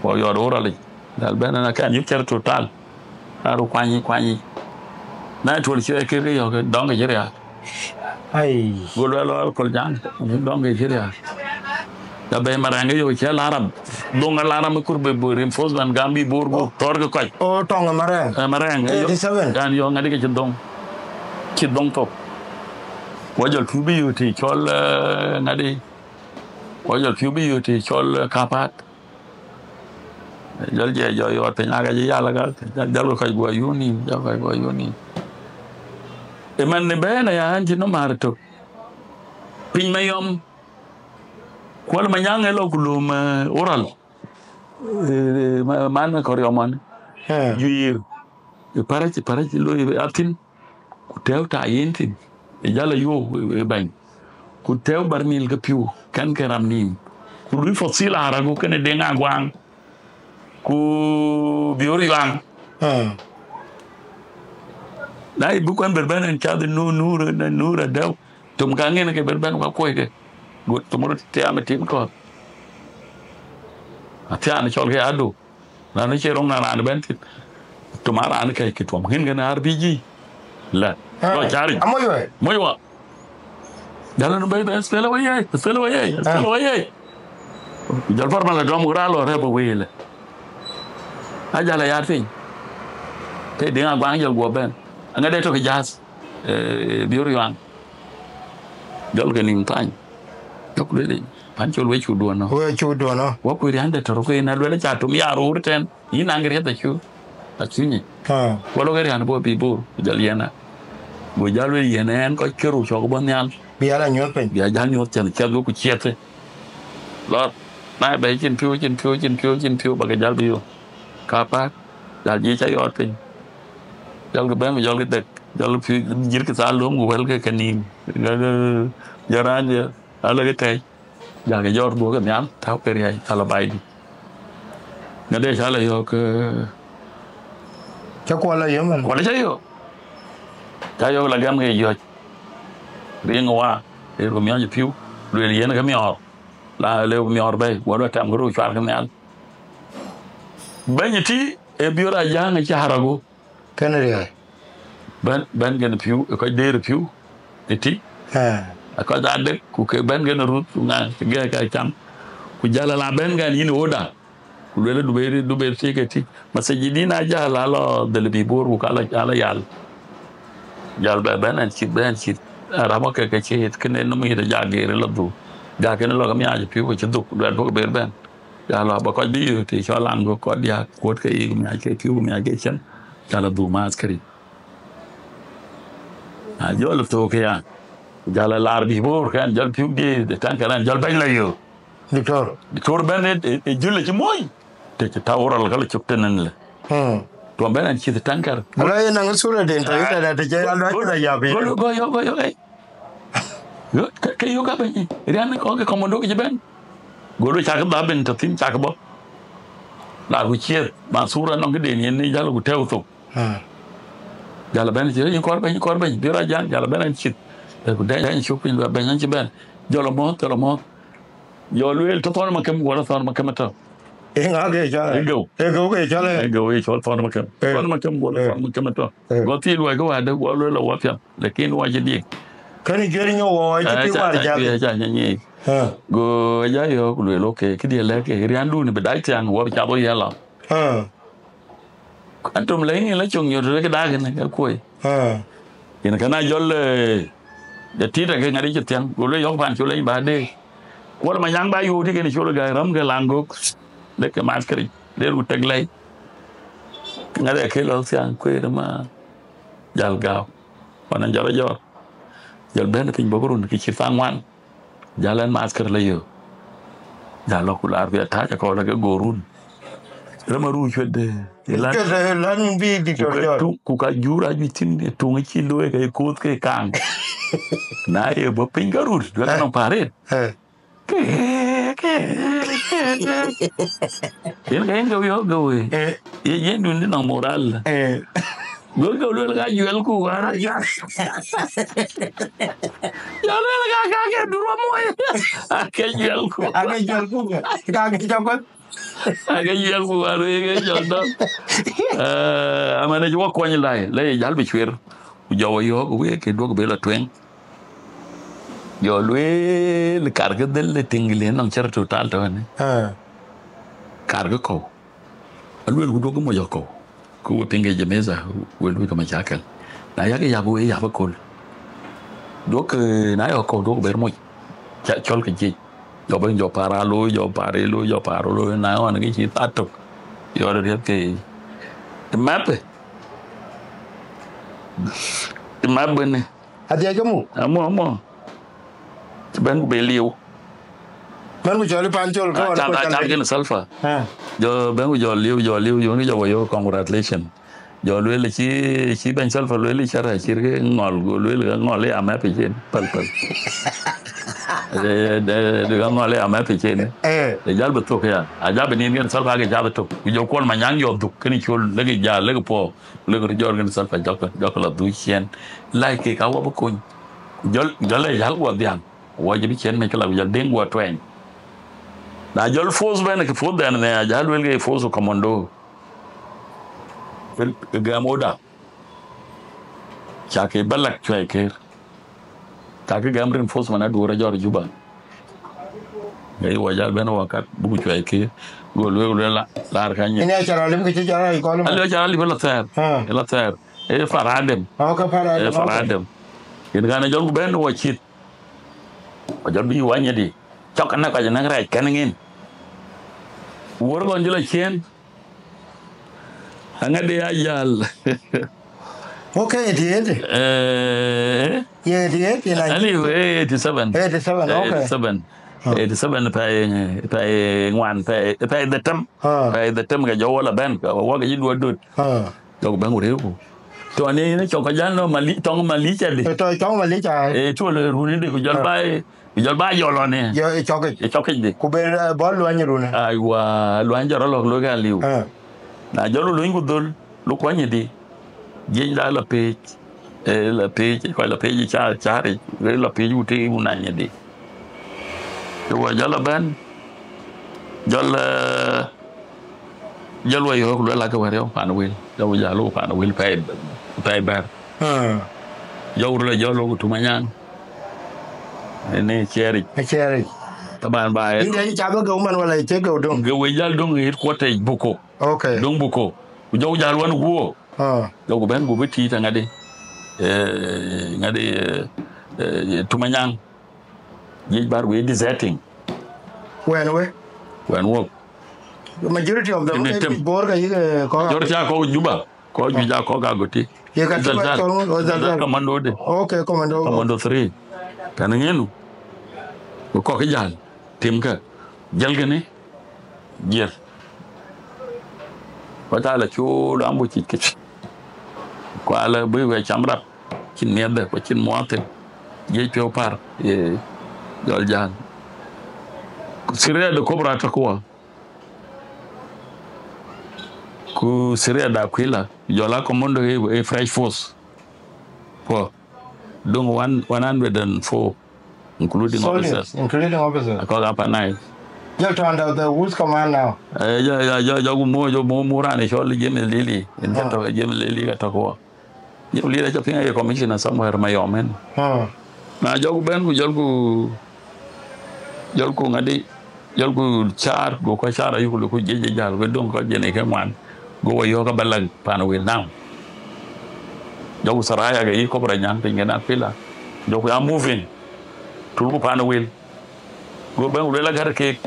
Wɔ yɔt wɔ rɔlic. Dal bɛ̈n na kɛn yïk cär total. Na ru kuany, kuany. Na tuɔl cï ya kër ke yɔ̈ɔ̈k, dɔŋ ke cï riääk. Ai. Go luɛl lɔ alkol jaŋ, dɔŋ ke cï riääk. Ya bɛ̈i Marɛŋ ke yök cï Arab. Dhoŋ Arab ë kur bï, bï reinforcement gam bï boor go. Oh. Thɔ̈r ke kɔc. Oh, tɔŋ ë Marɛŋ. Ë Marɛŋ, ë yö-, eighty seven. Yan yök ŋadï ke cï dhoŋ. Cï dhoŋ thok. Wɔ jɔl tuuc bï yök tï cɔl, eh, ŋadï. Wɔ jɔl piu bï yök tï cɔl, eh, Kapat. Jɔl jɛ jɔ yɔɔt piny, aka jɔ yal aka, jɔl, jɔl kɔc guɔ yun nïm, jɔl kɔc guɔ yun nïm. Ëmën ë bɛ̈n aya, an cï nɔm määr tök. Piny Mayɔm, Kuɔl Manyaŋ ë lɔ ku lööm, eh, oral. eh, ma-, man kɔriɔmɔn. Eh. Juiir. Ë parac, parac looi athin. Ku tɛ̈ɛ̈u ta yen thïn. Ë jal ayuɔ̈u, ë, ë bɛ̈ny. Ku tɛ̈ɛ̈u barmil ke pïu, kɛn ke ram nïïm. Ku lui fosil aragu kënë Deŋ Aguaŋ. Ku biöör yuaŋ. Ah. Na yï bï kuɛn bɛ̈r bɛ̈n ɛn cath nu-, nuur, nuur adɛ̈u. Tom ka ŋen ke bɛ̈r bɛ̈n ka kuɔ̈i ke. Go tom rot tiaam ë tim kɔ̈th. Athiaan cɔl ke adu. Raan cie rɔŋ na raan bɛ̈n thïn. Tom a raan kɛc kë tuɔm. Ŋen kën R B G. La. Ah. Lɔ cari. Amoc wei. Moc wa. Jal nu bɛ̈i bɛ̈i, S P L A wei yei, S P L A wei yei, S P L A wei yei. Jal formal dɔm ku raan lɔ rɛp wei le. A jal a yar piny. Ke Deŋ Aguaŋ jal guɔ bɛ̈n. Aŋa de tök jazz. Eh, biöör yuaŋ. Jɔl ke nïm thany. Jɔk lueel, pan col we cuk duɔ̈n nɔ. We cuk duɔ̈n nɔ. Wa kuëër yande tɔ̈r ku yen a lueel ca tom ya ror tɛn. Yïn aŋ riɛth acu. Acu nyi. Ah. Wa lɔ ke rian bɔ bi bor, ku jɔl yen a. Go jal lueel yen ɛn kɔc kërou cɔk bɔ nhial. Bia la nyuɔ̈th piny. Bia jal nyuɔ̈th cɛn, ciɛth we ku ciɛth. Lɔr. Na bɛ cin piu, cin piu, cin piu, cin piu, ba ke jal bi yo. Ka pak. Jal jiëc ca yɔɔt piny. Jɔl ke bɛ̈n ku jɔl ke dek. Jɔl pï, jir ke thaal lööm ku wɛl ke ke nïïm. Jɔl raan jɛ, alë ke tɛ̈c. Jal ke jɔɔr dhuɔ̈k ke nhial, tääu ke riäi, thala baai dït. Ŋa de ca la yɔ̈ɔ̈k, eh, ca kuɔl la yɔ̈ɔ̈k man. Kuɔl ca yɔ̈ɔ̈k. Ca yɔ̈ɔ̈k la gɛm ke yɔ̈c. Riŋ wa, ë ru miɔ̈c pïu, lueel yen ke miɔɔr. La lëu miɔɔr bɛ̈i, wɛ̈t wa tɛm ke ru cuar ke nhial. Bɛ̈ny ë tï, ë biöör a jäŋ ë cä aragu. Kënë riäi. Bɛ̈n, bɛ̈n kën pïu, ë kɔc deer pïu, ë tï. Ah. Ë kɔc adek, ku ke bɛ̈n kën ruth, ku ŋa, ke gɛ̈k ka cam. Ku jal ala bɛ̈n kën yïn oda. Ku lueel du ber, du ber thiëk ë tï. Masajidin a jal ala dhël bï bor, ku ka la, ala yal. Jal bɛ bɛ̈n ɛn cït, bɛ̈n cït. Aramɔ ke ke cït, kënë nɔm yït a ja geer la dhuk. Ja kën lɔ ke miaac pïu, ku cï dhuk, luɛl bɔ̈ ke ber bɛ̈n. Jal lɔ ba kɔc bï yök të cɔl aŋ go kɔc diäk kuɔt ke yïk miac ke pïu miac ke cïn, jal la dhuk maath këric. Na jɔl thok ke ya, jal la laar bï bor kɛn jɔl pïu diëëth de taŋ kɛn jɔl bɛ̈ny la yök. Diktor. Diktor bɛ̈n ë, ë, ë jul acï moc, të cï tau rɔl ka la cök tënën lë. Hmm. Tuɔm bɛ̈n ɛn cïth taŋ kɛr. Ala ye naŋ sura den tɔ ita da të cɛ alɔ cï la ya bï. Go, go, go, go, go, eh. Yo, ke, ke yo ka bɛ̈ny, rian kɔn ke kɔmɔndo ke cï bɛ̈n. Go lo cak dhap ben tɔ thïn cak bɔ̈. La ku ciɛth, ma sura nɔŋ këden yen ni jal ku tɛ̈ɛ̈u thok. Ah. Jal bɛ̈n cï, yïn kɔr bɛ̈ny, yïn kɔr bɛ̈ny, bï rɔ jal, jal bɛ̈n ɛn cïth. Ku dɛ̈ny, dɛ̈ny cuk piny, bɛ̈ny ɛn cï bɛ̈n. Jɔl mɔ̈th, jɔl mɔ̈th. Jɔ lueel tɔ thɔn ma kem, wala thɔn ma kem tɔ. Ë ŋa ke cɔl? Ë geu. Ë geu ke cɔl, ë? Ë geu ye cɔl thɔn ma kem. Ë. Thɔn ma kem, wala, ë, thɔn ma kem tɔ. Ë. Go thil luɔi ke wade, go lueel la wa piath. Lakin wa cï diëk. Kënë juëc nyɔk wɔ, wɔ cï, eh, tïŋ ca, war ca, jal. Ca, ca, ca nyic. Ah. Go ja yɔ̈ɔ̈k lueel, okay, këdië lɛ̈k ke riandun bï dac thiaŋ, wɔ bï cath wɔ yɛn lɔ. Ah. Antum la yïn la cöŋ nyöt rek daak në ke kuɔi. Ah. Yen këna jɔl, eh, de tit ake ŋadi cï thiaŋ, go lueel yɔ̈ɔ̈k pan col eny ba deek. Kuɔl ma nyaŋ ba yööt ken col gai ram ke laŋ gök. Dek ke math këric, der ku tek lɛi. Ŋadi ake lɔ thiaŋ kueer ma jal gau. Wan jɔl jɔl. Jɔl bɛ̈n piny bɔk run ke cï thaŋ ŋuan. Jal ɛn math kër la yök. Jal lɔ ku laar bï atac akɔɔr la ke go run. Rem aru cuet de. Cuet de, lan bï diktor ku ka jɔl. Tuŋ, ku ka jur ajuëc thïn, tuŋ cï looi ke koth ke kaŋ. Na ye bɔ̈ piny ka rut, duek, eh, nɔŋ paret. Eh. Ke, ke, ke, ke. Yen ka yen ke wiɔ̈k ke wei. Eh. Ye, yen dun dï nɔŋ moral. Eh. Go ke luel ka juɛl ku war. Ya luel ka, ka ke duru moi. Ke juɛl ku. Ka ke juɛl ku. Ka ke juɛl ku. Ake yiɛl ku war wek ë jɔl dɔl. Eh, aman ë cï wɔ kuɔny lai, la ye jäl bï cuer. Ku jɔ wɔ yɔ̈ɔ̈k wek ke duɔ̈k bë lɔ tueŋ. Jɔ lueel kar ke dhël ë tiŋ le nɔŋ cär total tɔ̈ ënë. Ah. Kar ke kɔ̈u. Alueel ku duɔ̈k moc ë kɔ̈u. Ku we piŋ ke jameza, we luui ke macakal. Na yak yap we yap aköl. Duɔ̈k, eh, na yɔ̈k kɔ̈u duɔ̈k ber moc. Ca cɔl ke jiëc. Jɔ bɛ̈ny jɔ paar aa looi, jɔ paar ë looi, jɔ paar ë looi, na ɣɔn ke cï that tök. Yɔɔr riɛth ke map. Map bënë. Adhiac ke muk? Amɔ, amɔ. Cï bɛ̈n ku be liu. Bɛ̈n ku cɔl pan col, ka wan acal, ku acal acal kën Salva. Ah. Jɔ bɛ̈n ku jɔ liu, jɔ liu, yun jɔ wo yo, congratulation. Jɔ lueel cï, cï bɛ̈ny Salva lueel cï rɛ̈c cït ke ŋɔl, go lueel ke ŋɔl ya mɛp cin, pal, pal. Eh, de, de ŋɔl ya mɛp cin. Eh. De jal bï thok ya. A jal bï nin kën Salva ke jal bï thok. Ku jɔ Kuɔl Manyang yɔ dhuk, kën col, lek jal, lek puɔ, lek jɔr kën Salva jɔk, jɔk la dhuk cien. Like ke ka wɔ bï kony. Jɔl, jɔl e jal wɔ dhiang. Wɔ jɔ bï cien me kala, jɔl ding wɔ tuɛny. Na jɔl force bɛ̈n, ke force dɛn ne, a jal lueel ke force commando. Gam order. Ca ke balak cuai ker. Ca ke gam reinforcement aduɔɔr ajɔr Juba. Ŋɛi wɔ jal bɛ̈n wɔ kat, buku cuai ker. Go lueel, lueel la, lar ka nyi. Ini acara lim ke ci jara i kɔl. Ali acara lim la thɛɛr. Ah. La thɛɛr. E faradem. Oh, ka faradem, e okay. Faradem. Yen kan jɔl ku bɛ̈n wɔ cit. Wɔ jɔl bï wanyedi. Cɔk na kɔc na rɛc kɛn ŋin. Wuɔr kɔn jɔl a cien. Aŋa de ajal. Okay, eighty-eight. Eh. Yeah, eighty-eight, yeah, ninety. Anyway, eighty-seven. Eighty-seven, eh, okay. Eighty-seven. Ah. Eighty-seven pɛi, pɛi ŋuan, pɛi, pɛi dhetem. Ah. Pɛi dhetem ke jɔ wɔ la bɛ̈n, ke wɔ ke jɔ duɔt dut. Ah. Jɔk bɛ̈n ku rëëu. Tɔ̈ ni, ni cɔk kɔc jal nɔ mali, tɔŋ mali cɛ di. Eh, tɔŋ mali cɛ. Eh, tuɔl runi di ku jɔl, ah, bai. Ku jɔl ba jɔl lɔ ni. Jɔ, e cɔk ic. E cɔk ic di. Ku ber, eh, bɔ luany runi. Aiwa, luany jɔl rɔ lɔk lok aliu. Ah. Na jɔl luny ku dhol, lok kuany di. Jieny da la pec. E la pec, kɔc la pec ca, cari. Re la pec ku ti ku nany di. Ke wɔ jɔl la bɛ̈n. Jɔl, eh, jɔl wɔ yɔk luel la ke wɛ̈t yɔk pan wil. Jɔl wɔ jal lok pan wil pɛi, pɛi bɛ̈r. Ah. Jɔk rɔ la jɔl lok Tumanyaŋ. Ene ciɛɛric. A ciɛɛric. Taban ba. Inde ca bï geu man wala ite geu döŋ? Geu we jal döŋ headquarter Buko. Okay. Döŋ Buko. Ku jɔk jal wan guɔ. Ah. Jɔk bɛ̈n ku bï tiit aŋadi. Eh, ŋadi, eh, eh, Tumanyaŋ. Jiec bar we deserting. Wɛn we? Wɛn wok. Majority of them, ene tem. Bor ka yik, eh, kɔk. Jɔr ca kɔk Juba. Kɔc juëc aa kɔk Agoti. Ye ka Zalzal. Zalzal, oh, Zalzal. Zalzal commando de. Okay, commando. Commando three. Kan ngenu. Ku kɔk jal. Tim ka. Jal gani. Jal. Kɔc aa la col ambush kic. Ku ala bï we cam rap. Cin miɛth de, ku cin muɔthin. Jiec piɔ̈u par. Ye. Jɔl jal. Ku Syria de Cobra tɔ̈ kuɔ. Ku Syria da Aquila, jɔl a commando e, e Fresh Force. Kuɔ, döŋ one, one hundred and four, including soldiers, officers. Including officers. Akɔk Upper Nile. Jɔl tɔ̈ under the whose command now? Eh, jɔ, jɔ, jɔ, jɔ ku mo, jɔ mo, mo raan cɔl James Lili. In ka tɔ̈ James Lili ka tɔ̈ kuɔ. Jɔl lira ca piŋ aye commissioner somewhere Mayom en. Hmm. Na jɔku bɛ̈n ku jɔlku, jɔlku ŋadi, jɔlku caar, go kɔc caar ayuku lëku jiëc jal, go döŋ kɔc jɛn ke ŋuan, go wa yɔ̈ɔ̈k abä lak pan wil now. Jɔku Saraya ke yï Cobra Nyaŋ piny ke Aquila, jɔku ya moving, tulku pan wil. Go bɛ̈n ku luel agär keek.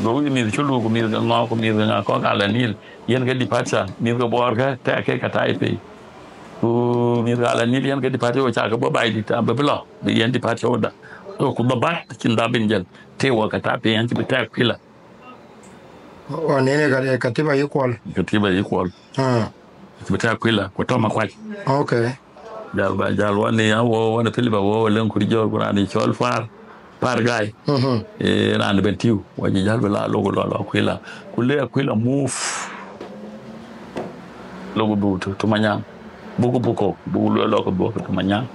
Go wïc mïth cï luk, ku mïth ke ŋɔ̈ɔ̈k, ku mïth ke ŋa kɔ̈k ala Nil, yen ke departure, mïth ke Bor ke tɛ̈k ke ka tai pei. Ku mïth ke ala Nil yen ke departure, wo cak ke bɔ̈ baai dït, abï bï lɔ, bï yen departure order. So, ku dhɔbat cïn dhap bin jël, tëë wɔ ka tai pei, yen cï bï tɛ̈k Aquila. Ɣɔn nene ka, katiba yï Kuɔl. Katiba yï Kuɔl. Ah. Cï bï tɛ̈k Aquila, ku tɔ̈ Makuac. Okay. Jal ba, jal wani ya wo, wani Philip wo, wo leŋ kuri jɔl ku raan cɔl Par, Par Gai. Mhm. Eh, raan ben tiu, wa ji jal bï la loku lɔ, lɔ Aquila. Ku le Aquila move. Loku bu tu, Tumanyaŋ. Buku Buko, buku lɔ, loku bu Tumanyaŋ.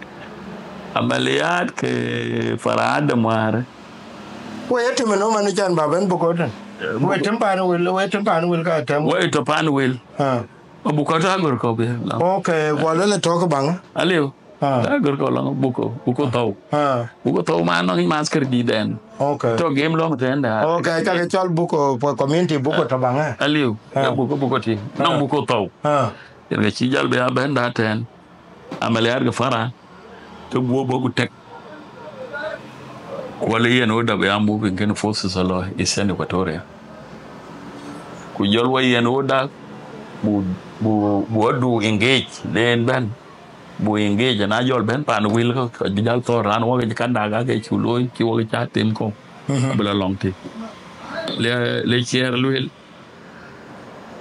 Amaliyat ke Farah Adem ware. We ye tim no man can ba ben Buko den. Eh, we tim pan wil, we tim pan wil ka tem. We to pan wil. Ah. Abuko ta gor ko be la. Okay, wala le tok bang. Aliu. Ah. Ta gor ko la Buko, Buko tau. Ah. Buko tau ma no mas ker di den. Okay. To game long ten da. Okay, ta ke chol Buko, po community Buko to bang. Aliu. Ah. Ya Buko, Buko ti. No Buko tau. Ah. Yer ga chi jal be a ben da ten. Amaliyar ga Fara. Ke guɔ bɔ̈ ku tɛk. Kuɔl yen order bï ya moving kën forces alɔ Eastern Equatoria. Ku jɔl wa yen order bu, bu, bu adu engage, den bɛ̈n. Bu engage, na jɔl bɛ̈n pan wil kɔ, kɔ jal thɔ̈r raan wɔ ke ka dak ake cu looi, ci wɔ ke ca tem kɔ. Abï la lɔŋ tï. Le, le ciɛɛr lueel.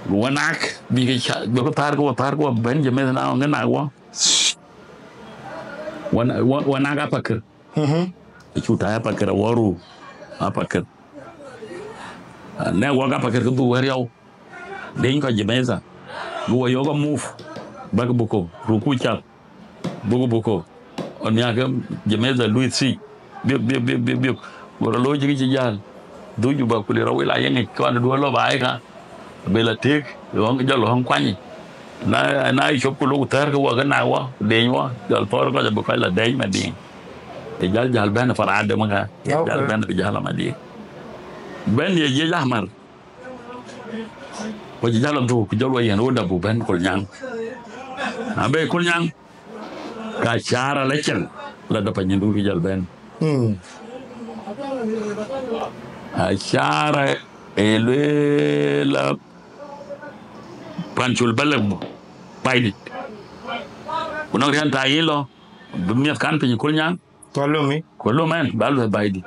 Wanak, bï ke ca, bï ke thär ke wa, thär ke wa bɛ̈n Jamaica na ŋë na wa. Wan-, wa-, wanak apakër. Acu ta apakër, awaru apakër. Ne wa apakër ke dhuk wɛ̈r yau. Deny kɔc Jamaica. Bï wa yɔ̈ɔ̈k a move. Bäk buko, ruku cath. Buku, buku. On miak Jamaica lui thic. Biop, biop, biop, biop, biop. Go rɔ looi cï kë cï jäl. Dhuk Juba ku le rɔ wil a yeŋic, kɔn duö lɔ baai ka. Bë la tëëk, ɣɔ̈ŋ jɔl ɣɔ̈ŋ kuany. Na, na cop ku lok thɛ̈r ke wɔ ke na wɔ, deny wɔ, jɔl thɔɔr kɔc abï kɔc la deny Madiŋ. Ë jäl jäl bɛ̈n Farade maka. Ë jäl bɛ̈n bï jäl Madiŋ. Bɛ̈n ye jiëc ahmar. Ku cï jäl dhuk, ku jɔl wa yen wo dabu bɛ̈n Kolnyaŋ. Na bɛ Kolnyaŋ, ka Acara la cieŋ, la da Panyindu ku jɔl bɛ̈n. Acara ë lueel la Pancol Balak bu, Baidit. Ku nɔŋ riɛn ta yï lɔ, bï miɛth kan piny Kolnyaŋ. Ku lom mɛn, ba luɛth Baidit.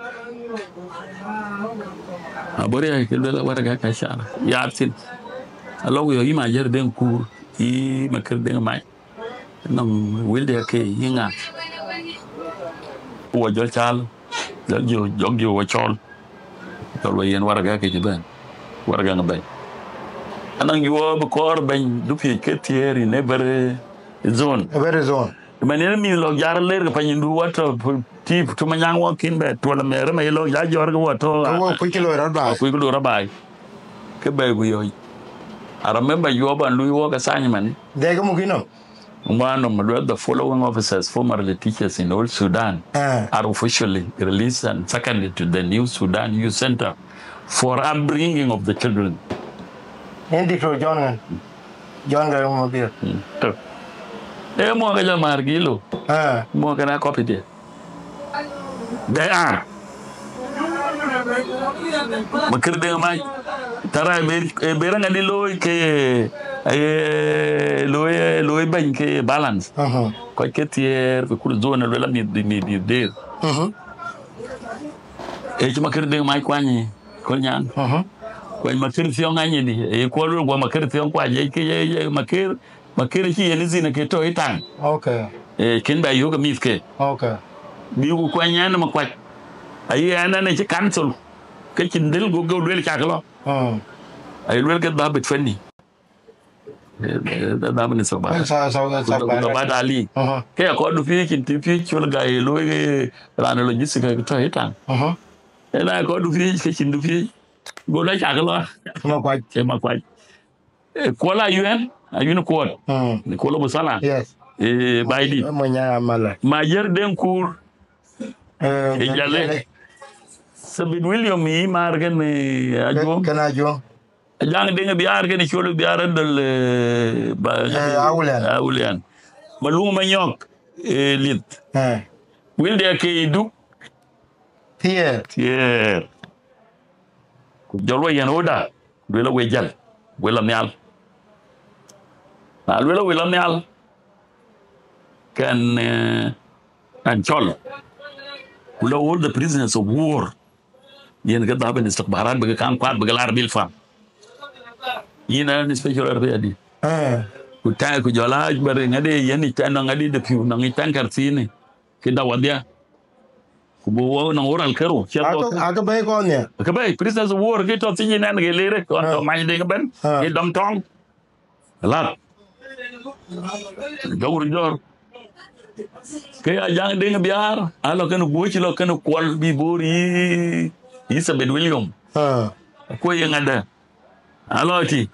Abor ya ke luel waragak Acara. Ya thin. Alɔ ku yɔ yï Majër Deŋ Kuur, yï Makër Deŋ Mac. Nɔŋ wilde ke yï ŋa. Ku wɔ jɔl cal, jɔl jɔ, jɔk jɔ wɔ cɔl. Jɔl wɔ yen waragak ke cï bɛ̈n. Waragak bɛ̈n. Anɔŋ juɔɔp kɔɔr bɛ̈ny, du piöc ke thiëër in every zone. Every zone. Mɛn yen mïth lɔk jar ler ke Panyindu wa tɔ pu-, tip tu Manyaŋ wa kin bɛ tuɔl mɛr ma ye lɔk ja jɔr ke wa tɔ. Ke wa kuc ke loi rɔt baai. Kuc ke loi rɔt baai. Ke bɛ ku yɔc. I remember you ban lui work assignment. Dek ke muk inɔ. One of the following officers, formerly teachers in all Sudan, are officially released and seconded to the new Sudan Youth Center for upbringing of the children. Yen Doctor John ŋan. John Garang Mabior. Mm. Tö. E muɔɔk jɔ määr gilo. Ah. Muɔɔk kena copy de. They are. Makër Deŋ Mac. Tara e ber, e ber ŋadi looi ke, e, looi, e, looi bɛ̈ny ke balance. Aha. Kɔc ke thiëër, ke kur zone luel amit, mit, mit der. Mhm. E cï Makër Deŋ Mac kuany Kolnyaŋ. Mhm. Kuany Makër Thiɔŋ anyidi. E kuɔl wek guɔ Makër Thiɔŋ kuany, e ke, e, e, Makër, Makër cï yen izin ke tɔ itaŋ. Okay. E kin bɛ yök mïth ke. Okay. Bi ku kuany ɛn ma kuac. Ayi ɛn ɛn cï cancel. Ke cïn dhil go go luel cak lɔ. Mm. Ayi luel ke dhab twenty. Eh, eh, da, da, minister ba. Sa, sa, sa, ku, ku ba dali. Aha. Ke ya kɔdu pi kin ti pi chul ga ye lo ge ran logistic ke to hitan. Aha. E na kɔdu pi ke chin du pi. Go da cha lo. Ma kwaj. Ke ma kwaj. E kola U N, a U N court. Mm. Ni kolo busala. Yes. E Baidi. Mo nya mala. Major Denkur. Eh, e jale. Sabit William yi mar ken, eh, ajuom. Ken ajuom. Ajaŋ Deŋ Biaar kën col Biaar adol, eh, ba, eh, Awulian. Awulian. Maluŋ Manyɔk, eh, lith. Eh. Wilde ke Duk. Thiëër. Thiëër. Ku jɔl wɔ yɛn oda, luel we jäl, we la nhial. Na luel we la nhial, kɛn, eh, ɛn cɔl. Ku la all the prisoners of war. Yen ke dhab en istikbarat bï ke kaŋ kuat bï ke lar Bilpam. Yin en special area di. Eh. Ku taŋ ku jɔl a bɛr ŋadi yen ic taŋ nɔŋ ŋadi de piu nɔŋ ic taŋ kar thini. Ki da wadhia. Ku bu wo nɔŋ oral kero. Cia ake, ake bɛ̈i kɔn ya. Ke bɛ̈i, prisoners of war ki tɔ thini nɛn ke lere kɔn tɔ many de ke ben. Ah. Ki dɔm tɔŋ. Lat. Jɔk ru jɔr. Ke Ajaŋ Deŋ Biaar, a lɔ kën guöc lɔ kën kuɔl bi bor yi, yi Sabit William. Ah. Ku ye ŋadɛ. A lɔ ti.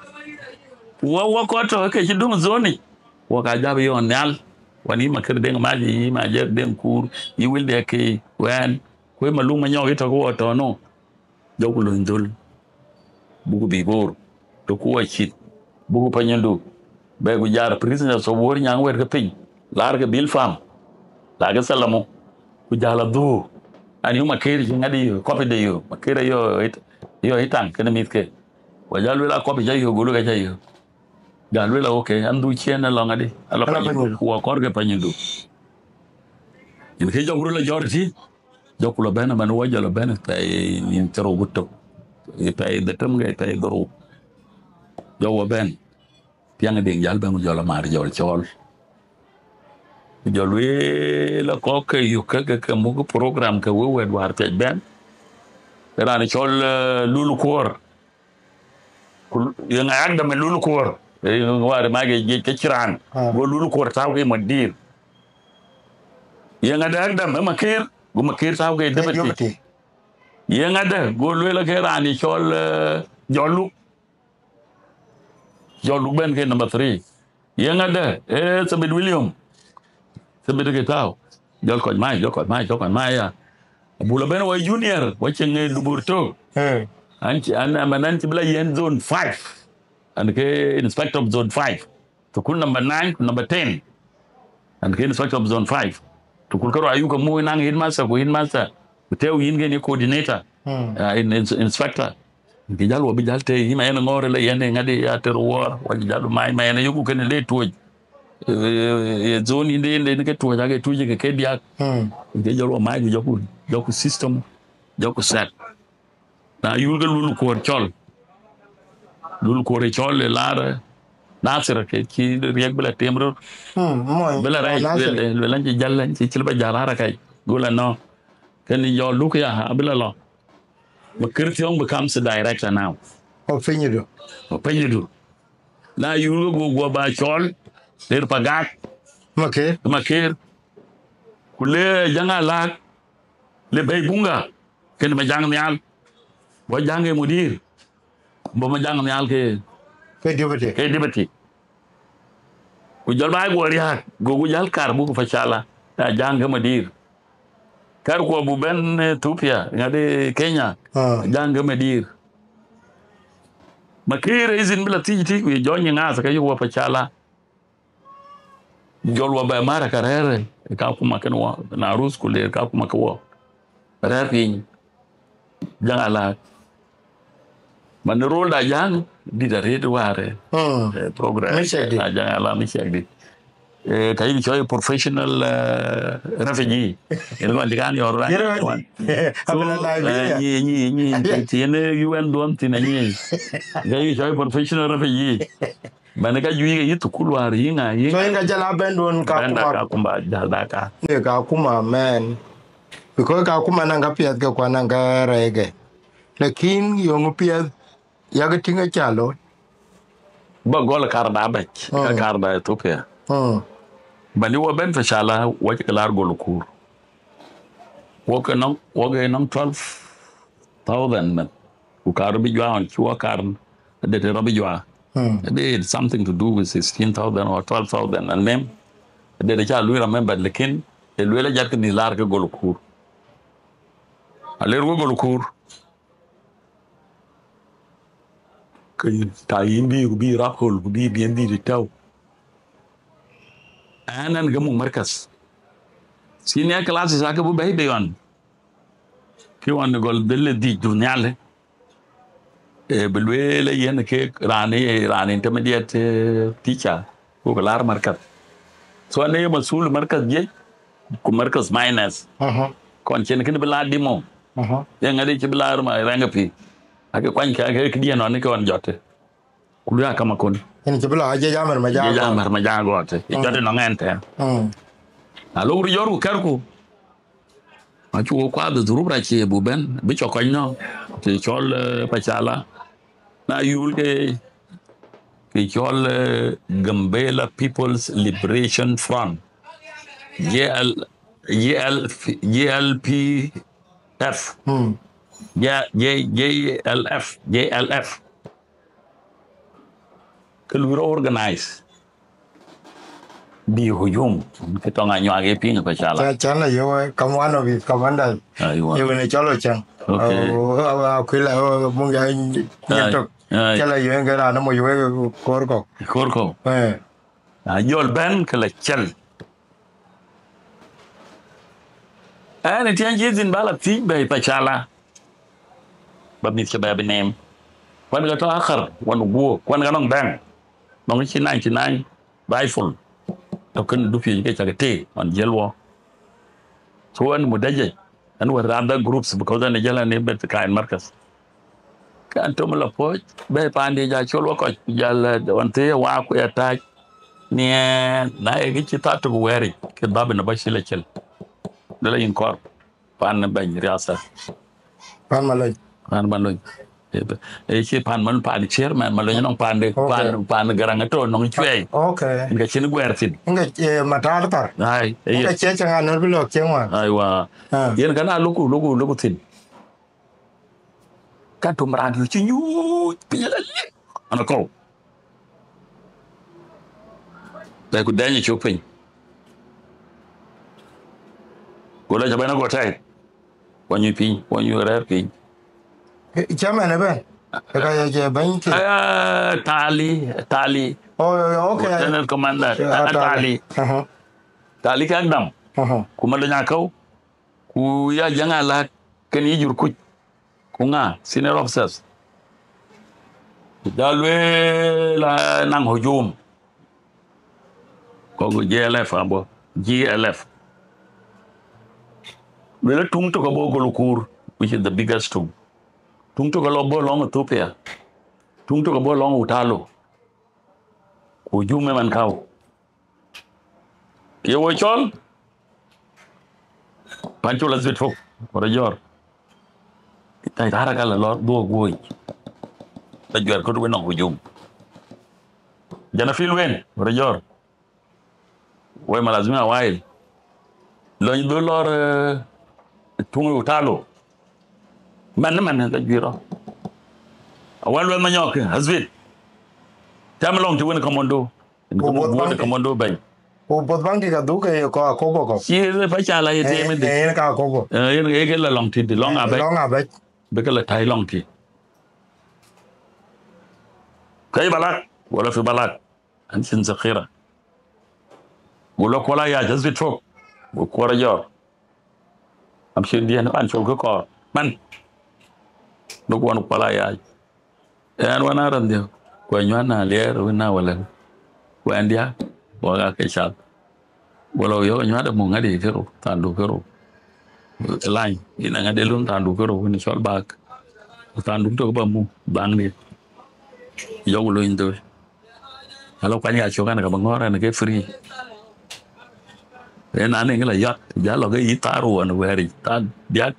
Wa, wa kɔt tɔ ke ci dum zoni. Wa ka jab yon nhial. Wan yi Makër Deŋ Maji, yi Majër Deŋ Kur, yi Wilde ke wen. Ku Maluŋ Manyɔk yi tɔ ku wa tɔ no. Jɔku lony dhöl, buku bi bor, të ku wa cït, buku panyindu, bɛ ku jar prisoners of war nyaŋ wɛ̈t ke piny, laar ke Bilpam, la ke Salamu, ku jal a dhuu, an yu Makër cï ŋadi yö, kɔpi de yö, Makër yö, yö itaŋ kene mïth ke. Wa jal luel a kɔpi ca yö, gulu ka ca yö. Jal luel a, okay, an dhuu ciɛn a lɔ ŋadi, a lɔ panyindu, ku wa kɔr ke panyindu. Yen ke jɔk röl a jɔr ti, Jɔku lɔ bɛ̈n, man wɔ jɔ lɔ bɛ̈n, pɛɛi nïn thiërrou ku tök, pɛɛi dhetem ke pɛɛi dhorou. Jɔ wɔ bɛ̈n, piɛŋ Deŋ jäl bɛ̈n, ku jɔ lɔ maar jɔl cɔɔl. Ku jɔ lueel kɔ̈k ke yök ke, ke, ke muk program ke wek wɛ̈t wäär piac bɛ̈n. Raan cɔl, eh, Lul Kuɔɔr. Ku yeŋa yak dam ë Lul Kuɔɔr, eh, wäär ma ke jiëc ke cï raan. Ah. Go Lul Kuɔɔr tääu ke mudir. Yeŋa dɛ yak dam ë Makir, go Makir tääu ke deputy. Yeŋa dɛ, go lueel ke raan cɔl, eh, Jɔluk. Jɔluk bɛ̈n ke number three. Yeŋa dɛ, eh, Thabit William. Thabit ke tääu. Jɔl kɔc mac, jɔl kɔc mac, jɔl kɔc mac ya. Abula bɛ̈n wɔ junior, wɔ cieŋ, eh, dubur tök. Eh. An cï, an, an, an cï bï la yen zone five. An ke inspector of zone five. Thukul number nine ku number ten. An ke inspector of zone five. Thukul kärou ayuk ke muk naŋ headmaster ku headmaster. Ku tɛ̈ɛ̈u yïn ke ye coordinator. Hmm. Ah, in, in, inspector. Ke jäl wɔ bï jäl tɛ̈ɛ̈u yïn, ma yen ŋɔ̈ɔ̈r le yen ŋadï ya tɛ̈r wuɔɔr, wɔ jäl mac, ma yen yöku kënë le tuɔ̈c. Eh, eh, zone yïn de yen de ke tuɔ̈c, ake tuɔ̈c ke ke diäk. Hmm. Ke jäl wɔ mac ku jɔku, jɔku system, jɔku set. Na yul ke Lul Kuɔɔr cɔl. Lul Kuɔɔr cɔl ë laar, eh, Nasir ke cï riɛk bï la tem röt. Hmm, mɔny, bï la rɛɛc, Nasir. Luel, luel an cï jäl, an cï cïl ba jäl ara kai. Go la nɔ. Kënë Jɔluk ya, abï la lɔ. Makir Thiɔ̈ŋ becomes the director now. Ɔ pinydu. Ɔ pinydu. Na yul ke go guɔ ba cɔl, ler Pagak. Makir. Makir. Ku le Jaŋ Alak, le bɛ̈i Bunga, kënë Majaŋ Nhial. Bɔ Jaŋ ke mudir. Bɔ Majaŋ Nhial ke, ke deputy. Ke deputy. Ku jɔl ba guɔ riääk, go ku jäl kar buk Pacala, ya Jaŋ ke mudir. Kar kuɔ bu bɛ̈n, eh, Ethiopia, ŋadï Kenya, ah, Jaŋ ke mudir. Makir izin bï la thiëc tï, ku jɔny ŋath ke yök wɔ Pacala. Jɔl wɔ bɛ mär ka rɛ̈ɛ̈r ë Kakuma kënë wɔ, na ruth ku ler Kakuma ke wɔ. Rɛ̈ɛ̈r piny, Jaŋ Alak. Man rol da Jaŋ, dït arëët wäär, eh, hmm, eh, program. Mi cɛk dï. Na Jaŋ Alak mi cɛk dï. Eh, ka yïn cɔl professional, eh, refugee. Yen kɔn cï kan yɔr rany. Yen kɔn. So, abï la live, eh, yeah. Nyi, nyi, nyi, nyi, nyi, nyi, U N duɔn thïn, nyi. Ka yïn cɔl professional refugee. Bɛ̈n ka juëc ke yï thukul wäär, yï ŋa, yï. So yïn ka jal a bɛ̈n duɔn Kakuma. Bɛ̈n da Kakuma, jal da ka. Ye Kakuma, man. Because Kakuma naŋ ka piɛth ke, ku naŋ ka rɛɛc ke. Lakin yöŋ piɛth, yak tïŋ aca looi. Ba gɔl kar da bɛ̈c, ka, mm, kar da Ethiopia. Mm. Bɛ̈n wɔ bɛ̈n Pacala, wɔ cï ke laar Gol Kuur. Wɔ ke nɔŋ, wɔ ke nɔŋ twelve thousand mɛn. Ku kar rɔt bï juak ɣɔn cï wɔ kar, ade të rɔt bï juak. Hmm. Ade something to do with sixteen thousand or twelve thousand, and mem. Ade të ca lui remember, lakin e lueel ajat ke mïth laar ke Gol Kuur. A ler wek Gol Kuur. Ke ta yïn bï, ku bï rap hol, ku bï bien bï tɛ̈u. Ɛn, ɛn ke muk markaz. Senior classes ake bï bɛ̈i bei ɣɔn. Kë ɣɔn gɔl dhil ë dhïc du nhial, eh, bï lueel ë yen ke raan ë, raan intermediate, eh, teacher, ku ke laar markaz. So, ɛn ë ye masul markaz jiëc, ku markaz minors. Aha. Kɔn cïn kënë bï laar dimo. Aha. Ye ŋadï cï bï laar ma rɛŋ ë pï. Ake kuany ke, ake këdiɛn ɣɔn ke ɣɔn jɔt. Ku lueel akam akon. Yen cï bï lɔ ajiëc amär ma ja. Jiëc amär ma ja gɔɔt. Ë jɔt ënɔŋ ɛn tɛ̈ɛ̈n. Mm. Na lok röt jɔt ku kɛ̈rku. Acuk wok kuath ë dhurup rac cie bu bɛ̈n, bï cɔk kɔc nɔ̈k, të cɔl, eh, Pacala. Na yul ke, ke cɔl, eh, Gambela People's Liberation Front. J L, J L, J L P F. Hmm. J, J, J L F, J L F. Ke lui rɔ organize. Bï hujum, ke tɔŋ anyuak ye piŋ Pacala. Ca, can la yöö, kam one of his commanders. Aywa. Ye wën ë cɔl Ocaŋ. Okay. Oh, oh, oh, Akuila, oh, Bunga, nyin tök. Ai. Ca la yöö, ke raan ë moc wek koor kɔ̈k. Koor kɔ̈k. Eh. Na jɔl bɛ̈n, ke la cɛl. Ɛn ë tiɛŋ cï dhïn ba la thiëc bɛ̈i Pacala. Ba mïth cï bɛ bï neem. Kuan ka tɔ akhar, wan guɔ, kuan ka nɔŋ bɛ̈ŋ. Nɔŋ cï ninety nine rifle. Tɔ kën dupiööc ke cak tëë, ɣɔn jiël wɔ. So ɛn mudajaj. Ɣɛn wɛ̈t other groups, because ɣɛn ë jäl ɣɛn ë bɛ̈t kain markaz. Kan tom la puɔ̈c, bɛ̈ɛ̈i paandï ja col wä kɔc, ku jäl, eh, ɣɔn thëë wä ku ya tääc. Niɛɛn, na ye kë cï thaa tök wɛ̈ɛ̈ric, ke dhap ënë bä cï la cil. Dë la yïn kɔɔr, paan ë bɛ̈ny riasa. Paan Malony. Paan Malony. Ee, ee, cï paan Malony, paan chairman Malony nɔŋ paan de, Okay. paan, paan Garaŋ atɔ̈ nɔŋ cuɛɛi. Okay. Yen ka cïn guɛɛr thïn. Yen ka, eh, matar thar. Ai, ee, Yen ka cie cäŋ anɔ̈r bï lɔ̈k cieŋ wan. Aiwa. Ah. Yen ka na luku, luku, luku thïn. Ka tum raan yö cï nyuuc piny la lik. Ana kɔu. Bɛ ku dɛny cök piny. Go la ca bɛn ago tɛ̈i. Wanyuc piny, wanyuc rɛ̈ɛ̈r piny. Eh, chairman ëbɛ̈n. Ë ka ye jɛ bɛ̈ny kë. Ah, Tali, Tali. Oh, okay. Lieutenant Commander, Yeah, ah, Tali. Tali. Uh-huh. Tali kɛ̈k dam. Uh-huh. Ku Malony akɔu. Ku ya jäŋ alaat, kën yï jur kuc. Ku ŋa, senior officers. Ku ja lueel la naŋ hujum. Kɔk G L F abɔ, G L F. Lueel tuŋ tök abɔ Golokur, which is the biggest tuŋ. Tuŋ tök alɔ bɔ lɔŋ Ethiopia. Tuŋ tök abɔ lɔŋ Utalo. Ku hujum ëman kau. Ye wo cɔl, pan col athbit fok, wara jɔr. Tai haraka la lɔr dhuɔk guɔ̈c. La juɛr köt wen nɔŋ hujum. Jana fil wen, wara jɔr. Wai malazim awail. Lony dhul lɔr, eh, tuŋ Utalo. Man, man, la juɛr. Awan luɛth manyɔk, athbit. Tɛm lɔŋ ti wen commando. Ku buɔth baŋ ti. Commando bɛ̈ny. Ku buɔth baŋ ti ka dhuk ke kɔc Akobo kɔ̈k. Cï rë pa ca la ye Eh, tem ëdï. Eh, yen ka Akobo. Eh, yen, yen ke la lɔŋ ti dï, lɔŋ Eh, abɛ̈c. Lɔŋ abɛ̈c. Bï ke la tai lɔŋ ti. Ka yï Balak, wala fi Balak. An cïn zakhira. Go la kuɔl ayac, athbit fok. Go kuɔr ajɔr. Am cï diɛn pan col kë kɔɔr. Man. Duk wan kuɔl ayac. Ɣɛn wan a randhiɔ̈k. Ku anyuan na liɛɛr, wën na walɛn. Ku ɣɛn diäk, wak ake cath. Wala yɔ̈k anyuan de muk ŋadi kërou, thandu kërou. Lany, yïn aŋadi lun thandu kërou, wën cɔl bak. Ku thandu tök ba muk, baŋdi. Yɔ̈k lony dhoi. Ala kuany ya cök an ka ba ŋɔ̈ɔ̈r an ke free. Yen an ŋi la yɔt, ja lɔ ke yï thaar wan wɛɛric, thaar diäk.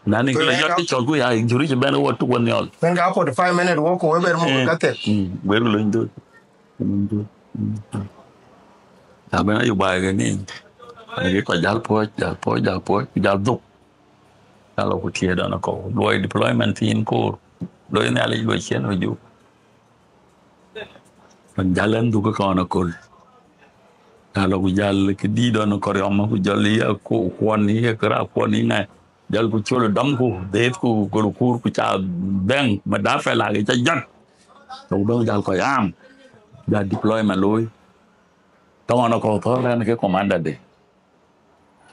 Na ni kila yɔt ke cɔl ku ya juri ci bɛn wɔ tuk wɔ nhiɔl. Wen ka forty-five minute wɔ ku we ber mu ka tek. Mm, wer ku lony dhoi. Lony dhoi. Mm. Ya bɛn ayu bai ke ni. Ani ke kɔc jal puɔc, jal puɔc, jal puɔc, jal dhuk. Jal ku tiɛ dɔn ko. Luɔi deployment thin koor. Luɔi ni ali luɔi cien hujum. Jal en dhuk ke kɔn aköl. Jal ku jal ke di dɔn kɔriɔm ku jal ya ku kuɔn ni ke ra kuɔn ni ŋa. Jal ku col dɔm ku dheeth ku gol kuur ku ca bɛŋ ma da fɛ la ke ca jat. Ku dɔŋ jal kɔc am. Jal deployment looi. Tɔŋɔn akɔk thɔr ran ke commander de.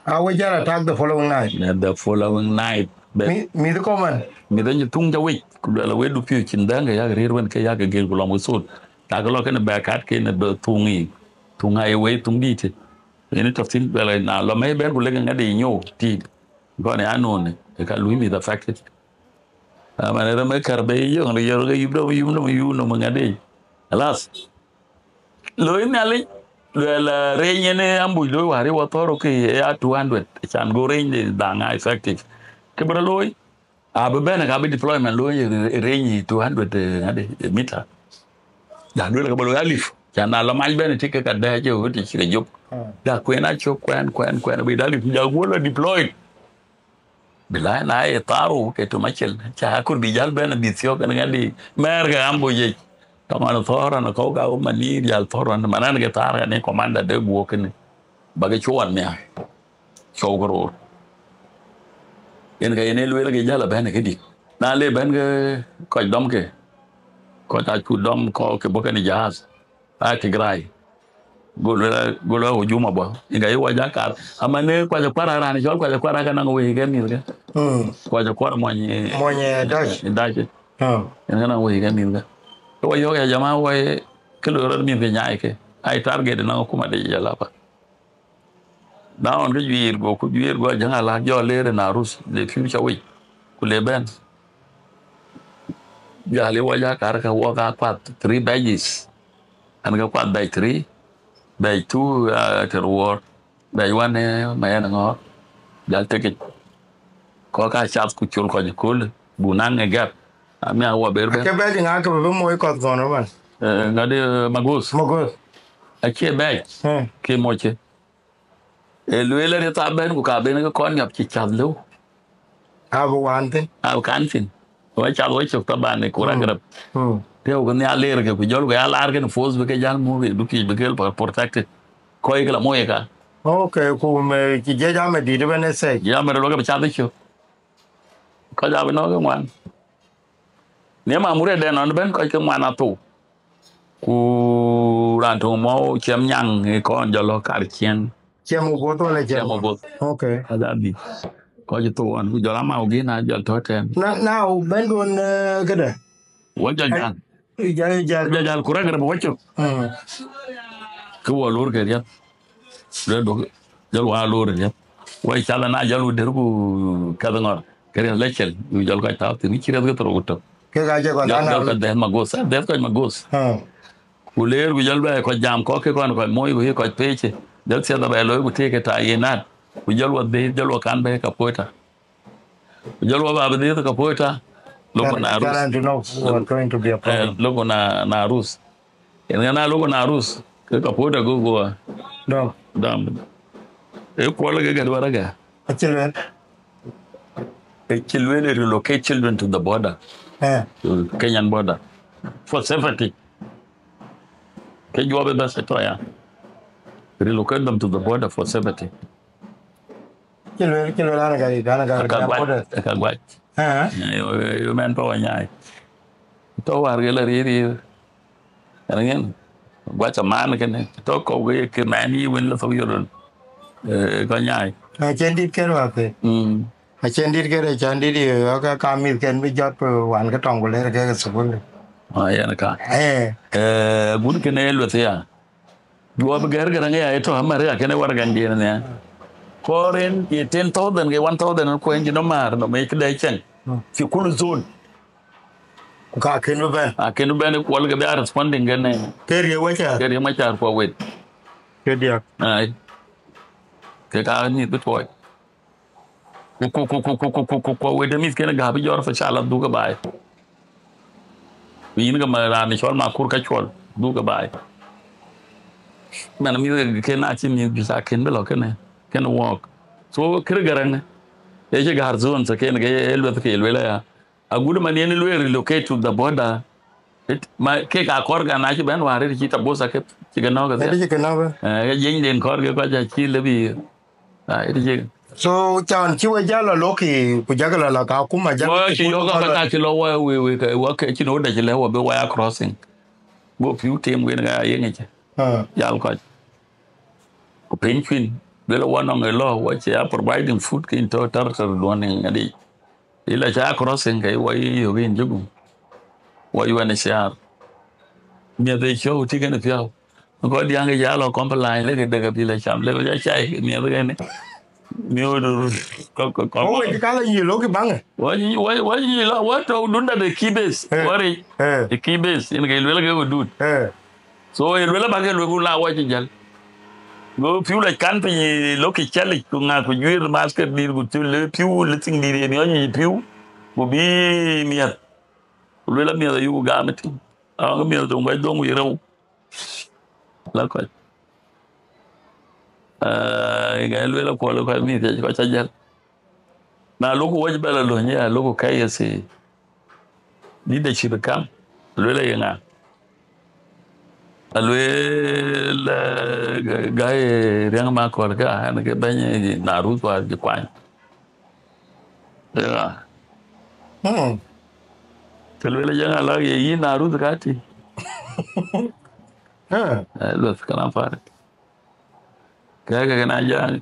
A we jal attack the following night. Na the following night. Be mi, mi the command. Mi the thuŋ ca wec. Ku luɛl we du piu cin dɛŋ ke yak rir wen ke yak gel ku lɔm ku thul. Ta ke lɔ kene bɛ kat kene be thuŋ yi. Thuŋ ai we thuŋ dit. Ini tɔk thin luɛl na lɔ me ben ku lek ŋadi nyo ti. Gɔn ya noni. Ka lui mi the fact. Ama ne reme kar be yong ri yor ke yum dom yum dom yum dom ŋadi. Alas. Loi Nhialic, luɛl, eh, reny yen ë ambush loi wäär ë wɔ thɔ̈r ke ya two hundred, can go reny de dhaŋ a effective. Kë bï rɔ looi, abï bɛ̈n ka bï deployment looi ë reny two hundred, eh, ŋade, eh, meter. Ja luel ke bï looi alif, can na lɔ mac bɛ̈n tik ke ka dɛ̈ɛ̈c ë ɣöt cï ke jop. Mm. Ja kuen acök kuɛn, kuɛn, kuɛn, bï alif, ja guɔ lɔ deployed. Bilai na ye tharu ke tu macil, ca akur bi jal ben bi thiok en ngadi, mer ke ambo ye. Taman thor an ko ga mani jal thor an manan ke thar ni commander de guo kini. Ba ke chuan mia. Chou ko ror. En ke ne luel ke jal ben ke di. Na le ben ke ko dom ke. Ko ta chu dom ko ke bo ke ni jahaz. A Tigray. Gol wala, gol wala hujuma bɔ. Inga yi waja kar. Ama ne kwaja kwara rani, chol kwaja kwara ka nang wei ke mil ke. Mm. Kwaja kwara mony, eh, Mony, eh, Dac. Dac. Oh. Ina ka nang wei ke mil ke. Ko wa yo ya jama wa, eh, kilo rot mil ke nyai ke. Ai target na kuma de jala pa. Na ɣɔn ke juiir, go ku juiir, go Ajäŋ Alak jɔ leer ë Narus, le future wei, ku le bɛ̈n. Jali wɔ ja kar ke wɔ ka kuath three badges. An ke kuath badge three, badge two, uh, ter wor, badge one, eh, ma yɛn ŋɔɔr. Jal tekic. Kɔc ka cath ku col kɔc kööl, bu naŋ ë gap. Ami a wɔ ber bɛ̈n. Ke badge ŋa ke bï moc kɔth kɔn ëmën? Eh, ŋadi, eh, Magos. Magos. Acie badge. Hmm. Ke moc. Ee lueel arëth abɛ̈n, ku ka ben ke kɔn niɔp cï cath lëu. Abï wan thïn. Abï kan thïn. Wɔ cath wɔ cök thaban ë ku rɛk rɛp. Mm. Tëëu ke nhial leer ke ku jɔl ku ya laar kën force bï ke jäl muk, bï piöc bï ke protected. Kɔc ke la moc ë ka. Okay, ku me cï jiëc amedït ëbɛ̈n ë thɛc. Jiëc amedït luɔk ke bï cath ë cök. Kɔc abï nɔ̈k ke ŋuan. Në mamurɛtden nɔn ëbɛ̈n kɔc ke ŋuan athou. Ku raan töŋ mɔu ciɛm nyaŋ ë kɔn jɔ lɔ kar ciɛŋ. Ciɛm u both wala ciɛm? Ciɛm u both. Okay. Kɔc adhil. Kɔc thou ɣɔn ku jɔl amau gin a jɔl tɔ̈ tɛ̈n. Na, na u bɛ̈n duön, eh, këdë? Wɔ jɔ jal. Jal, jal. Jɔ jal ku rɛk rɛp wɔ cök. Mm. Ke wɔ lor ke riɛth. Lɔ duɔ̈k, jɔl wɔ lor riɛth. Wɔ cath na jɔl u der ku kɛth ŋɔr. Ke riɛth lɔ cel, ku jɔl kɔc tääu thïn, cï riɛth ke thurou ku tök. Ke ka cï kɔc jɔl, jɔl kɔc dhɛ̈th Magos, dhɛ̈th kɔc Magos. Ah. Ku leer ku jɔl bɛ kɔc jam kɔ̈k ke kɔn kɔc moc ku ye kɔc peec. Jɔl thiɛth abɛ looi ku tëëk ke ta ye nat. Ku jɔl wɔ dhil, jɔl wɔ kan bɛ Kapoeta. Ku jɔl wɔ ba bï dhil Kapoeta. Lok na rus. Trying to know who are going to be a problem. Eh, lok na, na rus. Yen ŋa na lok na rus. Ke Kapoeta go go. Dɔm. Dɔm. E kuɔl ke gɛt waraga. Acï lueel. Acï lueel relocate children to the border. Eh. To Kenyan border. For safety. Ke juɔp ë bas ë tɔ̈ ya. Relocate them to the border for safety. Cï lueel, cï lueel an ka, an ka, aka guac, border. Aka guac. Eh. Yo, yo, yo, mɛn tɔ̈ wa nyaai. Tɔ̈ war ke la riir riir. Ɛn ŋen, guac aman kënë. Tɔ̈ kɔ̈u ke, ke mɛn yï wën la thok yodon. Eh, kɔc nyaai. Acïn dït kër wa ke. Mm. Acïn dït kër, acïn dït yï, ka, ka mïth kën bï jɔt, eh, wan ke tɔŋ ku ler ke, ke thukul. Ah, yɛn ka. Eh. Eh, gun kënë lueth ya. Juɔp gɛ̈r gɛ̈r ŋic ya, ë tɔ̈ America kënë waragɛŋdiɛn nhial. Kɔɔr en ye ten thousand ke one thousand en kuɛny cï nɔm määr nɔm ë këde cieŋ. Mm. Cï kul zone. Ku ka kën bï bɛ̈n. A kën bï bɛ̈n ë kuɔl ke bï a responding kënë. Ke riëëu wecär. Ke riëëu wecär kuɔ wet. Ke diäk. Ai. Ke ka mïth bï tuɔɔc. Ku, ku, ku wet ë mïth kën gäp jɔr fa cala dhuk ë baai. Ku yïn ke ma raan cɔl ma kur ka cuɔl dhuk ë baai. Mɛn mïth ke kën acï mïth juëc a kën bï lɔ kënë, kën wɔɔk. So kërë gäräŋ ë cï gäär zone thë kën ke ye lueth ke lueel aya. Agut man yen lueel relocate to the border. It, ma, kek akɔr kan acï bɛ̈n wäär, it cï ta both ake cï ke nɔ̈k ë. It cï ke nɔ̈k ë. Eh, ke jiënyden kɔr ke kɔc acï lëbï. Ah, it cï. So, can cï we jal lɔ loki, ku jakë lɔ la ka kuma jakë. Wɔ cï yök ka ka cï lɔ wɔ, we, we, ke, wɔ ke cïn wɔ dɛ cï lɛ wɔ bï wɔ ya crossing. Go piu tim wen ka yeŋic. Ah. Jal kɔc. Ku piny cuin, bï lɔ wɔ nɔŋ ë lɔ, wɔ cï ya providing food ke yïn tɔ̈ territory duɔ̈n ŋadï. Ila ca crossing ke wɔ yï yök yïn jukun. Wɔ yuɛn ë ciaar. Miɛth ë cɔu tï kën piɔ̈u. Kɔc diäŋ ke ca lɔ complain, lek dek abï la cam, lek ja cai, miɛth kën. Miööt kɔk, kɔk, kɔk. Wɔ wec ka la yï lok baŋë. Wɔ, wɔ, wɔ yï lɔ, wɔ tɔ̈ dunda de key base. Eh. Wɔ ri. Eh. De key base, yen ke luel ke wɔ dut. Eh. So, ye luel abä ke luel ku la wɔ cï jäl. Go piu la kan piny, lok cï cɛlic, ku ŋa ku juiir basket dït, ku tu le piu, le thing dït, ye miɔc yic piu, ku bï miɛth. Ku luel amiɛth ayuk gam ëtï. Awäŋ miɛth dhoŋ guac dhoŋ wic rou. La kɔc. Ah, ŋa luel akuɔl kɔc mïth thiec kɔc ca jäl. Na lok wec bɛ la löny ya, lok K S A. Leadership kam, luel ye ŋa? Aluel, eh, gai riɛŋ ma kɔl ka, an ke bɛny na ruth wa ji kwany. Ya. Hmm. Ke luel ye ŋa la ye yi na ruth ka ti. Eh. Eh, luel kana fare. Kɛ̈ɛ̈kë kën a Jäŋ,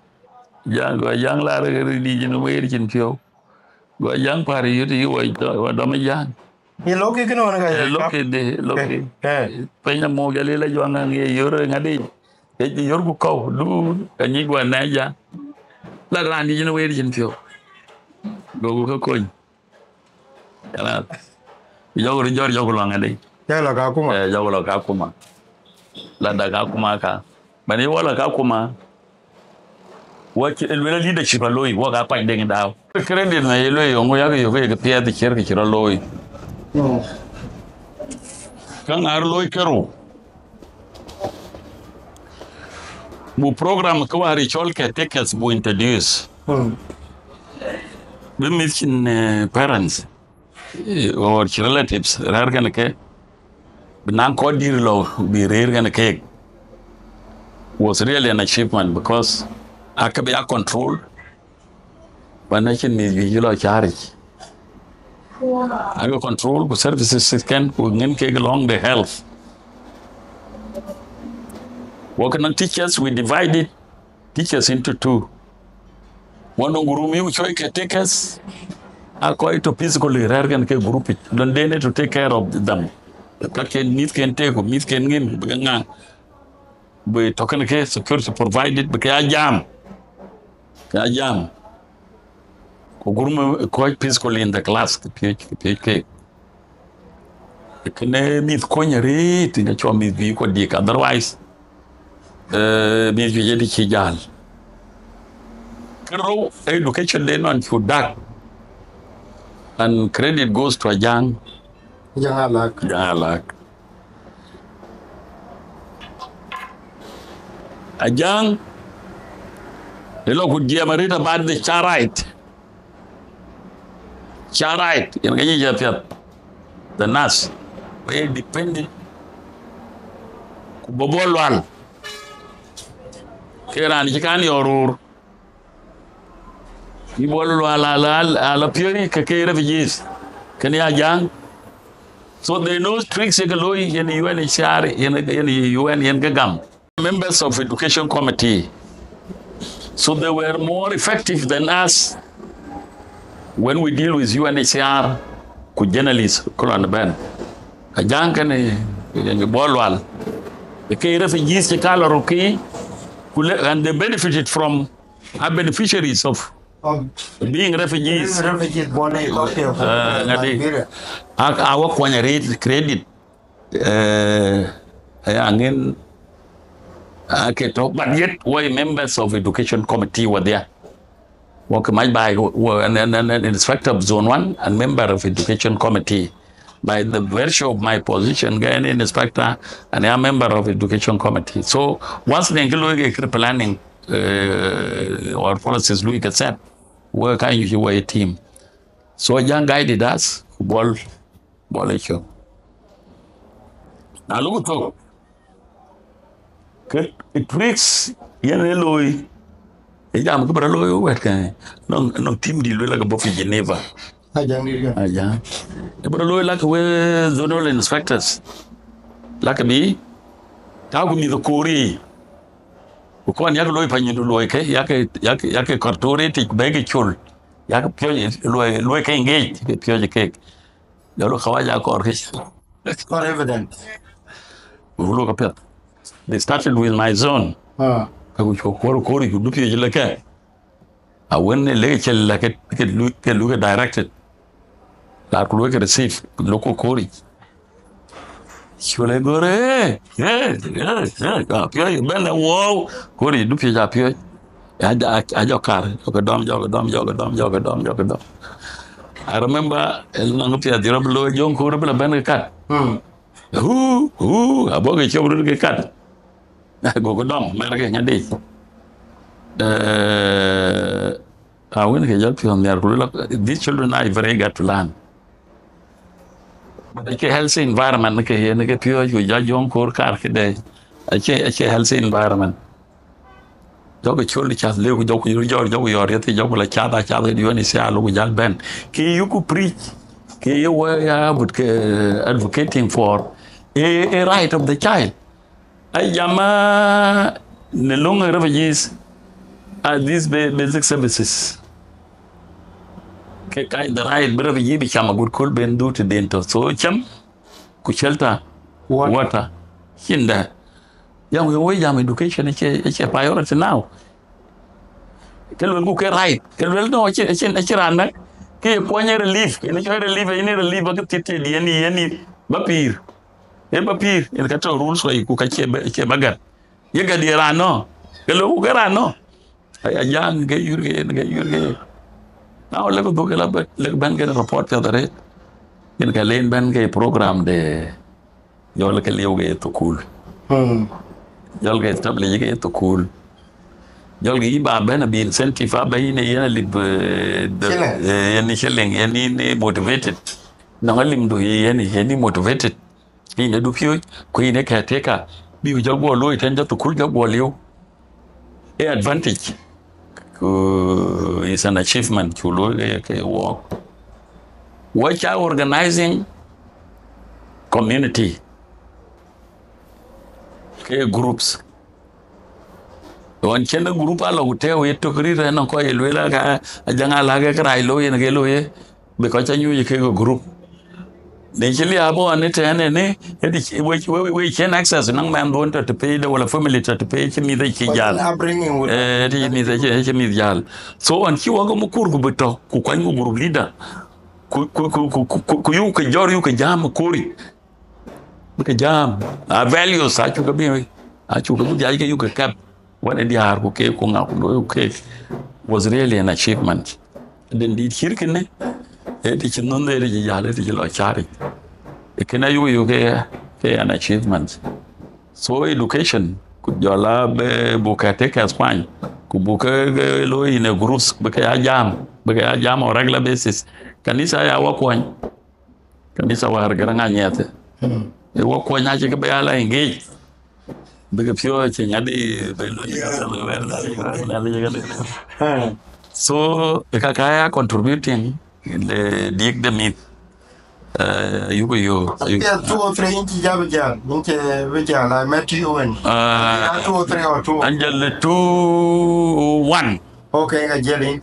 Jäŋ, go Jäŋ lar ke rït dïït cïn wëër cïn piɔ̈u. Go Jäŋ päär yöt yï wɔ dɔm ë Jäŋ. Ye lok kï kënë wën ka ye lok kï dï, lok kï. Eh. Piny amuk jɔ lil a juaŋ ŋa ŋiɛc yöör ë ŋadï. Ke yörku kɔ̈u, du, ke nyicku anɛɛc ya. La raan dït yen wëër cïn piɔ̈u. Goku ke kony. Kalas. Jɔku röt jɔt, jɔku lɔ ŋadï. Jɔku lɔ Kakuma. Eh, jɔku lɔ Kakuma. La da Kakuma ka. Mɛn ye wɔ lɔ Kakuma. Wɔ cï luel leadership aloi, wɔ ka kuany Deŋ Dau. Credit na ye luel yöŋ, yak yök ke piɛth cï rɔt looi. Ka ŋaar looi kerou. Bu program ke wäär cɔl ke takers bu introduce. Bï mïth cïn, eh, parents, eh, or cï relatives, rɛ̈ɛ̈r kën ke, bï naŋ kɔc dït lɔ, bï rëër kën keek. Was really an achievement because ake bï ya control, but na cïn mïth juëc lɔ cäär yic. Ake control ku services kën ku ŋiɛn kek along the health. Wɔ ke naŋ teachers, we divided teachers into two. Wɔ nɔŋ group yu cɔl ke takers, a kɔc tɔ̈ physically rɛ̈ɛ̈r kën ke group yic. Don't they need to take care of them. Ka ken mïth ken tek ku mïth ken ŋiɛn, bï ke ŋa, bï tɔ̈ kën ke security provided, bï ke ya jam. Ke ya jam. Ku group kɔc physically in the class, ke piöc, ke piöc ke. Kënë mïth kony arëët, ŋa cɔl mïth bï kɔc dik, otherwise, eh, mïth juëc ë cï jäl. Kerou, education de nɔn cu dak. And credit goes to Ajang. Ajang Alak. Ajang Alak. Ajang, ë lɔ ku jiɛɛm arëët about the child right. Child right, yen ke nyic apiɛth. The nurse, we dependent. Ku bɔ̈ Bol Lual. Ke raan cï kan yɔ̈ɔ̈k röör. Yï Bol Lual ala, ala, ala piööc ke ke refugees. Kën ya Ajang. So they know tricks ye ke looi, yen U N H C R, yen, yen U N, yen ke gam. Members of education committee. So they were more effective than us when we deal with U N H C R ku journalists, ku lɔ në bɛ̈n. Ajang kënë, eh, Bol Lual. Ke refugees cï ka lɔ röt kï, ku le, and they benefited from, are beneficiaries of being refugees. Refugees born in, okay, okay. Eh, ŋadï. Nigeria. Ak, awɔ kuany arëët credit. Eh, aya ŋiɛn, ake tɔ̈, but yet were members of education committee were there. Wɔ ke mac baai, were an, an, an, an inspector of zone one and member of education committee. By the virtue of my position, ke an inspector and a member of education committee. So once they ke looi ke planning, eh, or policies lui ke set, wɔ ka nyuc wɔ a team. So Ajang guided us, Bol, Bol Ecok. Na luk thok, ke tricks yen e looi, e jam ke bï rɔt looi wɛ̈t ke, nɔŋ, nɔŋ team dït luel la ke bɔ̈ fi Geneva. Ajang dït ke. Ajang. E bï rɔt looi la ke we zonal inspectors. La ke bï, ka ku mïth koor yiic. Ku kɔn yak looi panyindu luɔi ke, yak, yak, yak kɔr toor ë tic bɛ̈ɛ̈i ke col. Yak piööc luɔi, luɔi ke engage, ke piööc kek. Jɔl kawaja kɔɔr ke. Kɔɔr evidence. Ku lok apiɛth. They started with my zone. Ah. Ka ku cuɔ kuɔr, kuɔr ku du piööc le ke. A wën e lek cï lek ke, ke lu, ke lu ke directed. Raan ku luɔi ke receive, lok ku koor yic. Col e gör, eh, eh, eh, eh, ka piɔ̈ɔ̈c bɛ̈n e wɔɔu, koor yic du piööc a piööc. A, a, a jɔ kar, jɔ ke dɔm, jɔ ke dɔm, jɔ ke dɔm, jɔ ke dɔm, jɔ ke dɔm. I remember, eh, nɔŋ piɛth jɔ rɔt bï looi Jɔŋ Koor bï la bɛ̈n ke kat. Hmm. Hu, hu, abɔ̈ ke cop röt ke kat. Go ke dɔm, mɛr ke ŋadï. Eh, a wën ke jɔl piɔ̈ɔ̈th nhiaar ku luel, these children are very eager to learn. But acie healthy environment ke yen ke piööc ku jɔ Jɔŋ Koor kar këde. Acie, acie healthy environment. Jɔku col cath lëu ku jɔku yɔr, jɔku yɔr yeth, jɔku la cath, a cath ke duɔ̈n ë thiaal ku jäl bɛ̈n. Ke yuku preach, ke ye wɔ ya advoca-, advocating for a, a right of the child. Ai jama në löŋ ë refugees are these ba-, basic services. Ke ka the right bï refugee bï cam agut köl ben dhuk tëden tɔ̈. So cam ku shelter, water, cïn dɛ. Jam wek woi jam education acie, acie priority now. Ke luel ku ke right. Ke luel no, acie, acie, acie raan na. Ke ye kuɔny relief. Yen cɔl relief, yen relief ba ke thit thit, yen, yen, ba pïr. Yen ba pïr, yen ka tɔ̈ rules kɔc ku ka cie ba, cie ba gät. Ye gät ye raan no. Ke luel ku ke raan no. Ay, a jam ke yur ke yen, ke yur ke yen. Now lek dhuk la bɛ̈n, lek bɛ̈n ke report piath arëët. Yen ka len bɛ̈n ke program de jɔl ke liu ke thukul. Hmm. Jɔl ke establish ke thukul. Jɔl ke yï ba bɛ̈n abi incentive, a bɛ̈n yen, yen alip, eh, de, Shilling. Eh, yen shilling, yen, yen motivated. Nɔŋ alim du yen, yen motivated. Yïn ë dupiööc, ku yïn ë caretaker, bï ku jɔ guɔ looi tën jɔ thukul jɔ guɔ liu. Ee advantage. Ku is an achievement, cu looi ke, ke wɔɔk. Wɔ ca organizing community ke groups. Ɣɔn cïn group alɔ ku tɛ̈ɛ̈u ye tök rït ënɔŋ kɔc ye lueel aka, ajaŋ alak ke kërac looi yen ke looi ye, bï kɔc ca nyuc kek group. Ne cï liaap ɣɔn ëtɛ̈ɛ̈n ënë, ëdï cï, we, we, we, we cïn access nɔŋ mɛnhduɔ̈n tɔ̈ të pei de wala family tɔ̈ të pei cï mïth acï But jal. Upbringing would Eh, ëdï cï mïth acï, cï mïth jal. So ɣɔn cï wɔ ke mukur ku bï tɔ̈, ku kuany ku group leader. Ku, ku, ku, ku, ku, ku, ku yuk ke jɔr yuk ke jam kori. Bï ke jam, a values acuk ke bï, acuk ke bï dhiac ke yuk ke kɛp. Wën ë diäär ku keek ku ŋa ku looi ku keek was really an achievement. Den dït cït kënë, ee të cï nhönh, ee të cï jäl, ee të cï lɔ cääric. Ee kënë ayuk yök ke, ke an achievement. So education, ku jɔl a bï, buk ke take as kuany, ku buk ke, ke looi in a groups, bï ke ya jam, bï ke ya jam on regular basis. Kanitha ya wɔ kuɔny. Kanitha wäär Garaŋ Anyiɛth. Hmm. Ee wɔ kuɔny acï ke bï ya la engage. Bï ke piɔ̈ɔ̈c cï ŋadï, bï luɔi. Hmm. So, ë ka ka ya contributing le diik de mïth. Eh, yuku yo. Apiɛth two oh three inci jam jam, inci bï jam, I met you when. Ah, two oh three or two oh four? An jël two one. Okay, ka jël in.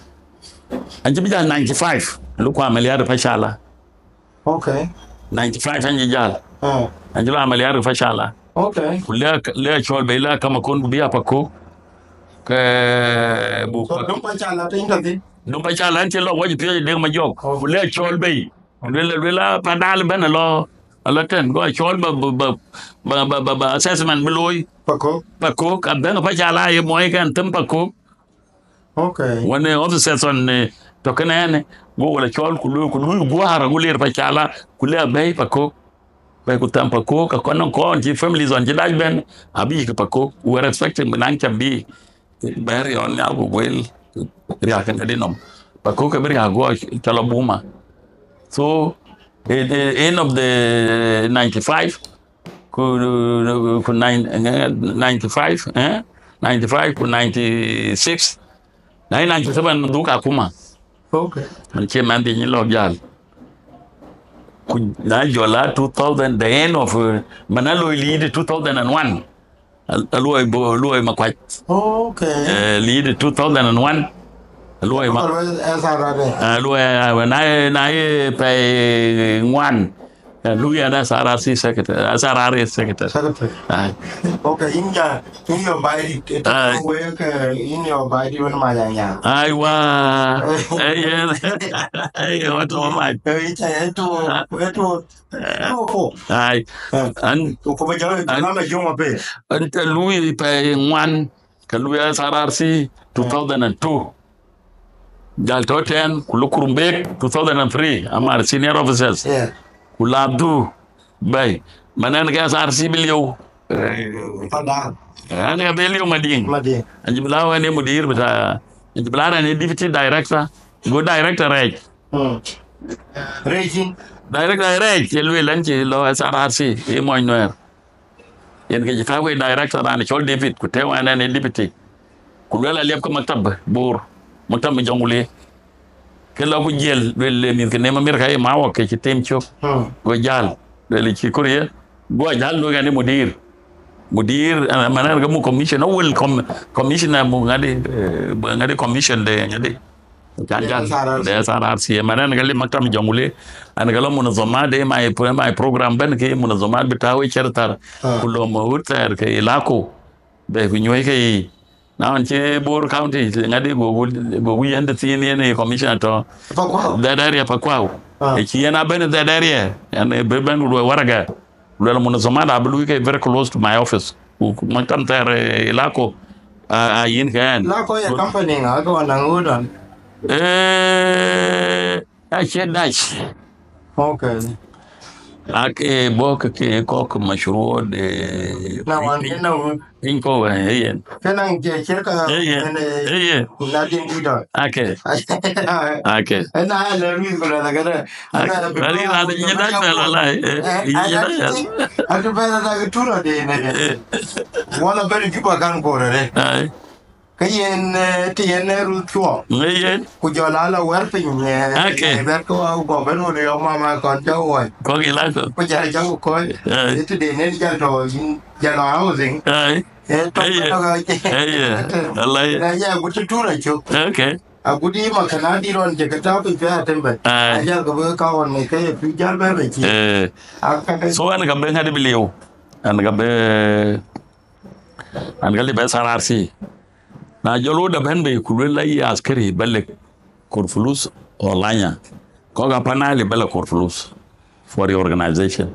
An cï bï jal ninety-five, luk ku amaliat Pacala. Okay. Ninety-five an cï jal. Ah. An cï lɔ amaliat Pacala. Okay. Ku le, le cɔl bei la kama kon ku bï a Pakok. Ke bu So, Pak- dum Pacala të inta thin? Dum Pacala an cï lɔ wɔ cï piɔ̈ɔ̈c Deŋ Majɔk. Okay. Ku le cɔl bei. Luel, luel a Pandal bɛ̈n alɔ, alɔ tɛ̈n, go a cɔl ba, ba, ba assessment bï looi. Pakok. Pakok, a Deŋ Pacala ye muɔi kɛn thïm Pakok. Okay. Wën ë officers ɣɔn, eh, tɔ̈ kënë ɛn, go wala cɔl ku luui, ku luui guäär, ago ler Pacala, ku le abɛ̈i Pakok. Bɛ̈i ku thɛm Pakok, ka kɔn nɔŋ kɔn cï families ɣɔn cï dac bɛ̈n, abï ke Pakok. We were expecting bï naŋ cam bï bɛ̈ɛ̈r riɔn nhial ku guel riääk kën këdï nɔm. Pakok ke bï riääk guɔ cɔl abuma. So, in, in end of the ninety-five, ku, ku nine, ninety-five, eh? Ninety-five ku ninety-six. Na ninety-seven dhuk akuma. Okay. Man cie man dhi nyi lɔ jal. Ku na jɔl a two thousand, the end of, uh, man a loi lead two thousand and one. Al-, aluɔi bo, aluɔi Makuac. Okay. Eh, lead two thousand and one. Aluɔi ma-, Always S R R A. Aluɔi, ah, na, na ye pɛi ŋuan. Eh, lui an S R R C secretary, S R R A secretary. Secretary. Ai. Okay, in ja, in your body, it, Ai. Wek, uh, in your body, when my, yeah. Aiwa. Eh, yeah. Eh, what am I? Eh, it's a, it, it, two oh four. Ai. Eh. An, Ku ba jalo, an, jalo na jong ape. An ta lui pɛi ŋuan, ka lui S R R C two thousand and two. Jal tɔ̈ tɛ̈n, ku lɔ Kurumbek two thousand and three, amar senior officers. Yeah. Ku la du, bɛ̈i. Man ɛn ke S R C bï liu. Pada. Ɛn ke bï liu Madiŋ. Madiŋ. An jibla wɛn ye mudir bita, an jibla rɛn ye deputy director. Go director rɛc. Hmm. Racing. Director rɛc, ye luel an cï lɔ S R R C, ye mɔny Nuɛɛr. Yen ke cï tääu ke director raan cɔl David, ku tëë wɛn ɛn ë deputy. Ku luel aliɛp ke maktab Bor, maktab Jɔŋlei. Ke lɔ ku jiël, luel le mïth ke neem America ye ma wɔ ke cï them cök. Hmm. Go jäl, luel cï Korea. Go jäl luel ɛn ë mudir. Mudir, eh, man ɛn ke mu commission, awel com-, commissioner mu ŋadi, eh, ŋadi commission de ŋadi. Can De jal, S R R C. De S R R C, man ɛn ke lip maktab Jɔŋlei, ɛn ke lɔ munazamat de my, my program bɛ̈n ke munazamat bita we cɛr thar, Ah. Ku lɔ ma wut thɛɛr ke ilako, Bɛ ku nyuɔ̈i ke yiic. Na ɣɔn cï Bor County, ŋadï goku, goku yɛn tëthiin yen ë commissioner tɔ̈. Pakuau. That area, Pakuau. Ah. Ë cï yen abɛ̈n that area. Yen ë bï bɛ̈n ku luɔi waraga. Luel munazzamat abï lui ke very close to my office. Ku, ku man kam thɛɛr, eh, Lako, ah, ah, yen ke ɣɛn. Lako ye company ŋa, ke wan naŋ ɣööt ɣɔn? Eh, acie Dutch. Okay. Ake bɔ̈ ke, ke kɔ̈k mashruɔ de. Na wan ke na wu. Piny kɔ̈k, eh, yen. Ke naŋ je shirka. Eh, yen. Eh, yen. Na din di dɔ. Ake. Ake. Ena le Luis ko la gare. Ake. Ana be ali na de nyi Dutch bel wallahi. Eh, eh, nyi Dutch. Atu bela da tura de ne. Eh. Wana beri Juba kan ko re. Ai. Ke yen, eh, ti yen, eh, Ruth Chuɔŋ. Ŋe yen. Ku jɔl a la wɛr piny, eh, ake. Eh, bɛ̈t ke wa gɔk bɛ̈n wun yɔm mama kɔn cä woi. Kɔk i la kɔk. Ku jal jɔk kɔc. Ai. Eh, ti de nen jal tɔ, jal tɔ housing. Ai. Eh, tɔ. Ai, eh. Ai, eh. Alai. Na ya gut ti tura cuk. Okay. A gut i ma kana di ron je ke ta piny pe atem bɛ̈t. Ai. A jal ke bï ka wan me ke ye pi jal bɛ̈ bɛ̈ ci. Eh. A ka de. So an ka bï ŋadi bï liu. An ka bï An ka lip S R R C. Na jɔl wo da bɛ̈n bei ku luel la ye askari bä lek Korfulus or Lanya. Kɔk a panali bä lek Korfulus for your organization.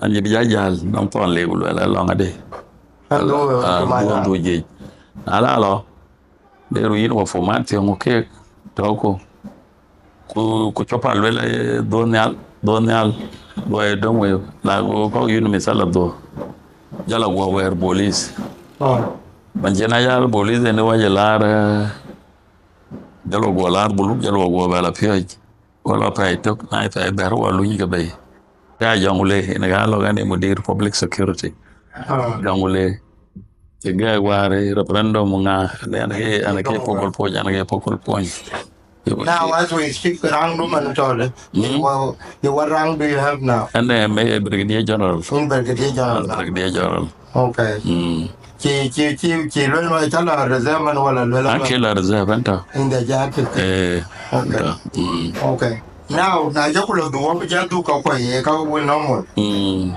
An ye bï ja jäl nɔm thɔn le ku luel la lɔŋ ade. An lo, ah, ma duɔn ja. Du jiec. Na la lɔ. Deru yïn wa format thiɔ̈ŋ ku keek tɔ̈ku. Ku, ku cɔp a luel, eh, dhuɔ̈n nhial, dhuɔ̈n nhial, luɔi döŋ wei, la ku kɔk yïn misal a dhuɔ̈. Jal a guɔ wɛɛr bolis. Oh. Man cïn a yal bolis en wa jɛ laar, eh, jal wa guɔ laar buluk, jal wa guɔ bɛl a piɔ̈c. Wala pɛi tök, na pɛi bɛ̈r wa luny ke bei. Ka Jonglei, yen ka lɔ ɣɛn ë mudir public security. Ah. Jonglei. Cï gɛɛk waar ë referendum ŋa, ɣɛn ke, ɣɛn ke focal point, ɣɛn ke focal point. Now, as we speak, rank du man tɔ̈ de. Mm. What, what rank do you have now? Ɣɛn ë me Brigadier General. In Brigadier General. Brigadier General. Okay. Mm. Ci, ci, ci, ci luel ma ca la reserve man wala luel. An ke la reserve an tɔ̈. In the jacket. Eh. Okay. An tɔ̈. Mm. Okay. Now, na jɔku lɔ dhuɔp ja dhuk ka kɔc ye ka we normal. Mm.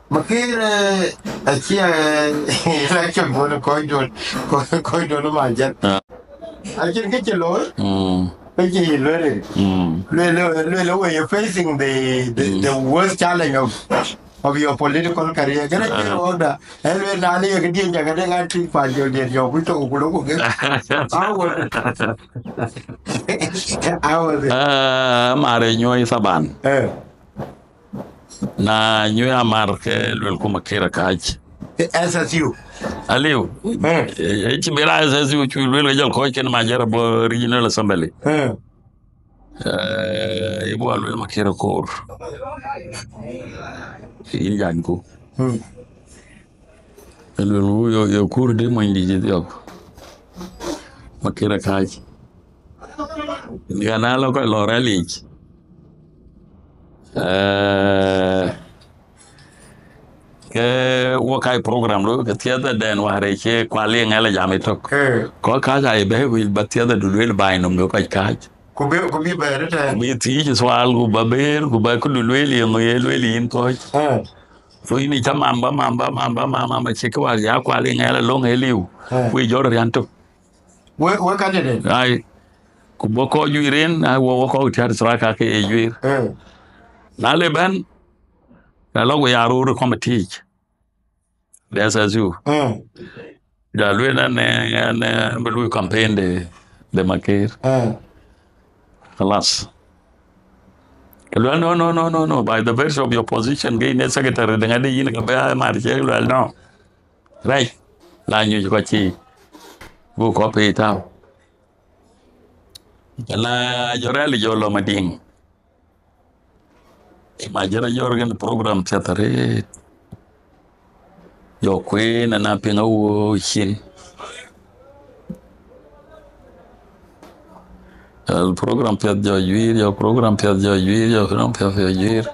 Makir, eh, acie, eh, election bun kɔc duɔ̈n, kɔc, kɔc duɔ̈n ma jɛn. Ah. Acïn kë cï looi. Mm. Kë cï luel. Mm. Luel, luel, luel we you facing the, the, mm, the worst challenge of, of your political career. Kërë cï, ah, rɔɔkda. Ë luel na le ye këdiɛ̈n ja këde ŋa tïŋ pan jɔl diɛt jɔ ku tök ku lok ku ke. Awɔr. Awɔr. Ah, mare nyuɔi thaban. Eh. Na nyuɔi amar ke luel ku Makir akac. S S U. Aliu. Eh. Eh, eh, ci bera S S U cu luel ke jɔl kɔc ken ma jara bo Regional Assembly. Eh. Eh, ibu a luel Makir koor. Yin jany ku. Hmm. Luel wu yo, yo kur de mony di jit yok. Makir akac. Ni ana lo ko lo relic. Eh, ke wo kai program lo ke thiada den ware che kwali ngala jam itok. Eh. Ko ka ja ibe wi ba thiada du luel bai nom yo kai kaj. Ku bï, ku bï bɛɛr ëtɛ̈ɛ̈n. Ku bï thiëëc sual, ku ba bɛɛr, ku ba këdu lueel, yeŋö ye lueel yïn kɔc. Eh. So yïn ë cä mam, ba mam, ba mam, ba mam, mam, acï kë war ya kual, ye ŋɛɛl alöŋ ë liu. Eh. Ku ë jɔt riän tök. We, we candidate. Ai. Ku bɔ̈ kɔc juiir en, ai, wɔ, wɔ kɔc tiat thrak ka ke ye juiir. Eh. Na le bɛ̈n, ka lɔ ku ya röör ë committee. The S S U. Mm. Ja luel na ne, ne, ne, bï lui campaign de, de Makir. Mm. Khalas. Ke luel, "No, no, no, no, no. By the virtue of your position, ke yïn ë secretary, de ŋadi yïn ka bɛ mar cek," luel, "No. Right. La nyuc kɔc cï. Bu kɔc pei tau." Ke la jɔ rɛl jɔ lɔ Madiŋ. Ma jara jɔr gin program piath arëët. Jɔ kueen ana piŋ awuö cin. Jɔ program piath jɔ juiir, jɔ program piath jɔ juiir, jɔ program piath jɔ juiir.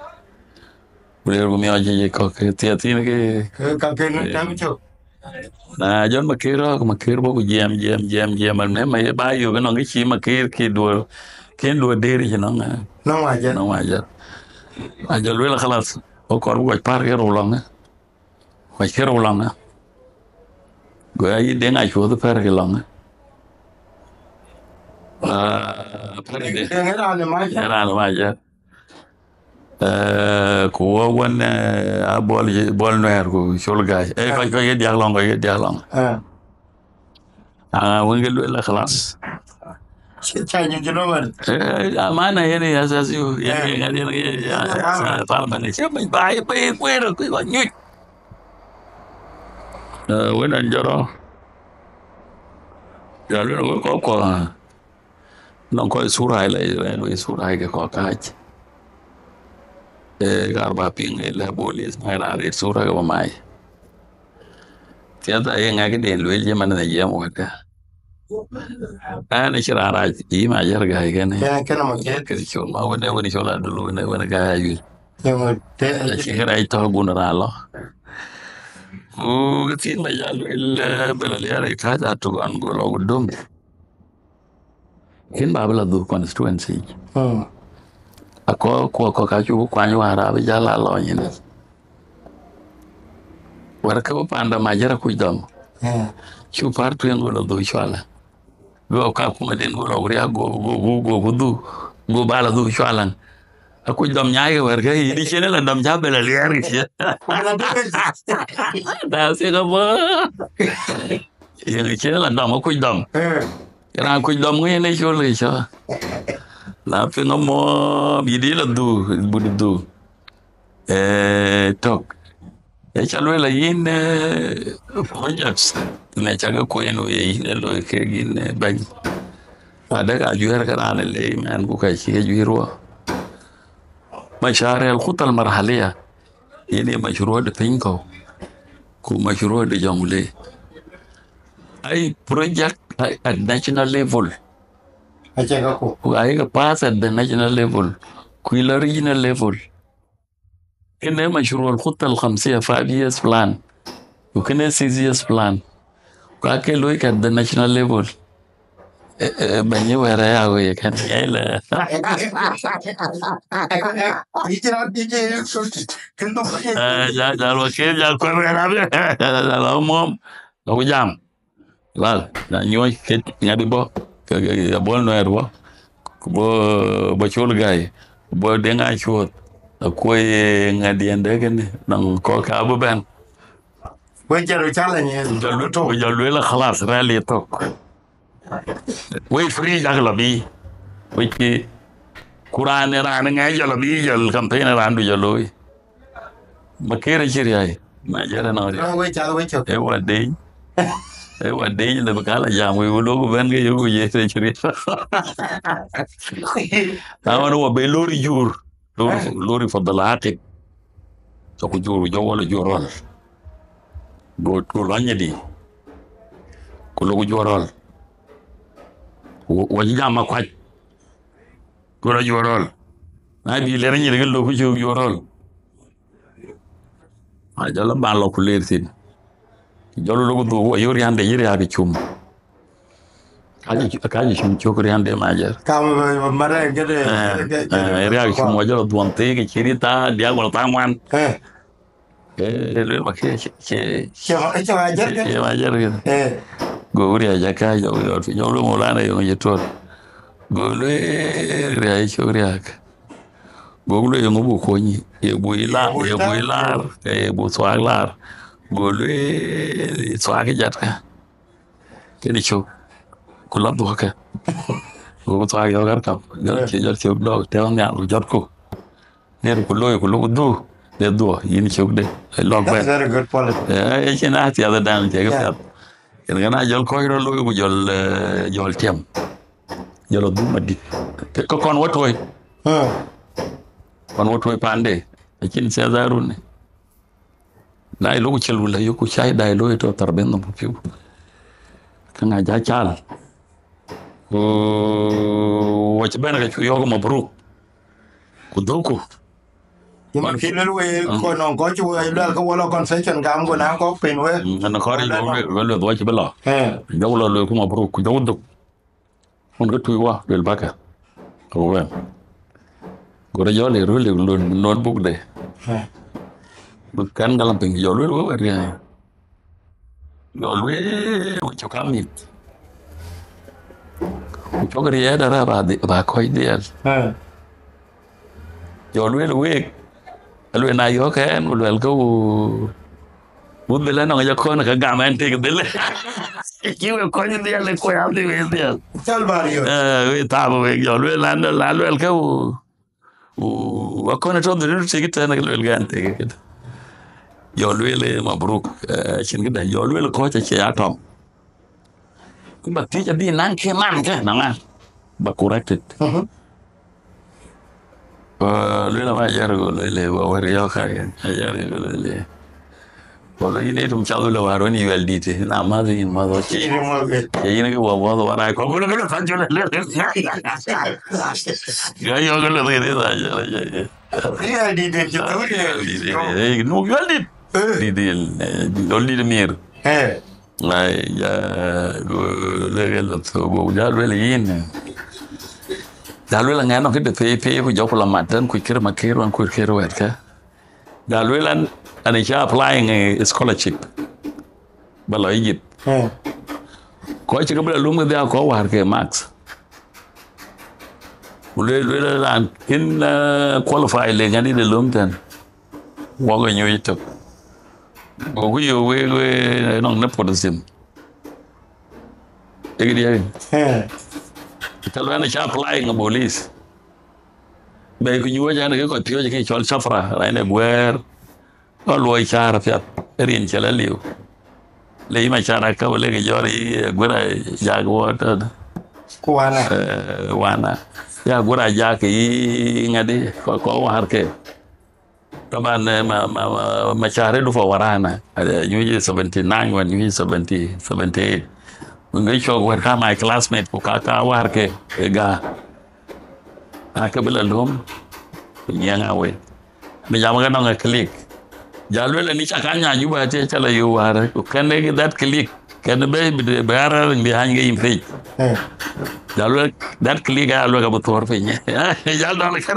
Ku ler ku miɔɔc yic kɔ̈k ke thiathin ke. Ke ka ken, eh, tam cök. Na jɔn Makir rɔ̈k, Makir bɔ̈ ku jiɛm, jiɛm, jiɛm, jiɛm, an, me, me, ba yök ënɔŋ kë cï Makir kë duɔ̈r, kën duɔ̈r dëër yic ënɔŋ, eh. Nɔŋ wajar. Nɔŋ wajar. A jɔ luel, khalas, wo kɔr bï kɔc pär ke rou lɔŋ, eh. Kɔc ke rou lɔŋ, eh. Go ya yï Deŋ Acuɔth pɛ̈r ke lɔŋ. Ah, pɛ̈r ke Deŋ. Deŋ ë raan ë Mac. Ë raan ë Mac, ya. Eh, ku wɔ wën, eh, a Bol, Bol Nuɛɛr ku Col Gäi. Eh, kɔc, kɔc ke diäk lɔŋ, kɔc ke diäk lɔŋ. Eh. Ah, wën ke lueel la khalas. Ca nyuc jël wär. Eh, amana yen ya sas yu, yen, eh, yen, yen, yen, ya, ya, ya, parliament. Cie ba, ba, ba, kueer, kueer, nyuc. Eh, wën an jɔrɔ. Ya lueel ko, ko, ko. Nɔŋ kɔc sura ila, ila, ila sura ke kɔc kac. Eh, gar ba piŋ, ila bolis, ma ila rit sura ke ba mai. Thiatha ye ŋɛk den lueel je man na jem waka. An cï raan rac, yï Mac Gäi kënë. Kënë, kënë ma ke. Kënë col ma wënë, wënë col Adul, wënë, wënë Gäi Ayuel. Yöŋö të. Acï kë rac tɔ̈ gun raan lɔ. Ku kë thiin ba jal lueel, eh, bela liɛr ë kac atuk an go lɔ ku dum. Kën ba bï la dhuk constituency. Mm. Akɔ, ku akɔ ka cuk kuany wäär abï jal a lɔ nyin. Wär ke bï panda Mac jär akuc dɔm. Mm. Cu par tueŋ go la dhuk cuala. Go ka kuma den go la riak go, go, go, go, go dhuk. Go ba la dhuk cuala. Akuc dɔm nyaai ke wär ke yïn cien la dɔm ca bela liɛɛr ke cie. Da sik abɔ. Yïn cien la dɔm akuc dɔm. Eh. Raan kuc dɔm ŋö yen ë col ke cɔ. La piŋ amɔ bï di la dhuk, but dhuk. Eh, tök. Ë ca lueel a yïn, eh, projects, ne ca ke kueen we yïn ë loi kek yïn, eh, bɛ̈ny. Adek ajuɛɛr ke raan ë leec mɛn ku ka cï ke juiir wɔ. Mashari al khuta al marhaliya, yen ye mashruɔ de piny kɔ̈u, ku mashruɔ de Jonglei. Ai project at national level. Acie ka ku. Ku ai ke pass at the national level, ku ila regional level. Kënë mashruɔ al khuta al khamsia, five years plan. Ku kënë six years plan. Ku ake looi at the national level. Eh, eh, bɛ̈ny wɛ̈ɛ̈r aya wei kënë, ya ilɛ. Yï cï raan, yï cï, kën dɔm. Eh, ja, ja, lo ke, ja, kuɛ̈r wɛ̈ɛ̈r abï. Ja, ja, lo mom. Lo ku jam. Lal, na nyuɔc ke ŋadi bɔ, ke, ke, ke Bol Nuɛɛr bɔ, ku bɔ, bɔ Col Gäi, ku bɔ Deŋ Acuɔth, akuɔi ŋadiɛn de kënë, nɔŋ kɔ̈k ka bï bɛ̈n. Wek jɔl challenge yen, jɔl lu tök. Jɔl lueel khalas, rally tök. Wek free jak lɔ bï, wek ki, ku raan, raan ŋɛc jɔl lɔ bï, jɔl campaign raan du jɔl looi. Makër acï riäi, Mac jär anɔŋ riäi. Raan wek cath wek cök. Ee wa deny. Ee wa deny, le bï kal a jam, wek wek lok bɛ̈n ke yök, wek ye acï riäi. Na wan wa be lori jur, lori, lori fadhal akib. So ku jur, jɔ wala jur rɔl. Go, go lɔny di. Ku lok jur rɔl. Wa, wa jam ma kuac. Ku rɔ jur rɔl. Na bï lɛr nyïr ke lok ku cuk jur rɔl. A jɔl ban lɔ ku ler thïn. Jɔl lok dhuk wa yök riande yï riak cum. Ka jï, ka jï cum cök riande Mac jär. Kam, eh, mare gede, eh, gede, eh, riak cum wa jɔl dhuɔn thek cï ri thaa diak wala thaa ŋuan. Eh. Eh, lueel ma ke cï, cï, cï ma, cï ma jär ke? Cï ma jär ke. Eh. Go riak ja ka jɔ, jɔ, jɔ lu Maulana yöŋ jë tuɔl. Go lueel riak cök riak. Go lueel yöŋ bu kony, ye bu ila, ye bu ilar, ye bu thuak lar. Go lueel thuak jat ka. Kënë cök, ku la dhuɔ̈k ke. Ku thuak yɔ̈k ɣär kam, jɔl cie, jɔl cie dɔ̈k, tɛ̈ɛ̈u nhial, ku jɔt ku. Ner ku looi, ku lok dhuk, de dhuɔ̈k, yïn cök de, lɔ̈k bɛ̈n. That's very good policy. Eh, eh, cïn a thiath dan, cie ke thiath. Yen kën a jɔl kɔc rɔt looi, ku jɔl, eh, jɔl tiɛm. Jɔl dhuk madït. Ke, ke kɔn wä tuɔi. Hmm. Kɔn wä tuɔi pande, acïn thiath arun. Na ye lok cil wala yok ku cai da ye looi tɔ̈ thar ben nhom piu. Ka ŋa ja cal. Ku wa cï bɛ̈n ka cu yɔ̈k mabruk. Ku dhuk ku. Yïn man kï lël we, mm, ko nɔŋ kɔc cï we luɛl ke wala concession gam go na kɔk piny we. Mm, na kɔr yic we, we lueth wa cï bï lɔ. Eh. Jɔk lɔ looi ku mabruk, ku jɔk dhuk. Wun ke tui wa, luel bäkë. Ku wɛn. Go rɔ jɔ le röl le notebook de. Eh. Bï kɛn galam piny jɔ luel we wɛ̈t riɛny. Jɔ lueel, ku cök amit. Ku cök riɛɛt arëët ba dhi-, ba kɔc dhiɛl. Eh. Jɔ lueel week, alueel na yɔ̈ɔ̈k ɛn, ku luɛlkë wu, wu dhil anɔŋ jɔ kɔn ke gam ɛn tek dhil. Cï we kɔc dhiɛl, ku ya dhil we dhiɛl. Cal bär yɔ̈ɔ̈k. Eh, we thaap wek, jɔ lueel an, la luɛlkë wu. Ku akɔn ë tɔ̈ dhil tik tɛ̈n, ke lueel gɛn tek këdë. Jɔ lueel, eh, mabruk, eh, cïn këdë, jɔ lueel kɔc acie atɔŋ. Ku ba thiëc adhil naŋ kë man kë, naŋ an, ba corrected. Mhm. Eh, lueel aba jär go lueel, eh, ba wär yɔ̈ɔ̈k ka, eh, jär go lueel, eh. Wala yïn ë tum cath wala wäär wën yuɛl dït, na mäth yïn mäth wä cï. Yïn mäth. Ye yïn ke wä bɔ̈ wä rai kɔ̈k, wala kë thac wala. Ga yɔ̈ɔ̈k ke lɔ dhil thac wala. Yuɛl dït, dït, dït, dït. Eh, nu yuɛl dït. Eh. Dït, dït, eh, yuɛl dït mir. Eh. Ai, ja, go, le, le, le, so, go, ja, lueel yïn. Ja, lueel ŋɛn nɔŋ këde pei, pei, ku jɔku la mat tɛ̈n, ku kër ma kër wan, ku kër wɛ̈t kë. Ja lueel an, an, ca applying, eh, scholarship. Ba lɔ Egypt. Eh. Kɔc cï ke bï la lum ke dhia kɔc wäär ke marks. Ku lueel, lueel raan kën, eh, qualify le ŋadï de lum tɛ̈n. Wok ë nyuc tök. Go ku yök wek, wek, nɔŋ nepotism. Ëgë diɛ̈. Eh. Ka lueel an, ca applying a police. Bɛ̈ɛ̈i ku nyuɔ̈c an, ke kɔc piööc ke cɔl cafra, raan ë guɛ̈ɛ̈r, ɣɔn luɔi cäär apiath, ë rin cï la liu. Le yï ma cäär akä, wala ke jɔ̈ɔ̈r yï, eh, guër a jak wɔ tɔ̈. Ku wana. Eh, wana. Ya guër a jak yï ŋadï, kɔc, kɔc wäär ke. Taban, eh, ma, ma, ma, ma cäär ë dufa warana. Eh, nyuc seventy nine wan, nyuc seventy, seventy eight. Wën ke cɔk wɛ̈t ka my classmate, ku ka, ka wäär ke, ë ga. Ake bï la löm, ku nyiɛŋ awei. Bï jam ke nɔŋ ë click. Ja lueel ni ca ka nya Juba, acie ca la yök wäär, ku kën ë that click, kën bï, bï, bï arɛ̈ɛ̈r behind ke yïn page. Eh. Ja lueel that click, ja lueel ka bï thuɔ̈r piny. Ja dɔl kër.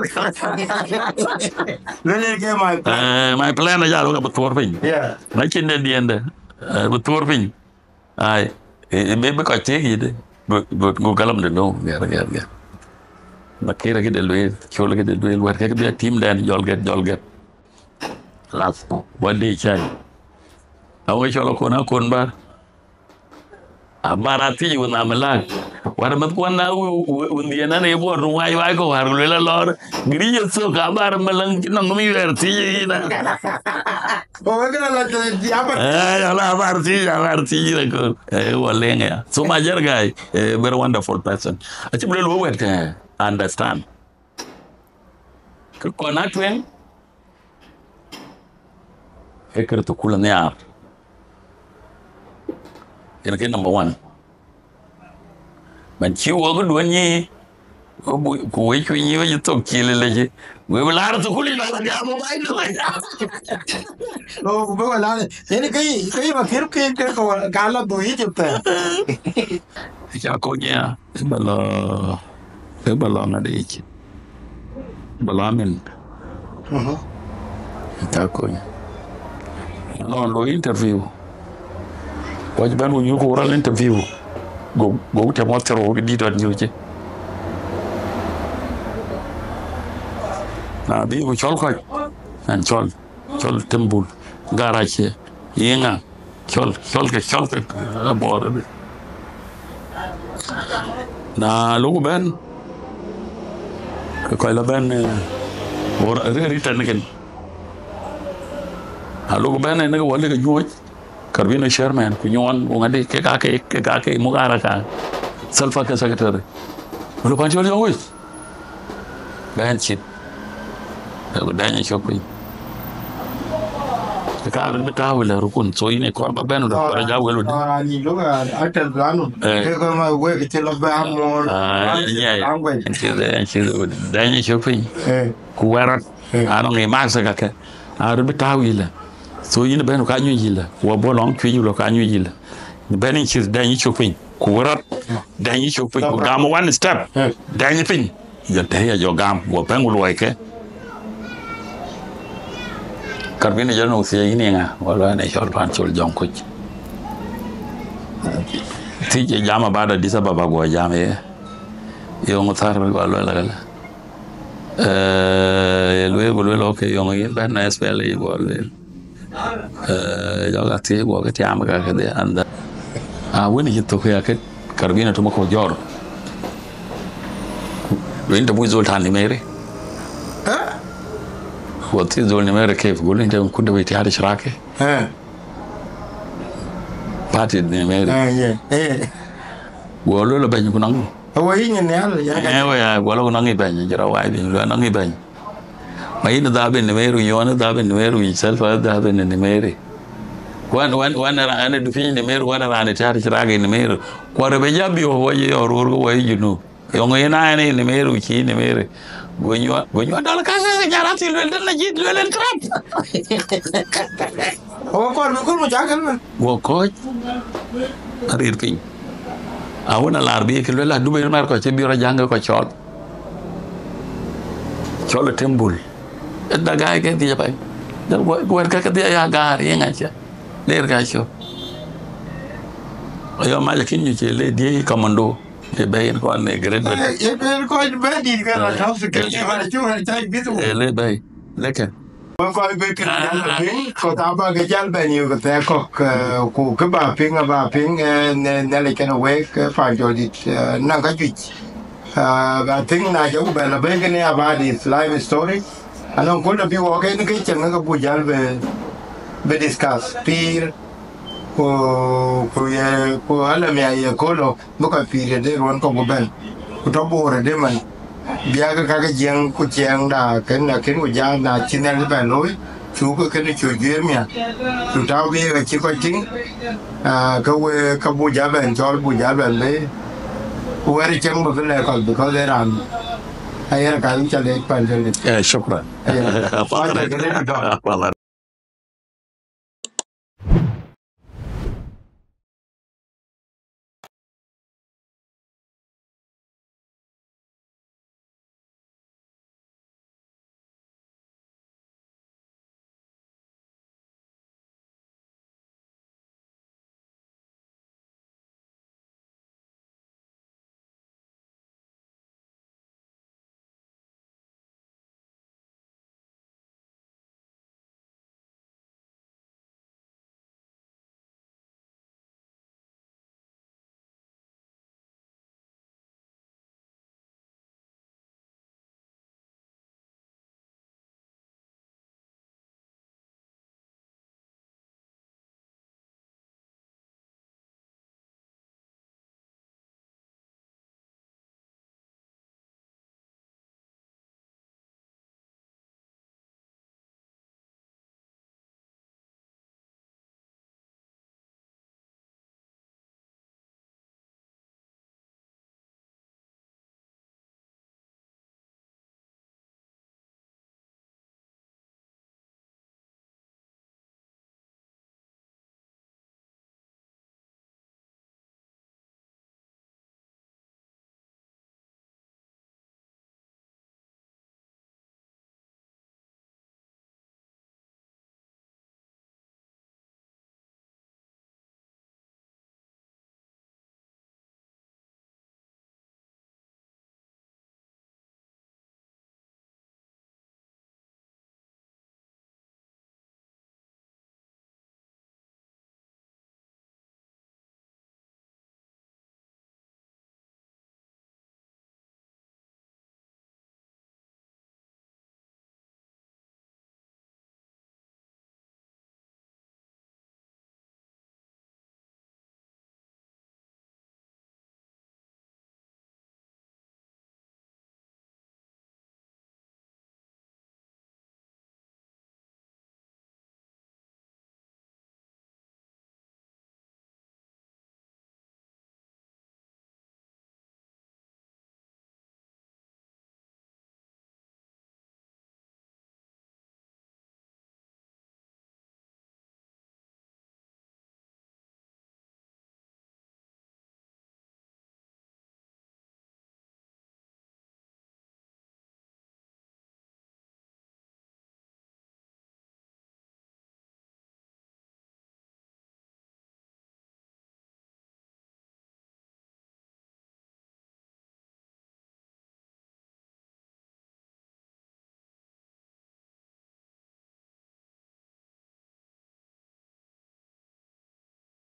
Lueel ke my plan. Eh, my plan, ja lueel ka bï thuɔ̈r piny. Yeah. Na cïn de diɛnde, eh, bï thuɔ̈r piny. Ai, e, e, bï, bï kɔc tëëk yïdë, bï, bï, go galam de no, gɛ̈r, gɛ̈r, gɛ̈r. Ma kërë këde lueel, col këde lueel, wɛ̈t kek bï a team dɛn, jɔl gɛ̈t, jɔl gɛ̈t. Lath, wä dee cai. Awë cɔl akon, akon bär. Abär athiëc wën amï lak. Wär mïth kuɔn na wë, wë, wën dhiën an, e buɔt wai, wai kɔ wär, lueel alɔr. Gïrï ye thok, abär mï läŋ, nɔŋ mi wɛ̈ɛ̈r thiëc yïn. Oh, wek la, la, la, la, la. Eh, ya la abar ti, abar ti la ko. Eh, wa lenga ya. So my dear guy, a very wonderful person. Aci bro lo wet ke understand. Ke kɔn a tueŋ, e kër thukul nhiaar. Yen ke number one. Man cï wok duɔ̈n nyi, ku bu-, ku wec piny wec thok cil lec, we bï laar thukul yic, ba la gam wok bai duk. Oh, ku bï wa laar. Yen ke, ke yï ba kër ke, ke ka wa, ka la bu yic pɛ̈. Ca kony ya, e ba lɔ, e ba lɔ ŋadï yic. Ba lɔ amin. Mhm. Ca kony. Nɔn lo interview. Wacï bɛ̈n ku nyuc ku rɔl interview. Go, go tɛm wä thero ke dït ɔt nyuc. Na bï ku cɔl kɔc, ɛn cɔl, cɔl tembul, garac, yiŋa, cɔl, cɔl ke, cɔl ke, abɔɔr. Na luk bɛ̈n, ke kɔc la bɛ̈n, eh, wor, ri, ri tɛn kën. Na luk bɛ̈n, eh, në ke wɔ lek nyuɔ̈c, Karbino chairman, ku nyuɔn, ku ŋadï, ke ka ke, ke ka ke mukaraka, Salva ke secretary. Wala pan cɔl yɔŋ wec. Bɛ̈n cït. Ku dɛny cök piny. Ka röt bï tääu wël rukun. So yïn ë kɔɔr ba bɛ̈n wël, kɔɔr ja wël wël. Ora ni lo ga atel ganu. Eh. Ke ko ma we ke telo ba mo. Ah, yeah. Language. Cït, cït, dɛny cök piny. Eh. Ku wɛ̈t rɔt. Eh. Anɔŋ ë mask kakë. A röt bï tääu yïlë. So yïn bɛ̈n ka nyuc yïlë. Ku abɔ̈ lɔŋ cuëc yïlë ka nyuc yïlë. Bɛ̈n yïn cït dɛny cök piny. Ku wɛ̈t rɔt. Dɛny cök piny. Ku gam one step. Eh. Dɛny piny. Jɔ tɛ̈ ya jɔ gam, guɔ pɛ̈ŋ ku luɔi ke. Karbino jɔ nu thiëëc yïn ŋa, wala ne cɔl pan col jɔŋ kuc. Thiëc jam about Addis Ababa, guɔ jam ye. Yöŋ thar guɔ luel akëlë. Eh, ye lueel, ku lueel, okay, yöŋ yïn bɛ̈n na S P L A, guɔ lueel. Eh, jɔk a thiëc, guɔ ke tiam ka kedhie, and then, ah, wën cï thök ya ke Karabina tuma ko jɔr. Lueel, "Inta mui zol ta Nimeri?" Guɔ thiëc, "Zol Nimeri kef?" Guɔ lueel, "Inta kunta fi itihad ishtiraki?" Party Nimeri. Guɔ lueel, "Bɛ̈ny, ku nɔŋ." Awo yïn nhial, ya. Eh, we ya, guɔ lueel, "Ku nɔŋ yï bɛ̈ny, jɔra wai bï, lueel, nɔŋ yï bɛ̈ny." Ma yïn dhabi Nimeri, yɔn dhabi Nimeri, self dhabi Nimeri. Wan, wan, wan ra-, ane du piny Nimeri, wan raan itihad ishtiraki Nimeri. Kuɔr be ja biöök, wa ye yɔr ruur, wa ye Junub. Yöŋ yen a ane Nimeri, cï Nimeri. Go nyuɔɔth, go nyuɔɔth dɔl ka, ka, ka, nyara thil luel, dɛn la jit luel en trap. Awo kɔɔr bï kul mushakil man. Guɔ kɔc arir piny. Awën alar bï ke luel, adu bï mɛr kɔc cï bï rɔ jaŋ ke kɔc cɔl. Cɔl ë tembul. Ë dagaai ke dhiëc apɛi. Jɔl guɔ, guɔ ka ke dhiëc ya gaar, ye ŋa cä. Der ka cök. Ayɔ mac akïn nyuc ë le diëc kamando. Ë bɛ̈i en kɔn ë great. Ë, ë, ë kɔc bɛ̈i dït ka la tɔ̈u security, ba cuk ë cai bïth. Ë le bɛ̈i. Leke. Wek kɔc bï kën jal piŋ, kɔc aba ke jal bɛ̈n yök thɛɛr kɔ̈k, eh, ku kë ba piŋ, aba piŋ, eh, ne, Nhialic kenë wek, eh, pan jɔl dït, eh, naŋ ka juëc. Eh, I think na jɔku bɛ̈n abëk kënë about his life story. Anɔŋ köl abï wɔ ke në ke cieŋ ke bu jal bï, bï discuss pïïr, ku, ku ye, ku alamia ye köl ɔ. Bï kɔc pïïr ëdë ruɔ̈n kɔ̈k ku bɛ̈n, ku tɔ Bor ëdë man. Biäk kakë Jiëŋ ku ciɛɛŋda kën, akën ku jam na cï Nhialic bɛ̈n looi, cuk kënë cuk guiëër miäk. Ku tau bï ka cï kɔc tïŋ, ah, ke we ka bu ja bɛ̈n cɔl, bu ja bɛ̈n bï. Ku wɛ̈t cieŋ bï bï lɛ̈k kɔc, because ë raan aye ka ca lec pan jɔl dït. Eh, shukran. Aye. Kɔc ke lec dɔ̈k.